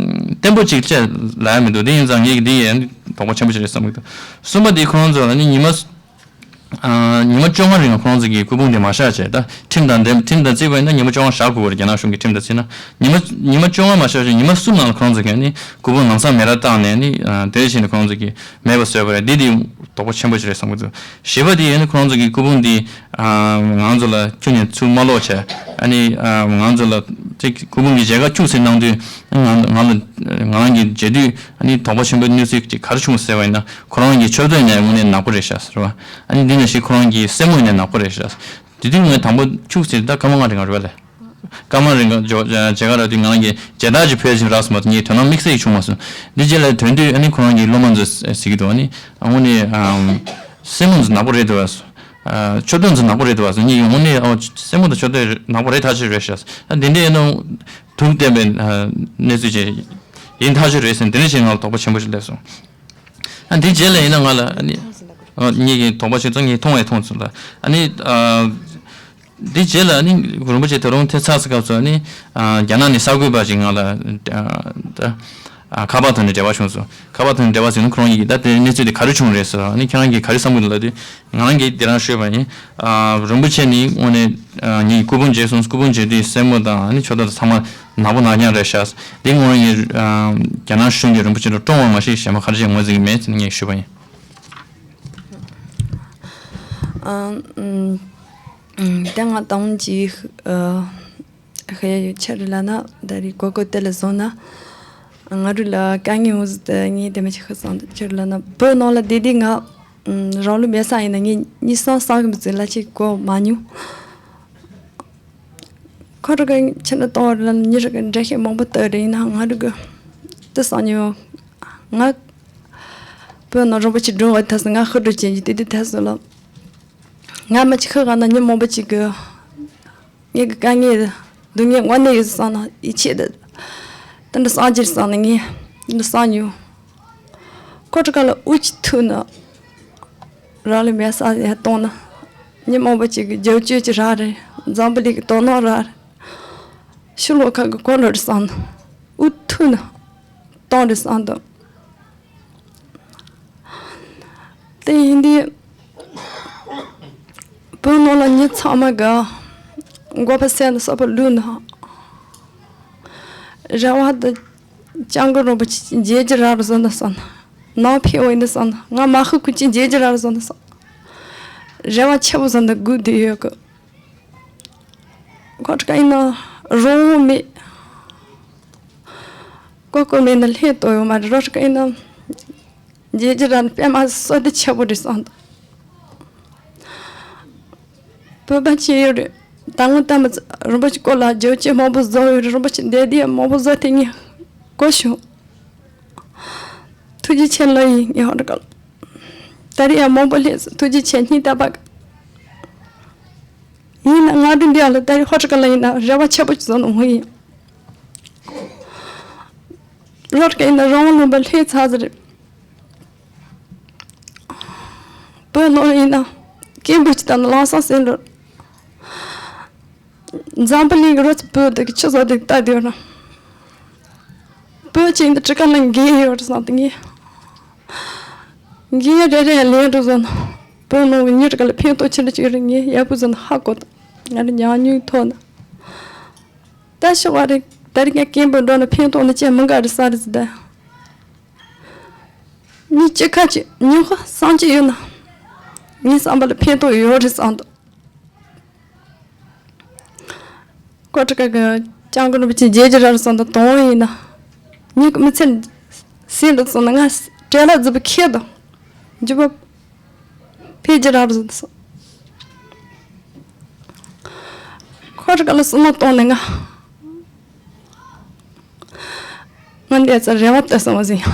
བརྟན་པོ་ཅིག་བཅས་ལབ་ཡ་མི་འདུག། དེ་ཡིན་ཙང་ངེད་ཀྱིས་འདི་ཡང་དོགས་པ་ཆེན་པོ་ཞིག་རེད་བསམ་གྱི་འདུག། གསུམ་པ་དེ་ཁོ་རང་ཚོ་ལ་ནི་ཉི་མ། ཨ་ཉི་མ་བཅོ་ལྔ་རིང་ལ་ཁོང་ཚོ་གི་སྐུ་ཕུང་དེ་མ་བཞག་བྱས། ད་ཁྲིམས་དང་འདེམ་ཁྲིམས་དང་བརྩིས་པ་ཡིན་ན་ཉི་མ་བཅོ་ལྔ་བཞག་དགོས་པ་རེད། རྒྱ་ནག་གཞུང་གི་ཁྲིམས་དང་བརྩིས་ན། ཉི་མ་ཉི་མ་བཅོ་ལྔ་མ་བཞག་བྱས་ཉི་མ་གསུམ་ནང་ལ་ཁོང་ཚོ་གིས་ནི་སྐུ་ཕུང་ལམ་སང་མེ་ར་བཏང་ནས་ནི་ཨ་དེ་བཞིན་དུ་ཁོང་ཚོ་གིས་མེད་པ་བཟོས་པ་རེད། འདི་དེ་དོགས་པ་ཆེན་པོ་ཞིག་རེད་བསམ་གྱི་འདུག། བཞི་པ་དེ་ཡིན་ན་ཁོང་ཚོ་གི་སྐུ་ཕུང་དེ་ཨ་ང་ཚོ་ལ་ཁྱོན་ནས་ཚུར་མ་སློག་བྱས། ཨ་ནི་ཨ་ང་ཚོ་ལ་ཅིག་སྐུ་ཕུང་གི་མཇལ་ཁ་ཁྱུག་ཙམ་གནང་དུས། ང་ང་ལ་ང་རང་གིས་མཇལ་དུས། ཨ་ནི་དོགས་པ་ཆེན་པོའི་གནས་ཚུལ་ཅིག་ག་རེ་བྱུང་ཟེར་བ་ཡིན་ན། ཁོ་རང་གི་མཆུ་ཏོ་ཡིན་ནའི་དངོས་གནས་ནག་པོ་རེད་ཤག་ཟེར་བ། ཨ་ནི་འདི་ནང་བཞིན་ཁོ་རང་གི་སེན་མོ་ཡིན་ནའི་ནག་པོ་རེད་ཤག། དེ་དུས་ངས་དང་པོ་ཁྱུག་ཟེར། ད་སྐར་མ་ལྔ་རིང་རེད་པ་ལས། སྐར་མ་རིང་ག་མཇལ་ཁ་རག་དུས་ང་རང་གིས་མཇལ་དར་ཅིག་ཕུལ་བཞིན་རག་སོང་མ་གཏོགས་ངས་དོ་སྣང་དམིགས་བསལ་ཞིག་བྱུང་མ་སོང་། འདི་རྗེས་ལ་ཐོན་དུས་ཨ་ནི་ཁོ་རང་གི་སློབ་མ་ཚོས་ཟེར་གྱི་འདུག། ཨ་ནི་ཨ་དངོས་གནས་ཨམ་སེན་མོ་ཚོ་ནག་པོ་རེད་འདུག་ཨ། མཆུ་ཏོ་ཚོ་ནག་པོ་རེད་འདུག་ཨ། ངས་དངོས་གནས་ཨོ་སེན་མོ་དང་མཆུ་ཏོ་ནག་པོ་རེད་ཐག་ཆོད་རེད་ཤག། ཨ་འདི་འདྲའི་ཨ་ནི་དུག་བསྟན་པའི་ཨ་གནས་ཚུལ་ཅིག་ཡིན་ཐག་ཆོད་རེད་ཟེར། འདི་འདྲ་ཞིག་ང་ལ་དོགས་པ་ཆེན་པོ་ཞིག་སླེབས་སོང་། ཨ་འདི་རྗེས་ལ་ཡིན་ན་ང་ལ་ཨ་ནི་ཨ་ངེད་ཀྱི་དོགས་པ་ཆེ་ཙང་ངས་མཐོང་བས་མཐོང་ཚུལ་ལ། ཨ་ནི་ཨ་འདི་རྗེས་ལ་ཨ་ནི་རིན་པོ་ཆེ་དེ་རིང་ཐེབས་ཚར་སའི་སྐབས་སུ་ཨ་ནི་ཨ་རྒྱ་ནག་ནས་གསར་འགོད་པ་ཞིག་ང་ལ་ཨ་ད་ཨ་ཁ་པར་ཐོག་ནས་འབྲེལ་བ་བྱུང་སོང་། ཁ་པར་ཐོག་ནས་འབྲེལ་བ་བྱུང་ན་ཁོ་རང་གིས་ད་དེ་གནས་ཚུལ་དེ་ག་རེ་བྱུང་རེད་ཟེར། ཨ་ནི་ཁྱེད་རང་གིས་ག་རེ་བསམ་གྱི་འདུག་ལབ་དུས། ང་རང་གིས་དེ་རང་ཤོད་པ་ཡིན། ཨ་རིན་པོ་ཆེ་ནི་དངོས་གནས་ཨ་ངའི་སྐུ་ཕུང་མཇལ་སོང་། སྐུ་ཕུང་མཇལ་དུས་སེན་མོ་དང་ཨ་ནི་མཆུ་ཏོ་དང་ཚང་མ་ནག་པོ་ནག་རྐྱང་རེད་ཤག། འདི་དངོས་གནས་ཨ་རྒྱ་ནག་གཞུང་གིས་རིན་པོ་ཆེ་ལ་བཀྲོངས་པ་མ་གཞི་གཞན་པ་ག་རེ་བྱས་ངོས་འཛིན་གྱི་མེད་ཟེར་ནས་ངས་ཞུས་པ་ཡིན། ཨ་ཨམ་ཨམ་ད་ང་དང་ཅིག་ཨ་ཧེ་ཡ་ཡོད་ཆ་རེད་ལབ་ན། ད་རེས་གོ་སྐབས་དེ་ལ་བཟུང་ན། ང་རུ་ལ་དཀའ་ངལ་འོང་ཟིག་ད་ངས་དེ་མ་ཅིག་ཤི་སོང་། ཆ་རེད་ལབ་ན་བོད་ནང་ལ་བསྡད་དུས་ང་ཨམ་རང་ལུས་མེད་ས་ཡིན་ན་ངས་གཉིད་སང་སང་གི་མི་ཚེ་ལ་ཅིག་གོ་མ་མྱོང་། ཁོ་རང་གི་ཕྱི་ནས་གཏོང་བ་རེད་ལབ་ན་མྱི་རང་གི་འགྲེལ་བཤད་མང་པོ་བཏབ་རེད། ཡིན་ནའང་ང་རང་གི་དེ་བསམ་མྱོང་། ང་བོད་ནང་རིན་པོ་ཆེ་བཀྲོངས་པའི་དུས་སུ་ང་ཤི་འགྲོ་བྱེད་ཀྱི་དེ་དུས་དུས་སུ་ལ། ང་མ་ཅིག་ཤི་ག་ན་མྱི་མང་པོ་ཅིག་གི་ངེད་ཀྱི་དཀའ་ངལ་སྡུག་བསྔལ་དངོས་གནས་ཡོད་བསམ་ན་ཡིད་ཆེས་དེ་དེ་འདྲ་བསམ་རྒྱུ་བསམ་ནས་ངས་འདི་བསམ་མྱོང་། ཁོ་ཁྲི་ཁ་ལ་དབུགས་ཅིག་ཐུག་ན། རང་ལུས་མེད་ས་ཡར་གཏོང་ན། མྱི་མང་པོ་ཅིག་གི་རྒྱབ་སྐྱོར་ཅིག་རག་རེད། འཛམ་བུ་གླིང་གི་དོ་སྣང་རག་རེད། ཕྱི་ལོགས་ཁག་གི་གོ་ལོག་རེད་བསམ་ན། དབུགས་ཐུག་ན་གཏོང་རེད་བསམ་འདུག། དེ་ཡིན་དུས་བོད་ནང་ལ་མྱི་ཚང་མ་གི་མགོ་ཕ་སེ་ན་ས་ཕ་ལུས་ན། རེ་བ་དེ་སྐྱབས་མགོན་རིན་པོ་ཆེ་མཇལ་རྒྱུ་རག་རེད་བསམ་ན་བསམ། ནང་ཕེབས་འོས་ན་བསམ། ང་མ་ཤི་ཁུ་ཅི་མཇལ་རྒྱུ་རག་རེད་བསམ་ན་བསམ། རེ་བ་ཆེ་པོ་བསམ་ན་སྒུག་བསྡད་ཡོད་གི། ཁོ་ཁྲི་ཁ་ཡིན་ན་རང་དབང་མེད། ཀོ་ཀོ་མེད་ན་ལྷན་ཏོ་ཡོད་མ་རེད། རོ་ཁྲི་ཁ་ཡིན་ན་མཇལ་རྒྱུ་རག་ན་དཔེ་མ་སྲིད་བསོད་བདེ་ཆེ་པོ་རེད་བསམ་འདུག། བོད་པ་ཅི་ཡོད་རེད། ད་སྔོན་ལྟ་མ་རིན་པོ་ཆེ་སྐོར་ལ་རྒྱབ་སྐྱོར་མང་པོ་བཟོ་ཡོད་རེད། རིན་པོ་ཆེ་འདས་དུས་མང་པོ་བཟོ་དེ་ངས་གོ་བྱུང་། ཐུགས་རྗེ་ཆེ་ལོ་ཡིན་ངས་ཧོ་འདྲ་ག་ལ། ད་རེས་ཡང་མང་པོ་སླེབས་སོང་། ཐུགས་རྗེ་ཆེ་སྙིང་ཐག་པ། ཡིན་ན་ང་དྲུང་འདི་ཡང་ལ་ད་རེས་ཧོ་ཁྲི་ཁ་ལ་ཡིན་ན་རེ་བ་ཆེ་པོ་བཟོ་ནོ་ཧོ་ཡིན། རོ་ཁྲི་ཁ་ཡིན་ན་རང་དབང་ལུང་པ་སླེབས་ཚར་ཟེར། ནང་ཡིན་ན་སྐད་འབོད་ཅིག་བཏང་ན་ལམ་སང་སེམས་འགྲོ། འཛམ་བུ་གླིང་གི་རོ་ཚ་བོད་དེ་གི་ཆུ་ཚོད་དེ་ལྟ་དེ་ཡོད་ན། བོད་ཆེན་དུ་ཁྲི་ཁ་ལ་འགན་ཡོད་རེད་བསམ་དེ་ངས། འགན་རེ་རེ་ལེན་འགྲོ་བཟོ་ན། བོད་ནང་གི་མྱི་ག་ལ་ཕན་ཐོགས་ཆེ་འདྲ་ཅིག་རེད། ངས་ཡག་པོ་བཟོ་ན་ཧ་གོ་ད། ང་རེ་ཉང་ཉུང་ཐོག་ན། ད་ཤོག་བ་རེད། ད་རེས་ངས་སྐད་འབོད་འགྲོ་ན་ཕན་ཐོགས་ན་ཅི་མི་འགའ་རེད་ས་རེད་ཟེར་ད། མྱི་གཅིག་ཁ་གཅིག་ཉོན་ཁ་སང་གཅིག་ཡོད་ན། ངའི་བསམ་པ་ལ་ཕན་ཐོགས་ཡོད་རེད་བསམ་འདུག་ཁོ་ཁྲི་ཁ་གི་སྐྱབས་མགོན་རིན་པོ་ཆེ་མཇལ་རྒྱུ་ར་རུ་སོང་དང་དོན་ཡིན་ན། ངས་མི་ཚེ་ཟིན་འདུག་སོང་ན་ང་བྲེལ་ལ་རྫི་པོ་ཁྱེད་དང་འཇུ་བ་ཕེབས་རྒྱུ་ར་རུ་སོང་དང་སོང་། ཁོ་ཁྲི་ཁ་ལ་སོང་ན་དོན་ནི་ང་ང་འདས་ཚར་རེ་བ་ལྟ་སོང་བ་ཟིན།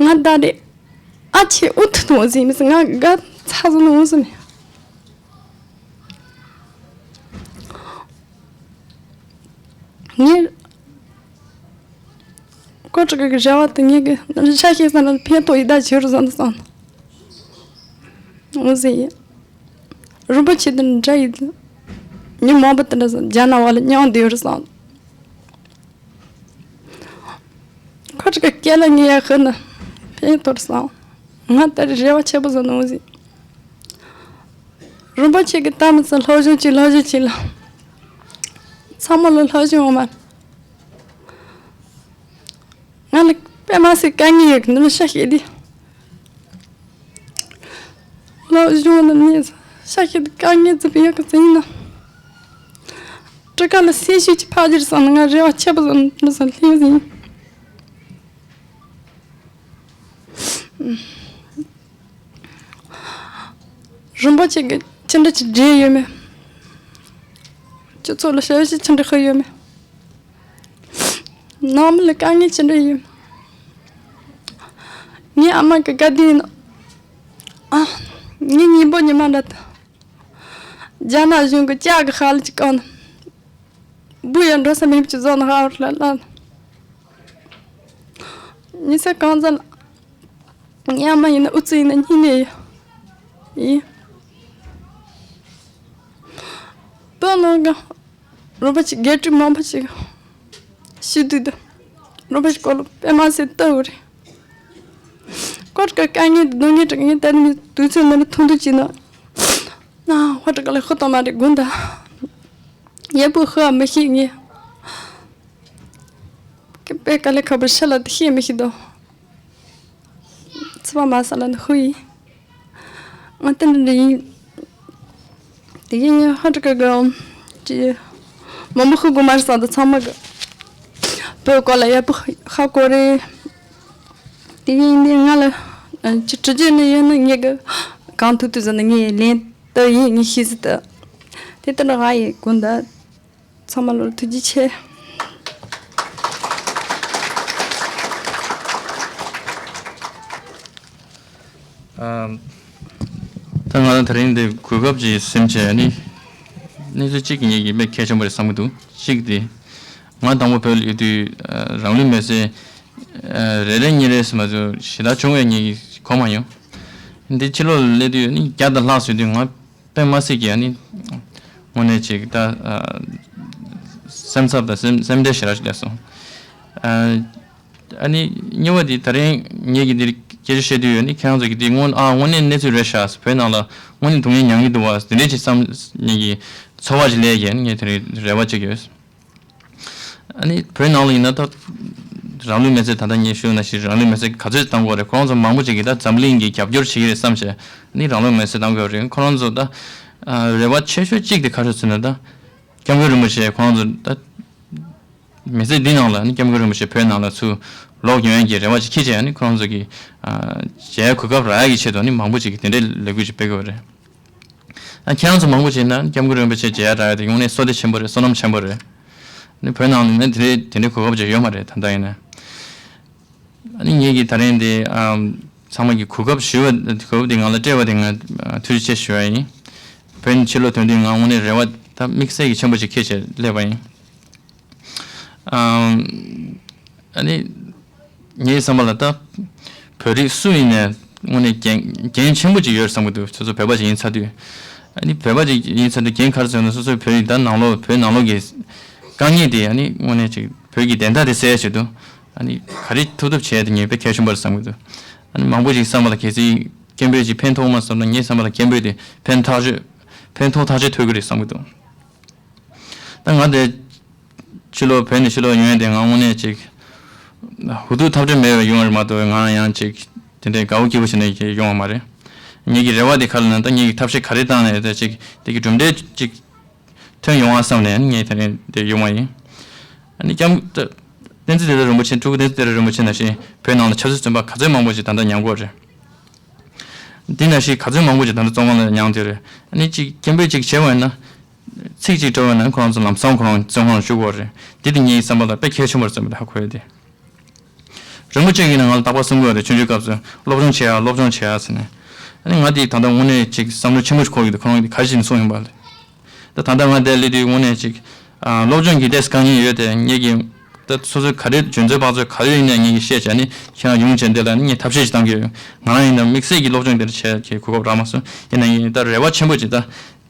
ང་ད་རེ་ཨ་ཆེ་ཨུ་ཐུ་ཐུ་འོང་ཟིན་མི་སི་ང་དགའ་ཚ་ཟུ་ནུ་འོང་ཟིན། ངས་ཀོ་ཀྲི་གི་རེ་བ་དེ་ངས་གི་ཤ་ཤེས་ས་ན་ཕན་ཐོགས་ཡི་ད་བྱེད་རུ་ཟ་འདི་སང་འོང་ཟིན་ཡིན། རིན་པོ་ཆེ་དེ་འདྲ་ཡིན། མི་མང་པོ་དེ་འདྲ་རྒྱ་ནག་བ་ལ་མཉམ་བསྡད་རུ་སང་། ཁོ་ཅིག་གི་སྐད་ལ་ངས་ཡར་ཤོད་ན་ཕན་ཐོགས་སོང་། ང་ལྟར་རེ་བ་ཆེན་པོ་བཟོ་ནོ་ཟིག་རིན་པོ་ཆེ་གི་ལྟ་མི་ཚེ་སློབ་སྦྱོང་བྱེད་སློབ་སྦྱོང་བྱེད་ལ། ཚང་མ་ལ་སློབ་སྦྱོང་འོང་མ། ང་ལ་དཔེ་མ་སྲིད་དཀའ་ངལ་ཡོད་གི་འདི་ལ་ཤ་ཤེད་དེ། སློབ་སྦྱོང་ནི་མི་ཤ་ཤེད་དེ་དཀའ་ངལ་ཙམ་ཡོད་གི་ཟིན་ན། སྤྲི་ཁ་ལ་སེམས་ཤུགས་ཀྱི་ཕ་རྒྱུར་སོང་ན་ང་རེ་བ་ཆེ་པོ་ཟིན་ལ་སོང་ལྷིང་ཟིན། རིན་པོ་ཆེ་གི་ཅི་འདྲ་ཅིག་འདྲེས་ཡོད་མེད། སྤྱི་ཚོགས་ལ་ཞབས་ཕྱི་ཅི་འདྲ་ཞུས་ཡོད་མེད། ནང་མི་ལ་དཀའ་ངལ་ཅི་འདྲ་ཡོད། ངའི་ཨ་མ་གི་བཀའ་དྲིན་ཨ། ངའི་སྙིང་པོ་ཉི་མ་འདྲ་དང་། རྒྱ་ནག་གཞུང་གི་ལྕགས་ཀྱི་ཤ་ལ་ཅིག་བཀང་ནས། འབུ་ཡང་འགྲོ་ས་མེད་པ་ཅིག་བཟོ་ནས་ཧ་བར་ལ་ལ། ཉི་ཚེ་གང་ཚ་ལ། ཉི་མ་ཡིན་ན་ཨུ་ཚུགས་ཡིན་ན་སྙིང་ནད་ཡོད། ཡིན། བོད་ནང་གི་རིན་པོ་ཆེ་དགེ་ཕྲུག་མང་པོ་ཞིག་ཤི་དུས་དུ་རིན་པོ་ཆེ་སྐོར་ལ་དཔེ་མ་སྲིད་ལྟ་བུ་རེད། སྐོར་གི་དཀའ་ངལ་དུ་སྡུག་བསྔལ་དྲག་ངས་ད་ནི་དུས་ཚོད་ནང་ལ་ཐུང་ཐུང་བྱས་ན། ན་ཧོ་ཏྲ་ག་ལ་ཧུ་ཏོ་མ་རེ་དགུན་ད། ཡེ་པུ་ཧུ་མི་ཤེས་ངས། ཀི་པེ་ག་ལེ་ཁ་བར་ཤ་ལ་དེ་ཤེས་མི་ཤེས་དོ། ཚི་པ་མ་ས་ལ་ནི་ཧུ་ཡིན། ང་ཏན་ཏན་ཡིན། དེ་ཡིན་ཧ་ཏྲ་ག་ག་ཅི། མ་མོ་ཧུ་གུ་མར་ས་དུ་ཚང་མ་གི། བོད་སྐོར་ལ་ཡག་པོ་ཧ་གོ་རེད། དེ་ཡིན་དེ་ང་ལ་ཅི་དྲི་རྒྱུ་ནི་ཡོད་ན་ངས་གི་གང་ཐུབ་ཐུབ་ཟེར་ན་ངས་ལན་ད་ཡིན་ངས་ཤེས་ཟི་ད། དེ་ལྟར་ང་ཡི་དགོན་ད། ཚང་མ་ལོ་ཐུགས་རྗེ་ཆེ། ཨམ། ད་ང་ད་རིང་འདི་གོ་སྐབས་ཅིག་སེམས་ཆེ་ནི། གནས་ཚུལ་གཅིག་གཉིས་ཀྱི་དཔེ་གལ་ཆེན་པོ་རེད་བསམ་གྱི་འདུག་གཅིག་དེ། ང་དང་པོ་བོད་ལ་ཡོད་དུས་རང་ལུས་མེར་སྲེག་རེ་རེ་གཉིས་རེ་ཟེར་མ་ཚོ་ཞེ་དྲག་བྱུང་བས་ངས་གོ་མ་མྱོང་། འདི་ཕྱི་ལོགས་ལ་སླེབས་དུས་ནི་བརྒྱ་དང་ལྷག་ཟིན་དུས་ང་དཔེ་མ་སྲིད་ཀྱི་ཨ་ནི། དངོས་གནས་ཅིག་ད། སེམས་འཚབ་དང་སེམས་སེམས་ཁྲལ་ཞེ་དྲག་ཞིག་སླེབས་སོང་། ཨ་ནི་གཉིས་པ་དེ་ད་རིང་ངེད་ཀྱི་འདིར་སྐད་ཆ་བཤད་དུས་ཡོད་ནི་ཁྱེད་རང་ཚོ་གི་འདི་དངོས་ཨ་དངོས་གནས་གནས་ཚུལ་རེད་ཤག་བོད་ནང་ལ་དངོས་གནས་སྡུག་བསྔལ་མྱངས་ཀྱི་འདུག་བ་འདི་འདྲས་ཅིག་བསམ་ནས་ཀྱི་ཚོར་བ་ཞིག་སླེབས་ཀྱི་ངས་དེ་རིང་རེ་བ་བྱེད་ཀྱི་ཡོད། ཨ་ནི་བོད་ནང་ལ་ཡིན་ན་ད་རང་ལུས་མེར་སྲེག་ད་ལྟ་ངས་ཞུས་ན་ཞིག་རང་ལུས་མེར་སྲེག་ག་ཚོད་བཏང་དགོས་རེད། ཁོ་རང་ཚོ་མང་པོ་ཅིག་གིས་ད་འཛམ་གླིང་གིས་རྒྱབ་སྐྱོར་བྱེད་ཀྱི་རེད་བསམ་བྱས་ཨ་ནི་རང་ལུས་མེར་སྲེག་བཏང་དགོས་རེད། ཁོ་རང་ཚོ་ད་རེ་བ་ཆེ་ཤོས་གཅིག་དེ་ག་རེ་ཟེར་ན་ད་སྐྱབས་མགོན་རིན་པོ་ཆེ་ཁོ་རང་ཚོ་ད་མི་ཚེ་འདི་ནང་ལ་ཨ་ནི་སྐྱབས་མགོན་རིན་པོ་ཆེ་བོད་ནང་ལ་ཚུར་ལོག་ཡོང་ཡག་གི་རེ་བ་ཅིག་འཁྱེར་བྱས་ཨ་ནི་ཁོ་རང་ཚོ་གི་མཇལ་གོ་སྐབས་རག་ཡག་གི་ཆེད་དུ་ཨ་ནི་མང་པོ་ཅིག་གིས་དེ་འདྲའི་ལས་འགུལ་ཅིག་སྤེལ་དགོས་རེད། ཨ་ཁྱེད་རང་ཚོ་མང་པོ་བྱས་ན་སྐྱབས་མགོན་རིན་པོ་ཆེ་མཇལ་ཡག་རག་ཡག་དེ་དངོས་གནས་བསོད་བདེ་ཆེན་པོ་རེད། བསོད་ནམས་ཆེན་པོ་རེད། ནི་བོད་ནང་ནས་དེ་འདྲའི་དེ་འདྲའི་གོ་སྐབས་ཅིག་ཡོད་མ་རེད་ད་ལྟ་ཡིན་ན། ཨ་ནི་ངེད་ཀྱིས་ད་རིང་འདི་ཨམ་ཚང་མ་གི་གོ་སྐབས་ཞུ་བ་གོ་སྐབས་འདི་ང་ལ་སྤྲད་པ་དེ་ང་ཐུགས་རྗེ་ཆེ་ཞུ་བ་ཡིན། བོད་ནས་ཕྱིར་ལོག་ཐོན་དུས་ང་དངོས་གནས་རེ་བ་ད་དམིགས་བསལ་གྱི་ཆེན་པོ་ཅིག་འཁྱེར་བྱས་སླེབས་པ་ཡིན། ཨམ་ཨ་ནི། ངའི་བསམ་པ་ལ་ད་བོད་རིགས་སུ་ཡིན་ནའི་དངོས་གནས་འགན་འགན་ཆེན་པོ་ཅིག་ཡོད་བསམ་གྱི་འདུག་སོ་སོ་བོད་པ་ཅིག་ཡིན་ཚར་དུས། ཨ་ནི་བོད་པ་ཅིག་ཡིན་ཚར་དུས་འགན་ག་རེ་ཟེར་ན་སོ་སོའི་བོད་ཡིག་ད་ནང་ལོགས་བོད་ནང་ལོགས་ཀྱི་དཀའ་ངལ་དེ་ཨ་ནི་དངོས་གནས་ཅིག་བོད་ཀྱི་བདེན་མཐའ་དེ་གསལ་ཆེད་དུ་ཨ་ནི་ག་རེ་ཐུབ་ཐུབ་བྱས་ཏེ་ངས་དཔེ་གལ་ཆེན་པོ་རེད་བསམ་གྱི་འདུག་ཨ་ནི་མང་པོ་ཅིག་བསམ་པ་ལ་གལ་སྲིད་སྐད་འབོད་ཅིག་ཕན་ཐོགས་མ་བསམ་ན་ངའི་བསམ་པ་ལ་སྐད་འབོད་དེ་ཕན་ཐག་ཆོད་ཕན་ཐོགས་ཐག་ཆོད་ཐོས་ཀྱི་རེད་བསམ་གྱི་འདུག་ད་ང་དེ་ཕྱི་ལོགས་བོད་ནས་ཕྱི་ལོགས་ཡོང་ཡས་དེ་ང་དངོས་གནས་ཅིག་ཧུར་ཐུག་ཐབས་བྲལ་མེད་པར་ཡོང་བ་རེད་མ་གཏོགས་ང་ཡང་ཅིག་དེ་འདྲའི་དགའ་བོ་སྐྱིད་པོ་བྱས་ནས་ཡོང་བ་མ་རེད། ངེད་ཀྱི་རེ་བ་དེ་ག་རེ་ན་ད་ངེད་ཀྱི་ཐབས་ཤེས་ག་རེ་བཏང་ནས་ད་ཅིག་དེ་གི་གྲུབ་འབྲས་ཅིག་ཐོན་ཡོང་བ་བསམ་ནས་ངས་དེ་རིང་འདིར་ཡོང་བ་ཡིན། ཨ་ནི་སྐྱབས་མགོན་བསྟན་འཛིན་བདེ་ལེགས་རིན་པོ་ཆེ་སྤྲུལ་སྐུ་བསྟན་འཛིན་བདེ་ལེགས་རིན་པོ་ཆེ་ནང་བཞིན་བོད་ནང་ལ་ཆབ་སྲིད་བཙོན་པ་ག་ཚོད་མང་པོ་ཞིག་ད་ལྟ་མྱངས་ཀྱི་ཡོད་རེད། འདི་ནང་བཞིན་ག་ཚོད་མང་པོ་ཞིག་ད་ལྟ་བཙོན་ཁང་ལ་མྱངས་བསྡད་ཡོད་རེད། ཨ་ནི་ཅིག་སྐད་འབོད་ཅིག་བྱས་པ་ཡིན་ན། ཚིག་ཅིག་བྲིས་པ་ཡིན་ན་ཁོ་རང་ཚོ་ལམ་སང་ཁོ་རང་བཙོན་ཁང་ལ་བཅུག་གི་ཡོད་རེད། འདི་དེ་ངའི་བསམ་པ་ལ་དཔེ་གལ་ཆེན་པོ་རེད་བསམ་པ་དེ་ཧ་གོ་ཡོད་དེ། རིན་པོ་ཆེ་གིས་ནི་ང་ལ་རྟག་པར་གསུང་གི་ཡོད་རེད། ཆུང་ཆུང་སྐབས་སུ་སློབ་སྦྱོང་བྱེད་ཡ་སློབ་སྦྱོང་བྱེད་ཡ་ཟེར་ནས། ཨ་ནི་ང་དེ་ད་ལྟ་དངོས་གནས་ཅིག་བསམ་བློ་ཆེན་པོ་ཞིག་འཁོར་གྱི་འདུག་ཁོ་རང་གིས་ག་རེ་བྱས་ནས་གསུངས་ཡིན་པ་ལ། ད་ད་ལྟ་ང་འདིར་སླེབས་དུས་དངོས་གནས་ཅིག་ཨ་སློབ་སྦྱོང་གི་ཏོག་ཙམ་དཀའ་ངལ་ཡོད་དེ་ངེད་ཀྱིས་ད་སོ་སོའི་ག་རེ་འཇོན་ཚོད་དཔག་ཚོད་ག་རེ་ཡིན་ནའི་ངེད་ཀྱིས་བཤད་བྱས་ནས་ཁྱེད་རང་ཡོང་བྱས་འདི་ལ་ངས་ཐབས་ཤེས་ཤིག་བཏང་གི་ཡོད། ང་རང་ཡིན་ན་དམིགས་བསལ་གྱི་སློབ་སྦྱོང་འདིར་བྱེད་ཀྱི་གོ་སྐབས་རག་མ་སོང་། ཡིན་ན་ཡིན་ད་རེ་བ་ཆེན་པོ་ཅིག་ད་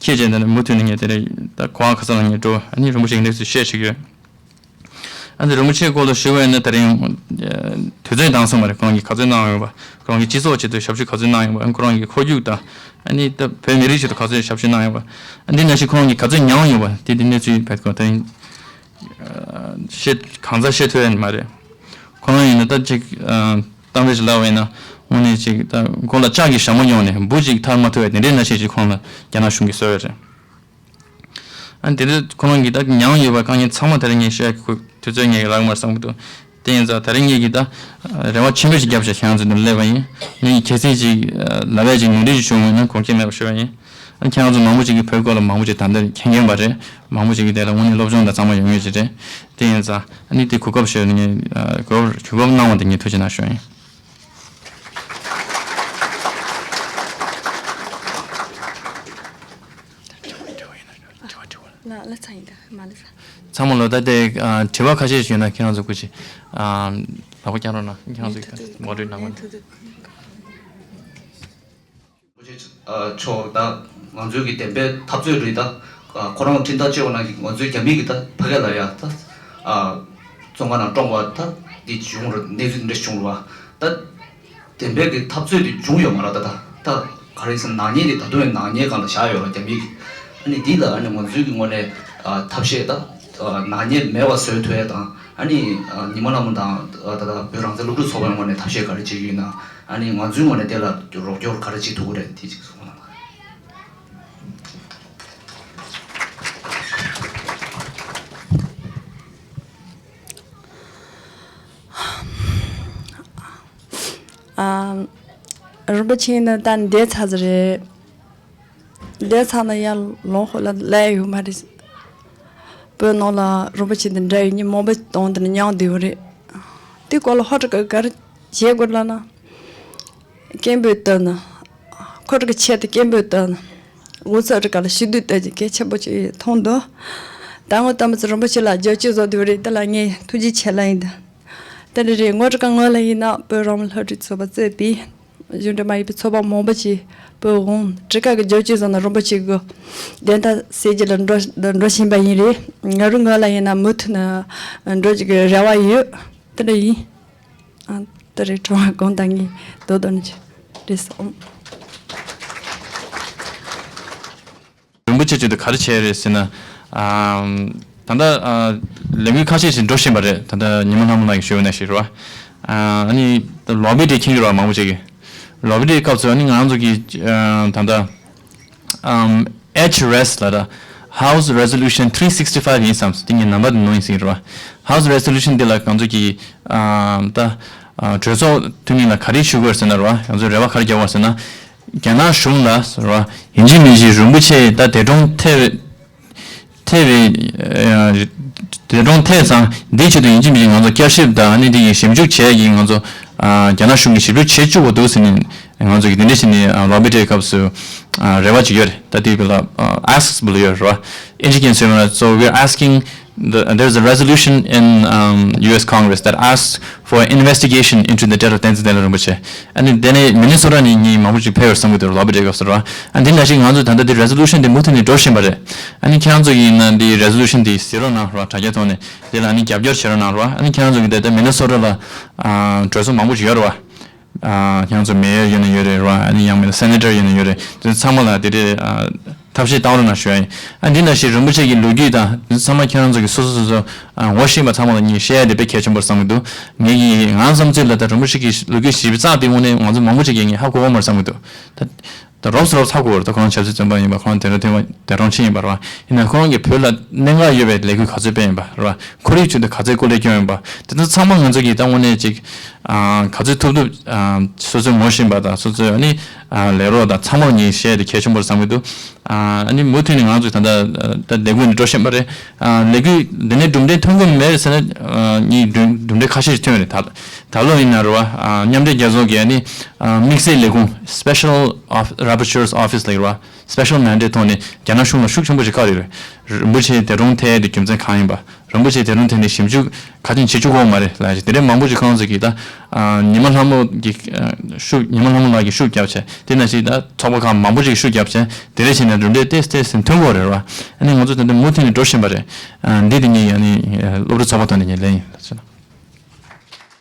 ཁྱེད་བྱས་འདི་ནས་མུ་མཐུད་ནས་ངས་དེ་རེད་ད་གོ་བ་ག་ས་ལ་ངས་འགྲོ་ཨ་ནི་རིན་པོ་ཆེ་གི་གནས་ཚུལ་བཤད་བྱེད་ཀྱི་ཡོད། ཨ་ནི་རིན་པོ་ཆེའི་སྐོར་ལ་ཞུ་བ་ཡིན་ན་དེ་རིང་དུས་ཚོད་འདང་སོང་བ་རེད། ཁོ་རང་གིས་ག་ཚོད་གནང་ཡོད་པ། ཁོ་རང་གིས་སྤྱི་ཚོགས་ཆེད་དུ་ཞབས་ཞུ་ག་ཚོད་གནང་ཡོད་པ། ཁོ་རང་གི་ཁོར་ཡུག་དང་ཨ་ནི་ད་བོད་མི་རིགས་ཆེད་དུ་ག་ཚོད་ཞབས་ཞུ་གནང་ཡོད་པ། ཨ་འདི་ནང་བཞིན་ཁོ་རང་གིས་ག་ཚོད་མྱངས་ཡོད་པ་དེ་དེ་གནས་ཚུལ་བེད་ཁོ་དེ་རིང་ཤེས་གང་ཟག་ཤེས་ཐུབ་ཡ་མ་རེད། ཁོ་རང་ཡིན་ན་ད་ཅིག་གཏམ་དཔེ་ཞིག་ལབ་པ་ཡིན་ན་དངོས་གནས་ཅིག་ད་མགོ་ལ་ལྕགས་ཀྱི་ཞྭ་མོ་གཡོགས་ནས་འབུ་ཅིག་ཐར་མ་ཐུབ་པའི་དེ་འདྲའི་གནས་ཤིག་ཅིག་ཁོང་ལ་རྒྱ་ནག་གཞུང་གིས་བཟོས་ཡོད་རེད། ཨ་ནི་དེ་འདྲ་ཁོ་རང་གིས་ད་མྱངས་ཡོད་པ་དཀའ་ངལ་ཚང་མ་དེ་རིང་ངས་བཤད་ཀྱི་དུས་ཚོད་ངས་རག་མ་བསམ་གྱི་འདུག་དེ་ཡིན་ཙང་དེ་རིང་ངེད་ཀྱིས་ད་རེ་བ་ཆེན་པོ་ཞིག་བརྒྱབ་བྱས་ཁྱེད་རང་ཚོ་འདིར་སླེབས་པ་ཡིན། ངས་གལ་སྲིད་ཅིག་ལབ་ཡས་ཅིག་ནོར་འཁྲུལ་ཞིག་བྱུང་ཡོད་ན་དགོངས་འགལ་མེད་པར་ཞུ་བ་ཡིན། ཨ་ནི་ཁྱེད་རང་ཚོ་མང་པོ་ཅིག་གིས་བོད་སྐོར་ལ་མང་པོ་ཅིག་ད་ལྟ་མཁྱེན་མཁན་པ་རེད། མང་པོ་ཅིག་གིས་དེ་ལ་དངོས་གནས་སློབ་སྦྱོང་དང་གཙང་མ་ཡོད་མཁན་ཅིག་རེད། དེ་ཡིན་ཙང་ཨ་ནི་དེ་གོ་སྐབས་ཞུ་ནས་ངས་གོ་སྐབས་གོ་སྐབས་གནང་བ་དེ་ངས་ཐུགས་རྗེ་གནང་ཞུ་བ་ཡིན། ལ་ལ་ཚ་ཡིན་ད་མ་ལ་ཚ། ཚང་མ་ལོ་ད་དེ་ཨ་དྲི་བ་ཁ་ཤས་ཤིག་ཡོད་ན་ཁྱེད་རང་ཚོ་སྐུ་མཁྱེན་ཨ་ལག་པ་བརྐྱངས་རོགས་གནང་། ཁྱེད་རང་ཚོ་མོ་ཌེ་རེཊ་གནང་རོགས་གནང་། ཨ་ཆོག་ད་ང་ཚོའི་གི་བདེན་པའི་འཐབ་རྩོད་རེད་ད། ཨ་ཁོ་རང་འཕྲིན་ཐག་བཅད་པ་ན་གི་ང་ཚོའི་རྒྱ་མི་གི་ད་ཕ་གི་ལ་ཡ་ད་ཨ་བཙོན་ཁང་ནང་བཀྲོངས་པ་ད་འདི་བྱུང་རེད། གནས་ཚུལ་འདི་འདྲ་བྱུང་རེད་བ་ད། བདེན་པའི་གི་འཐབ་རྩོད་དེ་བྱུང་ཡོད་མ་རེད་ད། ད་ད་ག་རེ་ཟེར་ན་ནག་ཉེས་དེ་ད་དུང་ཡང་ནག་ཉེས་སྒང་ལ་བཞག་ཡོད་རེད་རྒྱ་མི་གི། ཨ་ནི་འདི་ལ་ཨ་ནི་ང་ཚོའི་གི་ངོས་ནས་ཨ་ཐབས་ཤེས་ད་ཨ་ནག་ཉེས་མེད་པ་བཟོ་ཐུབ་ཡ་དང་ཨ་ནི་ཨ་ཉི་མ་ལྷ་མོ་དང་ཨ་ད་ད་བོད་རང་བཙན་སློབ་ཕྲུག་ཚོགས་པའི་ངོས་ནས་ཐབས་ཤེས་ག་རེ་བྱེད་ཀྱི་ཡོད་ན་ཨ་ནི་ང་ཚོའི་ངོས་ནས་དེ་ལ་རོགས་སྐྱོར་ག་རེ་བྱེད་ཐུབ་ཀྱི་རེད་དེ་ཅིག་གསུངས་གནང་། ཨ། རིན་པོ་ཆེ་ནི་ད་འདས་ཚར་ཟིག་རེད། འདས་ཚར་ན་ཡང་ལོང་ཧོ་ལ་ལས་ཡོད་མ་རེད། བོད་ནང་ལ་རིན་པོ་ཆེ་འདི་འདྲ་ཡོད་ཉིན་མང་པོ་དང་འདི་ནི་མྱང་བསྡད་ཡོད་རེད། དེ་སྐོར་ལ་ཧོ་ཊི་ག་ག་རེ་བྱེད་དགོས་ལབ་ན། སྐད་འབོད་བཏང་ན། ཁོ་རང་གི་ཆེད་དུ་སྐད་འབོད་བཏང་ན། འུ་ཚོ་རི་ག་ལ་ཞི་བདེ་ལྟ་རྒྱུ་གལ་ཆེན་པོ་ཅིག་མཐོང་འདུག་ད་ངོ་ད་མི་ཚེ་རིན་པོ་ཆེ་ལ་རྒྱབ་སྐྱོར་བཟོ་འདོད་རེད་དེ་ལ་ངས་ཐུགས་རྗེ་ཆེ་ལབ་ཡིན་ད། དེ་རེད་རེད་ངོ་རི་ག་ངོ་ལ་ཡིན་ན་བོད་རང་མི་སློབ་ཕྲུག་ཚོགས་པ་གཙོས་པའི་གཞུང་འབྲེལ་མ་ཡིན་པའི་ཚོགས་པ་མང་པོ་ཅིག་བོད་འོང་གྲི་ཁ་གི་རྒྱབ་སྐྱོར་བཟོ་ན་རིན་པོ་ཆེ་གི་བདེན་མཐའ་གསལ་རྒྱུ་ལ་འགྲོ་འགྲོ་བཞིན་པ་ཡིན་རེད། ང་རང་ངོ་ལ་ཡིན་ན་མུ་མཐུད་ནས་འགྲོ་རྒྱུ་གི་རེ་བ་ཡོད། དེ་འདྲ་ཡིན། ཨ། དེ་རེད་དྲི་བ་དགོངས་དག་ངས་དོ་དོ་ནས་རེད་སོང་། རིན་པོ་ཆེ་ཆེད་དུ་ག་རེ་བྱས་རེད་ཟེར་ན། ཨ། ད་ལྟ་ཨ། ལས་འགུལ་ཁ་ཤས་ཤིག་འགྲོ་བཞིན་པ་རེད། ད་ལྟ་ཉི་མ་ལྷ་མོ་ལགས་ཀྱིས་ཞུས་པ་ནང་བཞིན་རེད་བ། ཨ་ནི་ལོ་བི་ཌེ་མཁྱེན་གྱི་རེད་བ་མང་པོ་ཅིག་གིས། ལོ་བི་ཌེ་སྐབས་སུ་ཨ་ནི་ང་རང་ཚོ་གི་ཨ། ད་ལྟ། ཨམ། ཨེཆ་རེས་ལ་ད་House Resolution three sixty five ཡིན་བསམ་སོང་། དེ་ངས་ནམ་བར་དུ་ནོར་ཡིན་ཟེར་གྱི་རེད་བ། House Resolution དེ་ལ་ང་ཚོ་གི་ཨམ། ད་ཨ། གྲོས་ཚོགས་འཐུས་མི་ལ་ག་རེ་ཞུ་དགོས་ཟེར་ན་རེད་བ། ང་ཚོས་རེ་བ་ག་རེ་རྒྱག་དགོས་ཟེར་ན། རྒྱ་ནག་གཞུང་ལ་རེད་བ། ཡིན་གཅིག་མིན་གཅིག་རིན་པོ་ཆེ་ད་འདས་གྲོངས་ཐེབས་ཐེབས་པའི། ཨ། འདས་གྲོངས་ཐེབས་ཙང་འདིའི་ཆེད་དུ་ཡིན་གཅིག་མིན་གཅིག་ང་ཚོ་བསྐྱར་ཞིབ་དང་ཨ་ནི་འདི་ཡི་ཞིབ་འཇུག་བྱས་ཀྱི་ང་ཚོ། ཨ། རྒྱ་ནག་གཞུང་གིས་ཞིབ་འཇུག་བྱེད་བཅུག་པ་འདུག་ཟེར་ནས་ང་ཚོ་གིས་འདི་འདྲ་བྱས་ནས་ལོ་བི་ཌེ་སྐབས་སུ་རེ་བ་ཅིག་ཡོད་རེད། ད་དེ་བས་ལ་ask་བུ་ལ་ཡོད་རེད་བ། ཨིན་ཇི་སྐད་ཟེར་བ་ན། So we're asking the, there's a resolution in, um, U S Congress that asks for an investigation into the death of Tenzin Tenlö Rinpoche. ཨ་ནི་དེ་ནས་མི་ནི་སོ་ཊ་ནས་མི་མང་པོ་ཅིག་ཕེབས་ཡོད་བསམ་གྱི་འདུག་ལོ་པི་ཇེ་ཀོབ་སི་ར། ཨ་འདི་འདྲ་ཞིག་ང་ཚོ་ད་ལྟ་འདི་རེ་ཟོ་ལུ་ཤན་འདི་མུ་མཐུད་ནས་འགྲོ་བཞིན་པ་རེད། ཨ་ནི་ཁྱེད་རང་ཚོ་ཡིན་ན་འདི་རེ་ཟོ་ལུ་ཤན་འདི་གཟིགས་རོགས་གནང་ར། དྲ་རྒྱ་ཐོག་ནས་འདི་ལ་ཨ་ནི་རྒྱབ་སྐྱོར་བྱེད་རོགས་གནང་ར། ཨ་ནི་ཁྱེད་རང་ཚོ་གི་ད་ལྟ་མི་ནི་སོ་ཊ་ལ་ཨ་གྲོས་ཚོགས་མང་པོ་ཅིག་ཡོད་རེད་བ། ཨ་ཁྱེད་རང་ཚོ་མེ་ཡར་ཡོད་ན་ཡོད་རེད་ར། ཨ་ནི་ཡང་མིན་ན་སེ་ནེ་ཊར་ཡོད་ན་ཡོད་རེད། དེ་ཚང་མ་ལ་དེ་འདྲའི་ཨ་ཐབས་ཤེས་བཏང་རོགས་གནང་ཞུ་ཡ་ཡིན། ཨ་འདི་ནང་བཞིན་རིན་པོ་ཆེ་གི་ལོ་རྒྱུས་དང་དེ་ཚང་མ་ཁྱེད་རང་ཚོ་གི་སོ་སོ་སོ་སོ་ཨ་ངོ་ཤེས་པ་ཚང་མ་ལ་ངས་བཤད་ཡ་དེ་དཔེ་གལ་ཆེན་པོ་རེད་བསམ་གྱི་འདུག་ངས་ཀྱི་ང་བསམ་ཚུལ་ལ་ད་རིན་པོ་ཆེ་གི་ལོ་རྒྱུས་ཞིབ་ཚགས་དེ་དངོས་གནས་ང་ཚོ་མང་པོ་ཅིག་གིས་ངས་ཧ་གོ་བ་མ་རེད་བསམ་གྱི་འདུག་ད་ད་རོབ་སུ་རོབ་ཚ་གོ་ར། ད་ཁོང་ཆབ་སྲིད་བཙོན་པ་ཡིན་པ། ཁོང་དེ་རིང་ཐོན་པ་དེ་རང་ཆེན་ཡིན་པ་རེད་བ། ཡིན་ན་ཁོང་གིས་བོད་ལ་གནད་འགག་ཡོད་པའི་ལས་འགུལ་ག་ཚོད་སྤེལ་ཡིན་པ་རེད་བ། ཁོར་ཡུག་ཆེད་དུ་ག་ཚོད་སྐུ་ལས་བསྐྱོན་ཡིན་པ། དེ་ཚོ་ཚང་མ་ང་ཚོ་གིས་ད་དངོས་གནས་ཅིག་ཨ་ག་ཚོད་ཐུབ་ཐུབ་ཨ་སོ་སོའི་ངོ་ཤེས་པ་དང་སོ་སོའི་ཨ་ནི་ཨ་ལས་རོགས་དང་ཚང་མར་ངས་བཤད་དེ་གལ་ཆེན་པོ་རེད་བསམ་གྱི་འདུག་ཨ་ནི་མུ་མཐུད་ནས་ང་ཚོས་ད་ལྟ་ད་ལས་འགུལ་འདི་འགྲོ་བཞིན་པ་རེད། ཨ་ལས་འགུལ་འདི་ནས་གྲུབ་འབྲས་ཐོན་གྱི་མེད་ཟེར་ན་ཨ་ངས་གྲུབ་འབྲས་ཁ་ཤས་ཤིག་ཐོན་རེད། ད་ད་ལོ་ཡིན་ན་རེད་བ། ཨ་མཉམ་འབྲེལ་རྒྱལ་ཚོགས་ཀྱི་ཨ་ནི་ཨ་དམིགས་བསལ་ལས་ཁུངས་Special Rapporteur's Office ལབ་ཀྱི་རེད་བ། Special Mandate ཐོག་ནས་རྒྱ་ནག་གཞུང་ལ་ཤུགས་ཆེན་པོ་ཞིག་བཀག་ཡོད་རེད། རིན་པོ་ཆེ་འདས་གྲོངས་ཐལ་ཡས་དེ་རྒྱུ་མཚན་གང་ཡིན་པ། རིན་པོ་ཆེ་དེ་རིང་དེ་ནས་ཞིབ་འཇུག་ག་དུས་བྱེད་བཅུག་གོ་མ་རེད་ལབ་ཅིག་དེ་འདྲའི་མང་པོ་ཅིག་ཁོང་ཚོ་གིས་ད་ཨ་ཉི་མ་ལྷ་མོ་གི་ཨ་ཤུགས། ཉི་མ་ལྷ་མོ་ལགས་ཀྱིས་ཤུགས་བརྒྱབ་བྱས། དེ་ནང་བཞིན་ད་ཚོགས་པ་ཁག་མང་པོ་ཅིག་ཤུགས་བརྒྱབ་བྱས། དེ་འདྲ་བྱས་ནས་གྲུབ་འབྲས་ཏོག་ཙམ་ཏོག་ཙམ་ཐོན་གྱི་ཡོད་རེད་བ། ཨ་ནི་ང་ཚོ་ད་ལྟ་མུ་མཐུད་ནས་འགྲོ་བཞིན་པ་རེད། ཨ་འདི་དེ་ངས་ཨ་ནི་སློབ་ཕྲུག་ཚོགས་པ་ཐོག་ནས་ངས་ལན་ཡིན་ལབ་ཟེར་ན།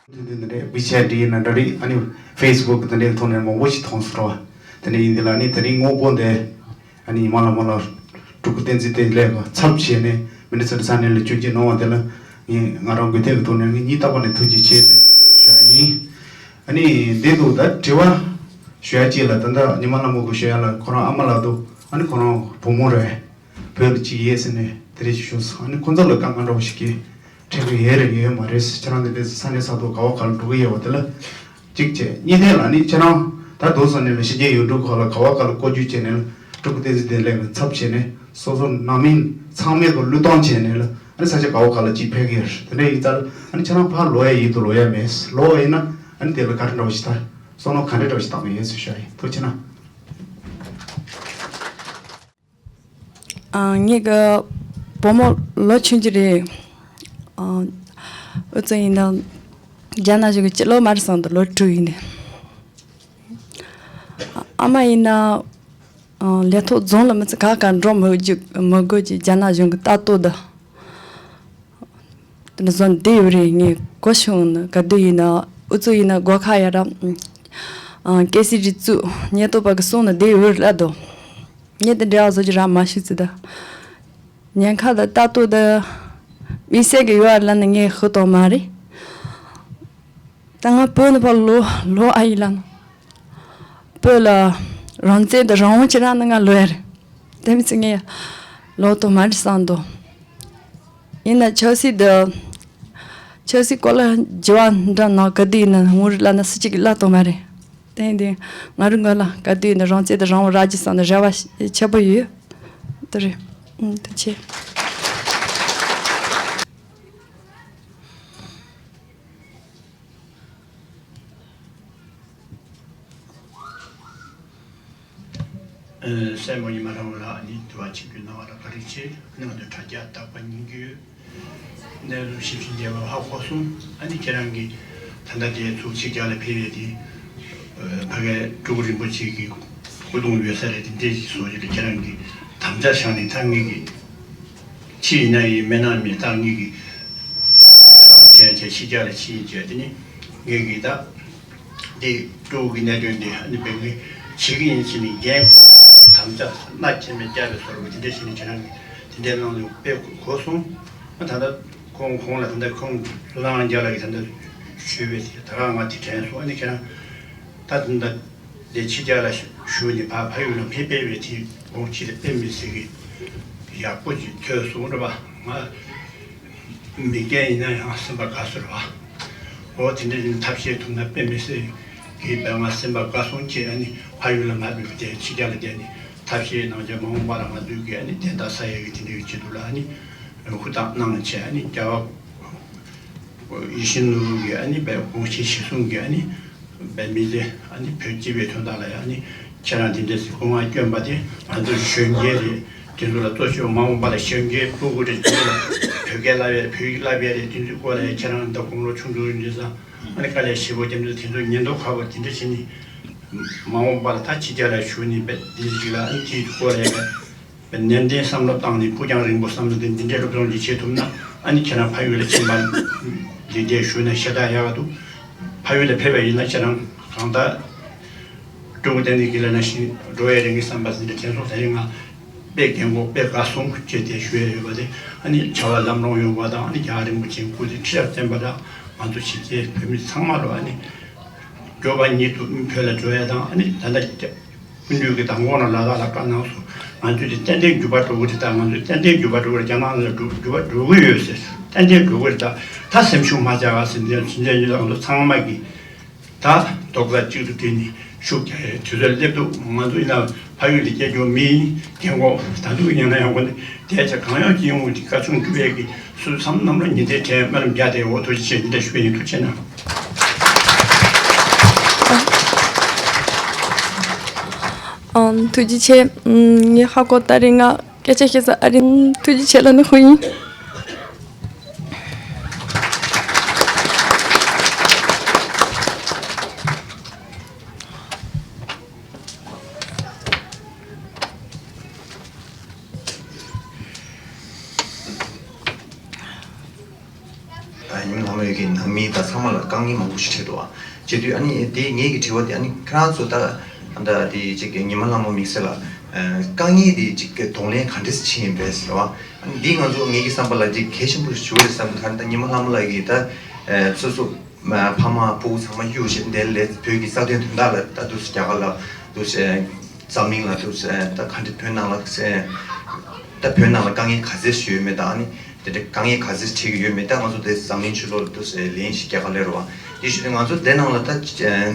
དེ་འདི་འདི་འདྲའི་WeChat འདྲ་ཡིན་ན་འདྲ་རེད། ཨ་ནི་Facebook དེ་འདྲའི་ཐོག་ནས་མང་པོ་ཞིག་མཐོང་སོང་ར་བ། དེ་འདྲ་ཡིན་དེ་ལ་ཨ་ནི་དེ་རིང་དངོས་པོ་འདི་ཨ་ནི་ཉི་མ་ལྷ་མོ་ལགས་སྤྲུལ་སྐུ་བསྟན་འཛིན་བདེ་ལེགས་ལ་ཚབ་བྱས་ནས་མི་ནི་སོ་ཊ་ས་གནས་ལ་བསྐྱོད་རྒྱུ་གནང་བ་དེ་ལ་ངས་ང་རང་འགུལ་སྟེགས་ཀྱི་ཐོག་ནས་ངས་སྙིང་ཐག་པ་ནས་ཐུགས་རྗེ་ཆེ་ཟེར་ཞུ་བ་ཡིན། ཨ་ནི་འདི་འདུག་ད་དྲི་བ་ཞུ་ཡ་གཅིག་ལ། ད་ལྟ་ཉི་མ་ལྷ་མོ་གིས་ཞུ་ཡ་ལ་ཁོ་རང་ཨ་མ་ལགས་འདུག་ཨ་ནི་ཁོ་རང་བུ་མོ་རེད། བོད་ལ་གཅིག་ཡོད་ཟེར་ནས་དེ་འདྲ་ཞིག་ཞུས་སོང་། ཨ་ནི་ཁོ་ཚོ་ལ་དཀའ་ངལ་འདྲ་བོ་ཞིག་གིས་འཕྲད་ཀྱི་ཡོད་རེད་ཡོད་མ་རེད། ཁྱེད་རང་དེ་འདྲའི་ས་གནས་ས་ཐོག་ག་བ་ག་ལ་འགྲོ་གི་ཡོད་པ་དེ་ལ་གཅིག་བྱས། གཉིས་ཐད་ལ་ནི་ཁྱེད་རང་ད་དུང་ས་གནས་ལ་ཕྱི་རྒྱལ་ཡུལ་གྲུ་ཁག་ལ་ག་བ་ག་ལ་སྐོར་སྐྱོད་བྱས་ནས་ལ་སྤྲུལ་སྐུ་བསྟན་འཛིན་བདེ་ལེགས་ལ་ཚབ་བྱས་ནས་སོ་སོ་ནང་མི་ཚང་མས་གོ་བློས་གཏོང་བྱས་ནས་ལ་ཨ་ནི་ས་ཆ་ག་བ་ག་ལ་གཅིག་ཕེབས་ཀྱི་ཡོད་རེད། དེ་འདྲ་ཡིན་ཙང་ཨ་ནི་ཁྱེད་རང་ཕར་ལོག་ཡ་ཡིན་དུ་ལོག་ཡ་མེད། ལོག་ཡིན་ན་ཨ་ནི་དེ་ལ་ག་རེ་འདྲ་བ་ཞིག་ད་བསམ་བློ་ག་འདྲ་འདྲ་བ་ཞིག་བཏང་གི་ཡོད་ཟེར་ཞུ་ཡ་ཡིན། ཐུགས་རྗེ་གནང་། ཨ། ངེད་ཀྱི་བུ་མོ་ལོ་ཆུང་ཆུང་རེད། ཨ། ཨུ་ཚོ་ཡིན་ན་རྒྱ་ནག་གཞུང་གི་སྤྱི་ལོ་མར་སོང་དུ་ལོ་དྲུག་ཡིན་ནས། ཨ་མ་ཡིན་ན་ཨ་ལས་ཐོག་རྫོང་ལ་མི་ཚེ་ག་ག་འགྲོ་མི་རྒྱུ་མི་དགོས་ཀྱི་རྒྱ་ནག་གཞུང་གི་ལྟ་རྟོག་དང་། དེ་ནས་བཟུང་བསྡད་ཡོད་རེད། ངས་གོ་བྱུང་ན་ག་དུས་ཡིན་ན་ཨུ་ཚོ་ཡིན་ན་སྒོ་ཁ་ཡ་ར་ཨ་སྐད་སྲིད་རིག་རྩུབ་ཉེན་རྟོག་པ་གི་གསུང་ན་བསྡད་ཡོད་རེད་ལབ་དོ། ངས་དེ་འདྲ་བཟོ་རྒྱུ་རག་མ་ཤེས་ཙི་ད། ཉེན་ཁ་དང་ལྟ་རྟོག་དང་དམིགས་བསལ་གྱི་ཡོད་ལབ་ན་ངས་ཤེས་ཐོག་མ་རེད། ད་ང་བོད་ནས་ཕར་ལོག་ལོག་ཨ་ཡིན་ལབ་ན། བོད་ལ་རང་བཙན་དང་རང་དབང་ཅིག་རག་ན་ང་ལོག་ཡ་རེད། དེ་མི་ཚེ་ངས་ལོག་ཐུབ་མ་རེད་བསམ་འདུག་ཡིན་ན་ཆབ་སྲིད་དུ་ཆབ་སྲིད་སྐོར་ལ་འགྱུར་བ་འདྲ་ནང་ག་དུས་ཡིན་ན་ངོ་རེ་ལབ་ན་སུ་གཅིག་གིས་ལབ་ཐུབ་མ་རེད། དེ་ཡིན་དུས་ང་རང་ངོས་ལ་ག་དུས་ཡིན་ན་རང་བཙན་དང་རང་དབང་རག་རྒྱུ་བསམ་ན་རེ་བ་ཆེན་པོ་ཡོད། དེ་རེད། ཐུགས་རྗེ་ཆེ། ཨ། སྲས་མོ་ཉི་མ་ལྷ་མོ་ལགས། ཨ་ནི་དུ་བ་ཆིབས་བསྒྱུར་གནང་བ་ལ་བཀའ་དྲིན་ཆེ། ཨ་ནི་ང་ཚོ་དྲ་རྒྱ་རྟག་པར་ཉན་གྱི་ཡོད། གནས་ལུགས་ཞིབ་ཕྱིན་རྒྱས་པ་ཧ་གོ་སོང་། ཨ་ནི་ཁྱེད་རང་གིས་ད་ལྟ་དེ་ཚུར་ཕྱི་རྒྱལ་ལ་ཕེབས་ཡས་དེ་ཕ་གའི་སྤྲུལ་སྐུ་རིན་པོ་ཆེ་གི་སྐུ་གདུང་ཡོད་ས་རེད། དེ་འདྲས་ཞིག་བཟོ་རྒྱུ་ལ་ཁྱེད་རང་གིས་དམ་བཅའ་བཞག་ནས། ད་ངེད་ཀྱི་ཁྱི་ཡིན་ན་ཡིན། མི་ན་མིན། ད་ངེད་ཀྱི་བློས་བཏང་བྱས་བྱས་ཕྱི་རྒྱལ་ལ་ཕྱིན་བྱས། དེ་ནི་ངེད་ཀྱིས་ད་འདི་སྤྲུལ་སྐུ་གི་གནད་དོན་འདི་ཨ་ནི་བེད་སྤྱོད་བྱེད་ཀྱི་ཡིན་ཟེར་ནས་འགན་ཁུར་ནས་དམ་བཅའ་མནའ་ཆེན་མོ་བརྒྱབ་པའི་བཟོ་འདྲ་དེ་འདྲ་བྱས་ནས་ཁྱེད་རང་གིས་དེ་འདྲའི་གནང་ནས་དཔེ་གོ་སོང་། ད་ལྟ་ཁོང་ཁོང་ལ་ད་ལྟ་ཁོང་ལྷ་ཁང་རྒྱ་ལགས་ཀྱིས་ད་ལྟ་ཞུས་པའི་ད་ག་ང་དེ་དྲན་སོང་། ཨ་ནི་ཁྱེད་རང་ད་ད་ལྟ་དེ་ཕྱི་རྒྱལ་ལ་བཞུགས་ནས་ཕ་ཕ་ཡུལ་ལ་མི་ཕེབས་པའི་དེ་དགོངས་གཞི་དེ་དཔེ་མི་སྲིད་ཀྱི་ཡག་པོ་ཅིག་ཐོས་སོང་རེད་པ། ང་མི་རྒན་ཡིན་ན་ཡང་སེམས་པ་དགའ་སོང་རེད་པ། འོ་དེ་འདྲ་ཡིན་ཐབས་ཤེས་ཐུབ་ན་དཔེ་མི་སྲིད་ཀྱི་བས་ང་སེམས་པ་དགའ་སོང་། ཅེས་ཨ་ནི་ཕ་ཡུལ་ལ་མ་ཕེབས་པའི་དེ་ཕྱི་རྒྱལ་ལ་བསྡད་ནས་ཐབས་ཤེས་གནང་བྱས་མ་འོངས་པ་ལ་ང་ཚོའི་གི་ཨ་ནི་བདེན་མཐའ་གསལ་ཡས་ཀྱི་དེ་འདྲའི་ཆེད་དུ་ལ་ཨ་ནི་ཧུར་ཐག་གནང་བྱས། ཨ་ནི་རྒྱལ་བ་ཡིད་བཞིན་ནོར་བུ་གི་ཨ་ནི་བས་དགོངས་གཞི་གཞིར་བཟུང་གི་ཨ་ནི་བས་མི་ཚེ་ཨ་ནི་བོད་སྤྱི་པའི་དོན་དག་ལ་ཨ་ནི་ཁྱེད་རང་དེ་འདྲ་ཞིག་སྐུ་ངལ་བསྐྱོན་པ་དེ་ང་ཚོའི་གཞོན་སྐྱེས་རེད། དེ་ཚོ་ལ་གཙོ་ཆེ་བ་མ་འོངས་པ་ལ་གཞོན་སྐྱེས་སྤྲུལ་སྐུ་རེད། དེ་ཚོ་ལ་བོད་ བོད་སྐད་བསླབ་ཡས། བོད་ཡིག་བསླབ་ཡས་རེད། དེ་ཚོའི་སྐོར་ལ་ཡང་ཁྱེད་རང་ད་དགུང་ལོ་ཆུང་ཆུང་ཡིན་དུས་ཙང་ཨ་ནི་དཀའ་ལས་ཞེ་པོ་རྒྱབ་འདུག་དེ་ཚོ་ཉེན་རྟོག་ཁ་པོ་དེ་འདྲ་བྱས་ནས་མ་འོངས་པ་ལ་ད་ཕྱི་རྒྱལ་ལ་བཞུགས་ནས་དཔེ་དེ་ཚོ་ཅིག་ལ་ཨ་ནི་དེའི་སྐོར་ལ་ཡང་དཔེ་ནན་ཏན་བསམ་བློ་བཏང་ནས་ཕུགས་རྒྱང་རིང་པོ་བསམ་བློ་དེ་འདི་འདྲའི་སློབ་སྦྱོང་ཅིག་བྱེད་ཐུབ་ན་ཨ་ནི་ཁྱེད་རང་ཕ་ཡུལ་ལ་ཕྱིན་པ་འདི་འདྲའི་བཞུགས་ན་ཞེ་དྲག་ཡག་འདུག་ཕ་ཡུལ་ལ་ཕེབས་པ་ཡིན་ན་ཁྱེད་རང་གང་ལྟར། སྤྲུལ་སྐུ་བསྟན་འཛིན་དགེ་ལེགས་ནང་བཞིན་འགྲོ་བའི་རིང་གི་བསམ་པ་ཟིན་ཏེ་དྲན་སོང་ཟེར་ཡིན་ང་། དཔེ་རྒན་གོག་དཔེ་དགའ་སོང་ཅེས་དེ་ཞུ་ཡས་ཡོད་པ་དེ་ཨ་ནི་བྱ་བ་ལམ་ལྷོང་ཡོང་བ་དང་ཨ་ནི་རྒྱལ་བ་རིན་པོ་ཆེའི་སྐུ་ཚེ་ཁྲི་ཕྲག་བརྟན་པ་དང་ང་ཚོ་ཕྱི་རྒྱལ་བོད་མི་ཚང་མ་ལ་ཨ་ནི་མགྱོགས་པ་ཉིད་དུ་བོད་ལ་འགྲོ་ཡས་དང་ཨ་ནི་ད་ལྟ་སྐུ་མདུན་གྱི་མདང་དགོང་ལ་ལ་དྭགས་ལ་བཀའ་གནང་སོང་། ང་ཚོས་དེ་ཏན་ཏན་འགྱུར་བ་འགྲོ་གི་རེད། ད་ང་ཚོས་ཏན་ཏན་འགྱུར་བ་འགྲོ་གི་རེད། རྒྱ་ནག་ལ་འགྱུར་འགྱུར་བ་འགྲོ་གི་ཡོད་ཟེར། ཏན་ཏན་འགྲོ་གི་རེད། ད་ད་སེམས་ཤུགས་མ་ཆག་པ་ཟེར་འདི་ཚོ་འདི་ཚོ་ཚང་མ་གི་ད་རྡོག་རྩ་གཅིག་ཏུ་བསྒྲིལ་ནས་ཤུགས་རྒྱག་ཡའི་དུས་ཚོད་སླེབས་འདུག་ང་ཚོ་ཡིན་ན་ཕ་ཡུལ་ལ་སྐྱེས་རྒྱུ་མི་ཡིན། རྒན་གོག་ད་དུང་ཡིན་ན་ཡང་ཁོ་ནི་དེ་ཆ་གང་ཡོང་ཅི་ཡོང་གི་བཀའ་ཆུང་སྒྲུབ་ཡས་ཀྱི་སུ་བསམ་རྣམས་ལ་ཉིན་མཚན་དྲན་སྨོན་ལམ་རྒྱག་བསྡད་ཡོད། ཐུགས་རྗེ་ཆེ། འདི་འདྲ་ཞུ་ཡས་ཡིན། ཐུགས་རྗེ་གནང་། ཨང་། ཐུགས་རྗེ་ཆེ། ཨམ། ངའི་ཧ་གོ་ད་རེས་ང་སྐད་ཆ་བཤད་ས་ཨ་རིན་ཐུགས་རྗེ་ཆེ་ལ་ནི་ཧུ་ཡིན། ཉི་མ་ལྷ་མོའི་གི་ནང་མི་དང་ཚང་མ་ལ་དཀའ་ངལ་མང་པོ་ཞིག་འཕྲད་འདུག་ཨ། བྱེད་དུས་ཨ་ནི་དེ་ངེད་ཀྱི་དྲི་བ་དེ་ཨ་ནི་ཁྱེད་རང་ཚོ་ད་ད་དེ་ཅིག་ཉི་མ་ལྷ་མོ་དམིགས་བསལ་ལ་དཀའ་ངལ་དེ་ཅིག་གདོང་ལེན་ག་འདྲས་བྱེད་ཡིན་པས་ཟེར་བ། ཨ་ནི་འདི་ང་ཚོ་ངེད་ཀྱི་བསམ་པ་ལ་ཅིག་གལ་ཆེན་པོ་ཞིག་ཞུ་བ་རེད་བསམ་གི། ད་ད་ཉི་མ་ལྷ་མོ་ལགས་ཀྱིས་ད་སོ་སོ་ཕ་མ་སྤུ་གུ་ཚང་མ་གཡུག་བཞིན་དེ་ལས་བོད་ཀྱི་རྩ་དོན་དོན་དག་ལ་ད་དུ་རྒྱ་གར་ལ་དུ་འཛམ་གླིང་ལ་དུ་ད་ག་འདྲ་བོད་ནང་ལ་ད་བོད་ནང་ལ་དཀའ་ངལ་ག་ཚད་ཞིག་ཡོད་མེད་དང་ཨ་ནི། དེ་འདྲ་དཀའ་ངལ་ག་ཚོད་འཕྲད་ཀྱི་ཡོད་མེད་ད་ང་ཚོ་དེ་འཛམ་གླིང་ཕྱི་ལོགས་ལ་འདུག་ཟེར་ལན་ཞིག་རྒྱག་ག་སླེབས་རོགས། དེ་བཞིན་དུ་ང་ཚོ་དེ་ནང་ལ་ད་བཙན་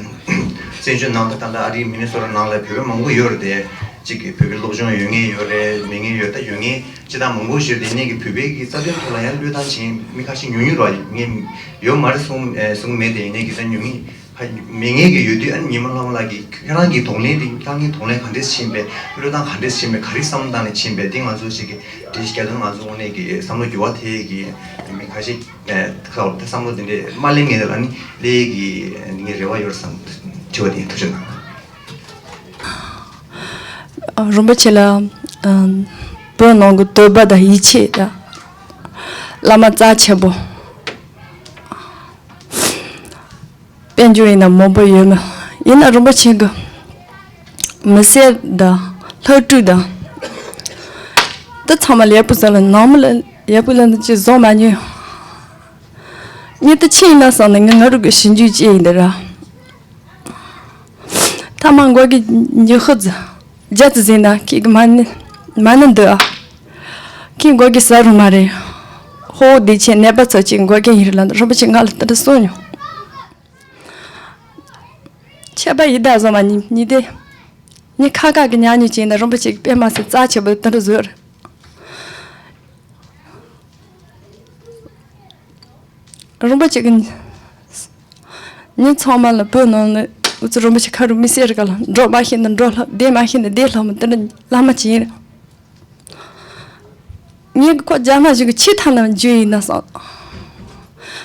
བྱོལ་ནང་ལ་ད་ལྟ་ཨ་རིའི་མི་ནི་སོ་ཊ་ནང་ལ་བོད་པ་མང་པོ་ཡོད་རེད་དེ། གཅིག་གིས་བོད་པའི་སློབ་སྦྱོང་ཡོད་མཁན་ཡོད་རེད། མེད་མཁན་ཡོད་ད་ཡོད་མཁན་སྤྱི་བཏང་མང་པོ་ཞིག་ཡོད་དེ་ནས་ཀྱི་བོད་པའི་གི་རྩ་དོན་ཐོག་ལ་ཡང་བློས་བཏང་བྱེད་མཁན་མི་ཁ་ཤས་ཉུང་ཉུང་རེད་བ། ངས་ཡོད་མ་རེད་གསུང་གསུང་མེད་དེ་ཡིན་ནས་གི་ད་ཉུང་ཉུང་། མེད་མཁན་གྱི་ཡོད་དུས་ཨ་ནི་ཉི་མ་ལྷ་མོ་ལགས་ཀྱིས་ཁྱེད་རང་གི་གདོང་ལེན་དེ་དཀའ་ངལ་གདོང་ལེན་ག་འདྲས་ཕྱིན་པས། བློས་བཏང་ག་འདྲས་ཕྱིན་པས། ག་རེ་བསམ་བློ་བཏང་ནས་ཕྱིན་པས། དེ་ང་ཚོ་ཞིག་གི་དེ་ཞིག་རྒྱ་དོན་ང་ཚོ་དངོས་གནས་ཀྱི་བསམ་བློ་འགྱུར་བ་ཐེབས་ཀྱི་མི་ཁ་ཤས་ཁ་བར་དུ་བསམ་བློ་དེ་འདྲས་མ་ལེན་མཁན་དེ་ལ་ནི་སླེབས་ཀྱི་ངའི་རེ་བ་ཡོད་བསམ་དྲི་བ་དེ་ཐུགས་རྗེ་གནང་། རིན་པོ་ཆེ་ལ་བོད་ནང་གི་དད་པ་དང་ཡིད་ཆེས་དང་བླ་མ་རྩ་ཆེན་པོ། དཔལ་འབྱོར་ཡིན་ན་མང་པོ་ཡོད་མོད། ཡིན་ན་རིན་པོ་ཆེ་གི་མི་སེར་དང་ལྷ་ཕྲུག་དང་། འདི་ཚང་མ་ལ་ཡག་པོ་བཟོ་ལ་ནང་མི་ལ་ཡག་པོ་ལ་འདི་ཅི་བཟོ་མ་མྱོང་། ངས་འདི་ཆི་ཡིན་ན་བསམ་ནས་ངས་ང་རང་གི་ཞིབ་འཇུག་བྱས་ཡིན་འདི་ར། ཐ་མ་མགོ་གི་ཉི་ཤུ་ཙམ་བརྒྱ་ཙམ་ཟིན་ན་ཁྱེད་ཀྱི་མ་ཎི་མ་ཎི་འདི་ཨ། ཁྱེད་མགོ་གི་ཟ་རུ་མ་རེད། ཧོ་བདེ་ཆེན་ནད་པ་ཚོ་ཅིག་མགོ་གི་ཡིན་རེད་ལ་རིན་པོ་ཆེ་ང་ལ་འདི་འདྲ་གསུངས་མྱོང་། ཆད་པ་ཡི་དྭགས་བཟོ་མ་ཉིད་ཉིད་དེ། ཉི་ཁ་ཁ་གི་ཉག་ཉིག་ཅིག་ན་རིན་པོ་ཆེ་གི་དཔེ་མ་སྲིད་རྩ་ཆེ་བོ་དེ་འདྲ་བཟོས་རེད། རིན་པོ་ཆེ་གི་ཉིན་ཚང་མ་ལ་བོད་ནང་ནས་འུ་ཚོ་རིན་པོ་ཆེ་ཁ་རུ་མི་སེར་ག་ལ་འགྲོ་མ་ཤེས་ན་འགྲོ་ལྷ་བསྡད་མ་ཤེས་ན་བསྡད་ལྷ་མོ་དེ་འདྲ་བླ་མ་ཅིག་ཡིན་རེད། ངས་ཁོ་རྒྱ་ནག་གཞུང་གི་ཆེས་ཐ་ན་རྒྱུ་ཡིན་ན་བསམ།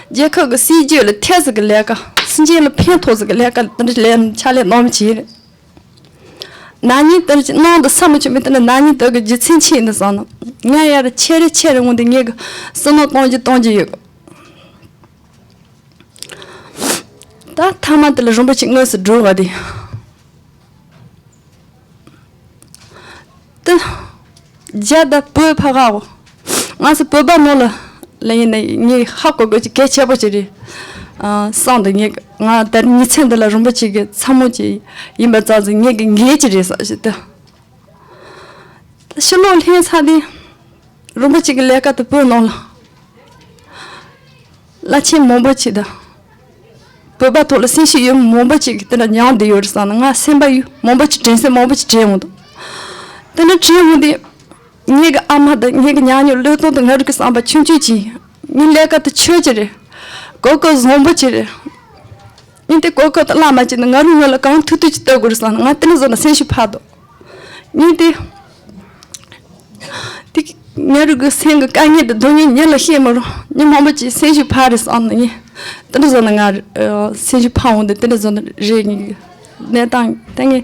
རྒྱལ་ཁབ་ཀྱི་སྲིད་ཇུས་ལ་ཐད་ཟིག་གི་ལས་ཀ་སྲིད་འཛིན་ལ་ཕན་ཐོགས་ཟིག་གི་ལས་ཀ་དེ་འདྲ་ལས་ཕྱག་ལས་གནང་མི་ཅིག་རེད། ན་ནིང་དེར་ཅི་གནང་དུ་ས་མི་ཆུ་མི་དེ་ན་ན་ནིང་དེ་གི་རྒྱུ་མཚན་ཆེ་ཡིན་དུ་བསམ་ན། ང་ཡར་ཆེ་རེ་ཆེ་རེ་འོང་དུ་ངེད་གི་བསམ་མནོ་གཏོང་རྒྱུ་གཏོང་རྒྱུ་ཡོད། ད་ཐ་མ་དེ་ལ་རིན་པོ་ཆེ་དངོས་སུ་འགྲོ་བ་དེ། ཏི། རྒྱ་ད་བོད་ཕ་གའོ། ང་ཚོ་བོད་པ་ནོ་ལ། ལ་ཡིན་ན་ངས་ཧ་གོ་དགོས་ཀྱི་གལ་ཆེ་པོ་ཅིག་རེད། ཨ། སང་དུ་ངས་ང་ད་ཉིན་མཚན་འདི་ལ་རིན་པོ་ཆེ་གི་ཚ་མོ་ཅིག་ཡིན་པ་ཙང་ཙང་ངས་གི་འགལ་གྱི་རེད་ཟེར་ཞིག་ཏི། ད་ཕྱི་ལོགས་ལྷན་ཚ་དེ། རིན་པོ་ཆེ་གི་ལས་ཀ་དུ་བོད་ནང་ལ། བླ་ཆེན་མང་པོ་ཅིག་དང་། བོད་པ་ཐོག་ལ་སེམས་ཤུགས་ཡོད་མི་མང་པོ་ཅིག་གིས་དེ་འདྲ་མྱངས་བསྡད་ཡོད་རེད་བསམ་ན། ང་སེམས་པ་ཡོད་མང་པོ་ཅིག་དྲན་སེམས་མང་པོ་ཅིག་དྲན་འོང་དང་། དེ་འདྲ་དྲན་འོང་དུས། ངེད་ཀྱི་ཨ་མ་དང་ངེད་ཀྱི་ཉག་ཉོག་བློས་གཏོང་དང་ང་རང་གི་བསམ་པ་ཆུང་ཆུང་ཅིག་ངའི་ལས་ཀ་དེ་ཆོས་ཅིག་རེད། གོ་སྐབས་བཟང་པོ་ཅིག་རེད། ངས་དེ་གོ་སྐབས་དེ་བརླག་མ་བྱས་ན་ང་རང་ངོས་ལ་གང་ཐུབ་ཐུབ་ཅིག་ལྟ་དགོས་རེད་བསམ་ན། ང་དེ་འདྲ་བཟོ་ན་སེམས་ཤུགས་འཕར་འདུག་ངས་དེ། དེ། ངའི་རུ་གི་སེམས་ཀྱི་དཀའ་ངལ་དང་སྡུག་བསྔལ་མྱི་ལ་བཤད་མི་རུང་། མྱི་མང་པོ་ཅིག་སེམས་ཤུགས་འཕར་རེད་བསམ་ནས་ངས་དེ་འདྲ་བཟོ་ན་ང་སེམས་ཤུགས་འཕར་འོང་དུས་དེ་འདྲ་བཟོ་ན་རེད། ངའི་གནས་སྟངས་ད་ངས་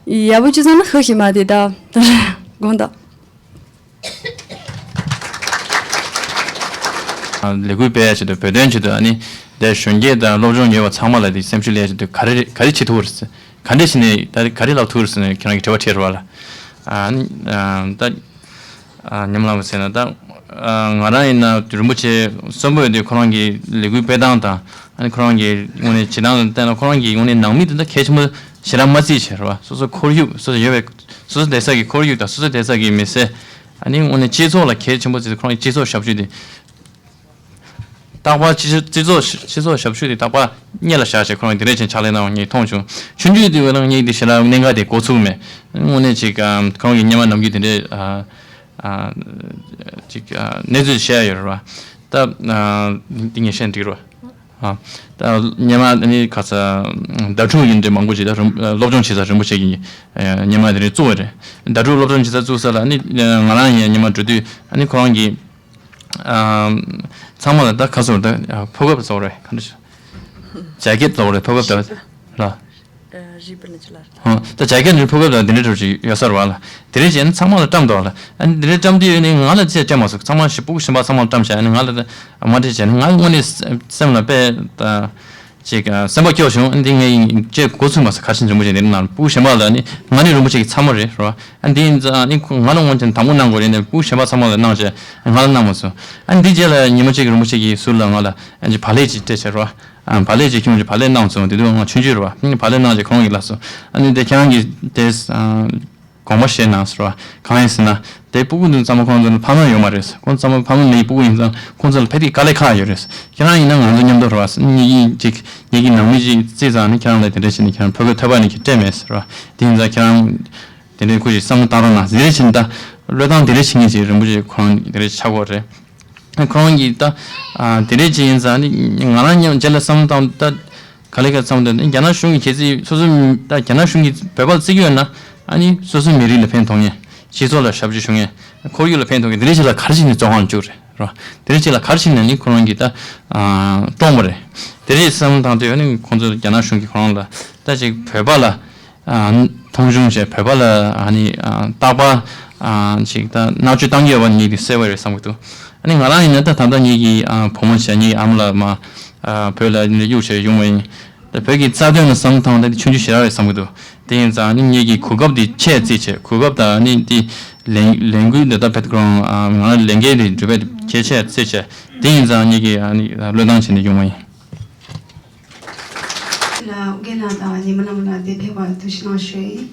ཡག་པོ་ཅིག་བཟོ་ན་ཤོག་ཤིག་མ་དེ་ད་དགོངས་དག་ལས་འགུལ་སྤེལ་ཡ་ཆེད་དུ་བོད་དོན་ཆེད་དུ་ཨ་ནི་དེ་གཞོན་སྐྱེས་དང་སློབ་སྦྱོང་ཡོད་པ་ཚང་མ་ལ་དེ་སེམས་ཤུགས་སླེབས་ཡ་ཆེད་དུ་ག་རེ་ག་རེ་བྱེད་ཐུབ་རེད། ག་འདྲས་བྱས་ནས་ད་ག་རེ་ལབ་ཐུབ་རེད་ཟེར་ནས་ཁྱེད་རང་གི་དྲི་བ་དྲིས་རེད་བ་ལ། ཨ་ནི་ཨ་ད་ཨ་ཉམས་ལངས་པ་ཟེར་ན་ད་ཨ་ང་རང་ཡིན་ན་རིན་པོ་ཆེ་གསོན་པོ་ཡོད་དུས་ཁོ་རང་གི་ལས་འགུལ་སྤེལ་སྟངས་དང་ཨ་ནི་ཁོ་རང་གི་དངོས་གནས་བྱེད་སྟངས་ལ་བལྟས་ན་ཁོ་རང་གི་དངོས་གནས་ནང་མི་དེ་ད་གལ་ཆེན་པོ་ཞེ་དྲག་མ་བརྩིས་བྱས་རེད་བ། སོ་སོ་ཁོར་ཡུག་སོ་སོ་ཡོད་པའི་སོ་སོ་བསྡད་ས་གི་ཁོར་ཡུག་དང་སོ་སོ་བསྡད་ས་གི་མི་སེར་ཨ་ནི་དངོས་གནས་སྤྱི་ཚོགས་ལ་གལ་ཆེན་པོ་བརྩིས་ཏེ་ཁོ་རང་གི་སྤྱི་ཚོགས་ཞབས་ཞུ་དེ། རྟག་པར་སྤྱི་སྤྱི་ཚོགས་སྤྱི་ཚོགས་ཞབས་ཞུ་དེ་རྟག་པར་སྔོན་ལ་བཞག་བྱས་ཁོ་རང་དེ་འདྲས་ཅིག་ཕྱག་ལས་གནང་བ་ངས་མཐོང་བྱུང་། ཆུང་དུས་དེ་བས་ན་ངས་དེ་ཞེ་དྲག་གནད་འགག་དེ་གོ་ཚུགས་མེད། དངོས་གནས་ཅིག་ཨམ་ཁོ་རང་གི་སྔོན་མ་ནམ་རྒྱུན་དེ་འདྲས་ཨ་ཨ་ཅིག་ཨ་གནས་ཚུལ་བཤད་ཡ་ཡོད་རེད་བ། ད་ཨ་དེ་ངས་བཤད་འགྲིག་རེད་བ། ཨ་ད་སྔོན་མ་ནི་ཁ་ས་ཟླ་དྲུག་ཡིན་འདྲས་མང་པོ་ཅིག་ད་རིན་སློབ་སྦྱོང་བྱེད་ས་རིན་པོ་ཆེ་གི་སྔོན་མ་དེ་འདྲས་བཙུགས་པ་རེད། ཟླ་དྲུག་སློབ་སྦྱོང་བྱེད་ས་བཙུགས་ས་ལ་ནི་ང་རང་ཡང་སྔོན་མ་འགྲོ་དུས་ཨ་ནི་ཁོ་རང་གི་ཨམ། ཚང་མ་ལ་ད་ཁ་སོར་ད་ཕོ་ཁབ་ཟོག་རེད་ག་འདྲ་ཞུ། ཇེ་ཀེད་ཟོག་རེད་ཕོ་ཁབ་ད་ལ། རི་པན་ཅི་ལ། ཧོ་ད་ཇེ་ཀེད་རེད་ཕོ་ཁབ་ད་འདི་འདྲ་འདྲ་ཞིག་ཡོད་ས་རེད་བ་ལ། དེ་རེད་བྱས་ན་ཚང་མ་ལ་བཀྲམ་འདུག་ལ། ཨ་ནི་འདི་འདྲ་བཀྲམ་དུས་ཡོད་ནི་ང་ལ་ཚད་སྤྲད་མ་སོང་། ཚང་མ་ཞིག་སྤུ་གུ་གཞན་པ་ཚང་མ་ལ་བཀྲམ་བྱས་ཨ་ནི་ང་ལ་ད་མ་སྤྲད་བྱས་ནི་ང་དངོས་གནས་སེམས་ལ་དཔེ་ད། ཅིག་ཨ་སེམས་པ་སྐྱོ་བྱུང་། འདི་ངས་ཡིན་ཅེས་འགོ་ཚུགས་མ་སོང་། ག་རེ་བྱེད་འཛོམས་པོ་བྱས་འདི་ནང་སྤུ་གུ་གཞན་པ་ལ་ནི་ང་ནི་རིན་པོ་ཆེ་གི་ཚ་མོ་རེད་རོ། ཨ་འདི་ཡིན་ཙང་ནི་ཁོ་ང་ལ་དངོས་ཅན་དང་པོ་གནང་དགོས་རེད་ནས་སྤུ་གུ་གཞན་པ་ཚང་མ་ལ་གནང་བྱས་ང་ལ་གནང་མ་སོང་། ཨ་འདི་རྗེས་ལ་ཉི་མ་གཅིག་རིན་པོ་ཆེ་གི་ཟུར་ལ་ང་ལ་ཨ་ཅིག་བག་ལེབ་ཅིག་སྤྲད་བྱས་རོ། ཨ་བག་ལེབ་ཅིག་ཁྱོད་ཀྱིས་བག་ལེབ་གནང་སོང་། དེ་དུས་ང་ཆུང་ཆུང་རེད་བ། བག་ལེབ་གནང་བྱས་ཁོང་གིས་ལབ་སོང་། ཨ་ནི་དེ་ཁྱེད་རང་གིས་དེ་ཨ། དགོངས་པ་བཞེས་གནང་ཟེར་བ། གང་ཡིན་ཟེར་ན། དེ་སྤུ་གུ་འདི་ཚང་མ་ཁོང་ཚོ་ལ་ཕ་མ་ཡོད་མ་རེད། ཁོང་ཚང་མ་ཕ་མ་མེད་སྤུ་གུ་ཡིན་ཙང་ཁོང་ཚོ་ལ་ཕ་དེ་དཀའ་ལས་ཁག་ཡོད་རེད། ཁྱེད་རང་ཡིན་ན་ང་ཚོ་མཉམ་དུ་རེད་བ། ངེད་ཀྱིས་ཅིག་ངེད་ཀྱི་ནང་མི་ཅིག་བརྩིས་ཙང་ནི་ཁྱེད་རང་ལ་དེ་འདྲ་བྱས་ནས་ཁྱེད་རང་ཕོ་ཁ་ཐོད་པ་ནས་ཁྱེད་སྤྲད་མེད་ཟེར་བ། དེ་ཡིན་ཙང་ཁྱེད་རང་དེ་འདྲའི་ཁུ་ཞིག་བསམ་བློ་བཏང་རོགས་གནང་ཟེར་བྱས་ནས་ད་བློས་བཏང་དེ་འདྲ་བྱེད་མཁན་ཅིག་རིན་པོ་ཆེ་ཁོང་དེ་འདྲ་ཆགས་ཀྱི་ཡོད་རེད། ཁོང་གིས་ད་ཨ་དེ་འདྲས་ཅིག་ཡིན་ཙང་ནི་ང་རང་མཉམ་རྗེས་ལ་བསམ་བློ་བཏང་ད་ག་ལེ་ག་བསམ་བློ་བཏང་ནི་རྒྱ་ནག་གཞུང་གི་གལ་སྲིད་སོ་སོ་ད་རྒྱ་ནག་གཞུང་གིས་བོད་པ་བརྩི་གི་ཡོད་ན་ཨ་ནི་སོ་སོའི་མི་རིགས་ལ་ཕན་ཐོགས་མཁན་སྤྱི་ཚོགས་ལ་ཞབས་ཞུ་ཞུ་མཁན་ཁོར་ཡུག་ལ་ཕན་ཐོགས་མཁན་དེ་འདྲས་ཅིག་ལ་ག་རེ་བྱས་ནས་བཙོན་ཁང་ལ་བཅུག་རེད་རོ། དེ་འདྲས་ཅིག་ལ་ག་རེ་བྱས་ནས་ནི་ཁོ་རང་གིས་ད་ཨ་བཀྲོངས་པ་རེད། དེ་འདྲས་བསམ་བློ་བཏང་དུས་ཨ་ནི་ཁོང་ཚོ་རྒྱ་ནག་གཞུང་གིས་ཁོ་རང་ལ་ད་ཅིག་བོད་པ་ལ། ཨ་མཐོང་ཆུང་བྱས་བོད་པ་ལ་ཨ་ནི་ཨ་རྟག་པར་ཨ་ཅིག་ད་མནར་གཅོད་བཏང་གི་ཡོད་པ་ངས་དེ་གསལ་པོ་རེད་བསམ་གྱི་འདུག་ཨ་ནི་ང་རང་ཡིན་ན་ད་ད་ལྟ་ངེད་ཀྱི་ཨ་བུ་མོ་བྱས་ངེད་ཀྱི་ཨ་མ་ལགས་མ་ཨ་བོད་ལ་ནི་གཡུག་བྱས་ཡོང་བ་ཡིན། ད་བོད་ཀྱི་རྩ་དོན་ལ་བསམ་བློ་བཏང་ད་དེ་ཆུང་ཆུང་ཞེ་དྲག་རེད་བསམ་གྱི་འདུག་དེ་ཡིན་ཙང་ཨ་ནི་ངེད་ཀྱི་གོ་སྐབས་དེ་ཆེས་བརྩིས་བྱས་གོ་སྐབས་དང་ཨ་ནི་དེ་ལས་ལས་འགུལ་འདི་ད་བེད་ཀོང་ཨ་ང་རང་ལས་འགན་དེ་སྒྲུབ་པའི་གལ་ཆེ་བརྩིས་བྱས་དེ་ཡིན་ཙང་ངེད་ཀྱི་ཨ་ནི་བློས་བཏང་བྱས་ནས་ཡོང་བ་ཡིན། ལ་རྒན་ལགས་དང་ཉི་མ་ལྷ་མོ་ལགས་འདིར་ཕེབས་པར་ཐུགས་རྗེ་གནང་ཞུ་ཡིན།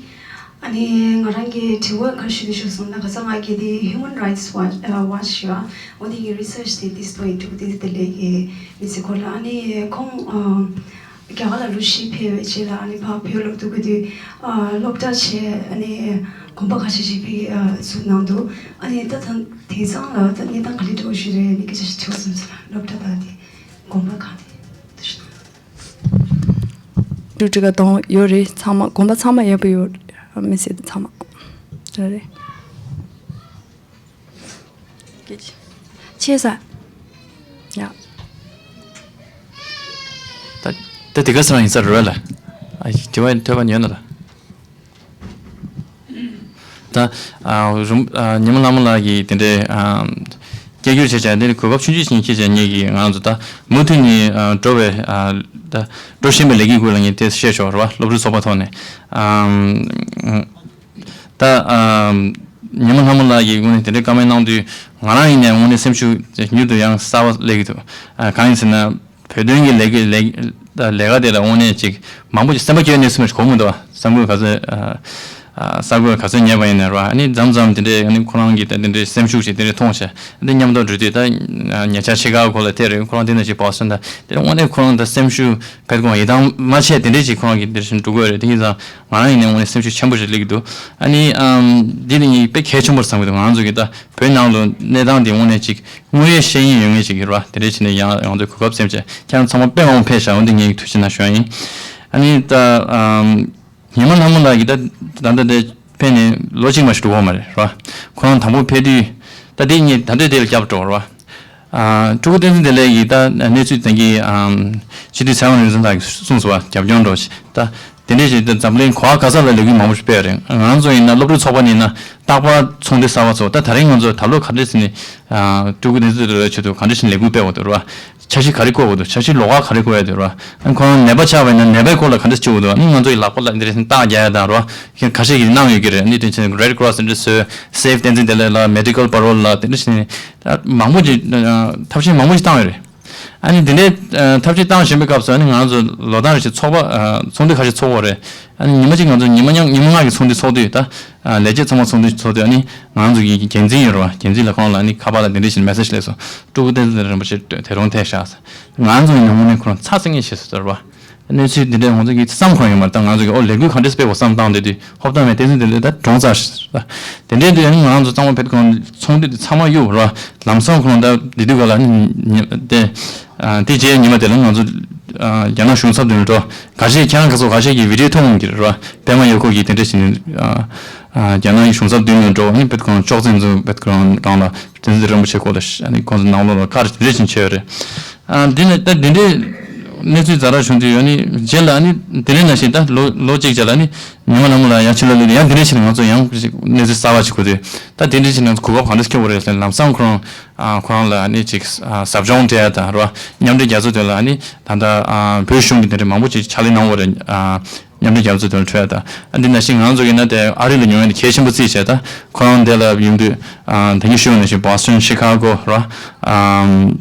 ཨ་ནི་ང་རང་གི་དྲི་བ་ཁ་ཤས་ཞུ་སོང་ན་ཁ་སང་ང་གི་དེ་Human Rights Watch ཨ་Watch ཞུ་བ་འོ་དེ་གི་research དེ་དེ་སྟོན་ཡིན་འདུག་དེ་དེ་ལས་ཀྱི་མི་ཚེ་སྐོར་ལ་ཨ་ནི་ཁོང་ཨ་རྒྱ་གར་ལ་ལོ་བཞི་ཕེབས་པའི་རྗེས་ལ་ཨ་ནི་ཕར་བོད་ལ་འདུག་གི་དུས་ཨ་སློབ་གྲྭ་བྱས་ཨ་ནི་དགོན་པ་ཁ་ཤས་ཤིག་ཕེབས་ཨ་བཙུགས་གནང་འདུག་ཨ་ནི་ད་ད་དེང་སང་ལ་ད་གནས་སྟངས་ག་ལེ་འདྲ་བོ་ཞིག་རེད་ནི་སྐད་ཆ་ཞིག་དྲི་བ་གསུམ་ཟེར་ལ་སློབ་གྲྭ་དང་དེ་དགོན་པ་གང་དེ་དུ་ཞིག་དང་། འབྲུ་དྲི་ག་དང་ཡོད་རེད། ཚང་མ་དགོན་པ་ཚང་མ་ཡོད་པ་ཡོད་རེད། མི་སེར་ཚང་མ་རེད། ཆེ་ས་ཡ། ད་ད་དེ་ག་ས་རང་ཡིན་ས་རེད་ལ། ཨ་དྲི་བ་ཐོས་པ་ཉོན་ན་ལ། ད་ཨ་རུམ་ཨ་ཉི་མ་ལྷ་མོ་ལགས་ཀྱིས་དེ་འདྲའི་ཨ་སྐད་སྒྱུར་བྱས་བྱས་འདི་གོ་སྐབས་ཆུང་ཆུང་ཞིག་ཁྱེད་ཅག་ངེད་ཀྱིས་ང་ཚོ་ད་མུ་མཐུད་ནས་ཨ་འགྲོ་བའི་ཨ་ད་འགྲོ་བཞིན་པའི་ལས་འགུལ་སྐོར་ལ་ངས་དེ་བཤད་ཆོག་རེད་བ། སློབ་ཕྲུག་ཚོགས་པ་ཐོག་ནས་ཨ་ད་ཨ་ཉི་མ་ལྷ་མོ་ལགས་ཀྱིས་དངོས་གནས་དེ་འདྲའི་བཀའ་མོལ་གནང་དུས་ང་རང་ཡིན་ནའི་དངོས་གནས་སེམས་ཤུགས་མྱུར་དུ་ཡང་གསར་པ་སླེབས་ཀྱི་འདུག་ཨ་གང་ཡིན་ཟེར་ན། བོད་དོན་གྱི་ལས་ཀའི་ལས་ལས་ཀ་དེ་ལ་དངོས་གནས་ཅིག་མང་པོ་ཅིག་སེམས་པ་སྐྱོ་གནས་སེམས་ཞིག་གོ་མི་འདུག་གསར་འགོད་ག་ཚོད་ཨ་ཨ་གསར་འགོད་ག་ཚོད་ཉན་པ་ཡིན་ནའི་ར། ཨ་ནི་མཚམས་མཚམས་དེ་འདྲའི་ཨ་ནི་ཁོ་རང་གི་ད་དེ་འདྲའི་སེམས་ཤུགས་ཅིག་དེ་འདྲའི་མཐོང་བྱས་ཨ་ནི་མཉམ་དུ་འགྲོ་དུས་ད་ཉེ་ཆར་ཕྱེད་ཀ་གོ་ལ་དེ་རེད། ཁོ་རང་དེ་འདྲ་ཞིག་བབས་སོང་། ད་དེ་དངོས་གནས་ཁོ་རང་ད་སེམས་ཤུགས་ཕེད་དགོངས་ཡིད་ཐང་མ་ཆད་དེ་འདྲའི་ཅིག་ཁོ་རང་གི་དེ་བཞིན་འགྲོ་དགོས་རེད། དེ་ཡིན་ཙང་ང་རང་ཡིན་ནའི་དངོས་གནས་སེམས་ཤུགས་ཆེན་པོ་ཞིག་སླེབས་ཀྱི་འདུག་ཨ་ནི་ཨམ་འདི་ནི་དཔེ་གལ་ཆེན་པོ་རེད་བསམ་གྱི་འདུག་ང་ཚོ་གི་ད་བོད་ནང་ལ་གནས་སྟངས་དེ་དངོས་གནས་ཅིག་དངོས་ཡོད་ཤེས་ཡོན་ཡོད་མཁན་ཞིག་ཡིན་ར། དེ་འདྲའི་བྱས་ནས་ཡང་ང་ཚོས་གོ་སྐབས་ཟིན་བྱས་ཁྱེད་རང་ཚང་མ་དཔེ་མང་པོ་ཕེབས་ཤག་འོན་ཏེ་ངས་ཐུགས་རྗེ་གནང་ཞུ་ཡ་ཡིན། ཨ་ནི་ད་ཨམ་ཉི་མ་ལྷ་མོ་ལགས་ཀྱིས་ད་ད་ལྟ་དེ་ཕེབས་ནས་ལོ་གཅིག་མ་ཞིག་འགྲོ་གི་ཡོད་མ་རེད་ར། ཁོ་རང་དང་པོ་ཕེབས་དུས་ ད་དེ་གཉིས་ད་ལྟའི་དེ་ལ་རྒྱབ་འགྲོ་བ་རེད་བ། ཨ། སྤྲུལ་སྐུ་བསྟན་འཛིན་བདེ་ལེགས་ཀྱིས་ད་གནས་ཚུལ་དེང་གི་ཨམ། སྤྱི་འཐུས་ཚེ་དབང་རིག་འཛིན་ལགས་ཀྱིས་གསུངས་སོང་བ། རྒྱབ་སྐྱོར་འགྲོ་ཞེས། ད་དེ་འདྲའི་ཞིག་ད་འཛམ་གླིང་གོ་བ་ག་ས་ལ་ལས་འགུལ་མང་པོ་ཞིག་སྤེལ་བ་རེད། ང་རང་ཚོ་ཡིན་ན་སློབ་ཕྲུག་ཚོགས་པ་ནས་ཡིན་ན་རྟག་པར་ཚོགས་འདུ་གསར་པ་ཚོགས། ད་ད་རིང་ང་ཚོ་ད་ལོ་ག་འདྲས་ཟེར་ནས་ཨ། སྤྲུལ་སྐུ་བསྟན་འཛིན་བདེ་ལེགས་ཆེད་དུ་ག་འདྲས་ཞིག་ལས་འགུལ་སྤེལ་བ་འདུག་རེད་བ། འཆར་གཞི་ག་རེ་བཀོད་པ་འདུག་འཆར་གཞི་ལོགས་ཀ་ག་རེ་བཀོད་ཡ་འདུག་རེད་བ། ཨ། ཁོ་རང་ནད་པ་ཆགས་པ་ཡིན་ན་ནད་པའི་སྐོར་ལ་ག་འདྲས་བྱེད་དགོས་འདུག་ཨ་ནི་ང་ཚོ་ཡི་ལག་པ་ལ་འདི་འདྲས་རྟགས་རྒྱག་ཡ་དང་རེད་བ། ཁ་ཤས་ཀྱིས་གནང་ཡོད་ཀྱི་རེད། ཨ་ནི་དེ་ཚོ་Red Cross འདི་འདྲས་བཟོས། Save བསྟན་འཛིན་བདེ་ལེགས་ལ་Medical Parole ལ་དེ་འདྲས་བྱས་ནས་མང་པོ་ཅིག་ཐབས་ཤེས་མང་པོ་ཞིག་བཏང་ཡོད་རེད། ཨ་ནི་དེ་འདྲའི་ཨ། ཐབས་ཤེས་བཏང་བཞིན་པའི་སྐབས་སུ་ཨ་ནི་ང་རང་ཚོ་ལོ་ལྟར་རེ་བཞིན་ཚོགས་པ་ཨ། ཚོགས་འདུ་ཁ་ཤས་ཚོགས་ཀྱི་ཡོད་རེད། ཨ་ནི་ཉི་མ་གཅིག་ང་ཚོ་ཉི་མ་ཉག་ཉི་མ་ལྔ་གི་ཚོགས་འདུ་ཚོགས་དུས་ད་ཨ། ལས་བྱེད་ཚང་མ་ཚོགས་འདུ་ཚོགས་དུས་ཨ་ནི་ང་རང་ཚོ་གི་འགན་འཛིན་ཡོད་རེད་བ། འགན་འཛིན་ལ་ཁོང་ལ་ཨ་ནི་ཁ་པར་ལ་དེ་འདྲ་ཞིག་message སླེབས་སོང་། སྤྲུལ་སྐུ་བསྟན་འཛིན་རིན་པོ་ཆེ་དེ་རུང་ཐད་བཞག་ཟེར། ང་རང་ཚོ་ཡིན་ན་དངོས་གནས་ཁོ་རང་ཚ་ཚིང་ངེ་ཤེས་སོང་ཟེར་བ། གནས་ཚུལ་འདི་འདྲའི་ང་ཚོ་གིས་བསམ་ཁོམ་ཡོད་མ་རེད། ད་ང་ཚོ་གིས་ཨོ་ལས་འགུལ་ག་འདྲས་སྤེལ་དགོས་བསམ་བཏང་བསྡད་དུས་ཧོབ་ཏེ་མེད། བསྟན་འཛིན་བདེ་ལེགས་ད་གྲོངས་ཚར་ཟེར། དེ་འདྲའི་དུས་ཨ་ནི་ང་རང་ཚོ་གཙང་པོ་བོད་ཁང་ཚོགས་འདུ་དེ་ཚང་མ་གཡུགས་ར། ལམ་སང་ཁོ་རང་ད་དེ་དུས་ག་ལ་ཨ་ནི་ཉི་དེ་ཨ། དེ་རྗེས་ཉི་མ་དེ་ལ་ང་ཚོ་ཨ། རྒྱ་ནག་གཞུང་ཚབ་མདུན་ལ་འགྲོ། འགའ་ཤས་ཁྱེད་རང་ཁ་སོ་འགའ་ཤས་ཀྱིས་བི་ཌི་ཡོ་མཐོང་གི་རེད་ར། པད་མ་ཡུལ་སྐོར་གྱི་དེ་འདྲ་ཞིག་ནས་ཨ། ཨ། རྒྱ་ནག་གི་གཞུང་ཚབ་མདུན་ལ་འགྲོ། ཨ་ནི་བོད་ཁང་ཅོག་ཙེ་ཚོ་བོད་ཁང་རང་ལ་བསྟན་འཛིན་རིན་པོ་ཆེ་སྐོར་ལ་ཨ་ནི་ཁོང་ཚོ་ནང་ལོགས་ལ་བཀར་དེ་འདྲ་ཞིག་བྱས་ཡོད་རེད། ཨ། འདི་ནི་ད་འདི་འདྲའི་གནས་ཚུལ་ཛ་དྲག་བྱུང་དུས་ཨ་ནི་རྗེས་ལ་ཨ་ནི་དེ་རིང་ནང་བཞིན་ད་ལོ་ལོ་གཅིག་རྗེས་ལ་ཨ་ནི་ཉི་མ་ལ་མོ་ལ་ཡང་ཕྱི་ལོགས་ལ་ཡང་འདི་འདྲའི་ཞིག་ང་ཚོ་ཡང་གནས་ཚུལ་གསར་པ་ཞིག་གོ་དུས་ད་དེ་འདྲའི་ཞིག་ང་ཚོ་གོ་སྐབས་གང་འདྲ་སྐྱོ་བོ་རེད་ཟེར། ལམ་སང་ཁོ་རང་ཨ། ཁོ་རང་ལ་ཨ་ནི་ཅིག་ཨ། ཟབ་སྦྱོང་སྤྲད་ཡ་དང་རོ། མཉམ་འབྲེལ་རྒྱལ་ཚོགས་དེ་ལ་ཨ་ནི་ད་ལྟ་ཨ། བོད་གཞུང་གི་དེ་འདྲའི་མང་པོ་ཅིག་ཕྱག་ལས་གནང་བ་རེད། ཨ། མཉམ་འབྲེལ་རྒྱལ་ཚོགས་དེ་ལ་འཕྲོད་ཡ་དང་ཨ། འདི་ནང་བཞིན་ང་ཚོ་གི་ན་དེ་ཨ་རི་ལ་ཡོང་ཡ་དེ་གལ་ཆེན་པོ་བརྩིས་བྱས། ད་ཁོ་རང་དེ་ལ་ཡོང་དུས་ཨ། ད་གིན་ཞུས་པ་ནང་བཞིན་Boston, Chicago རོ། ཨ།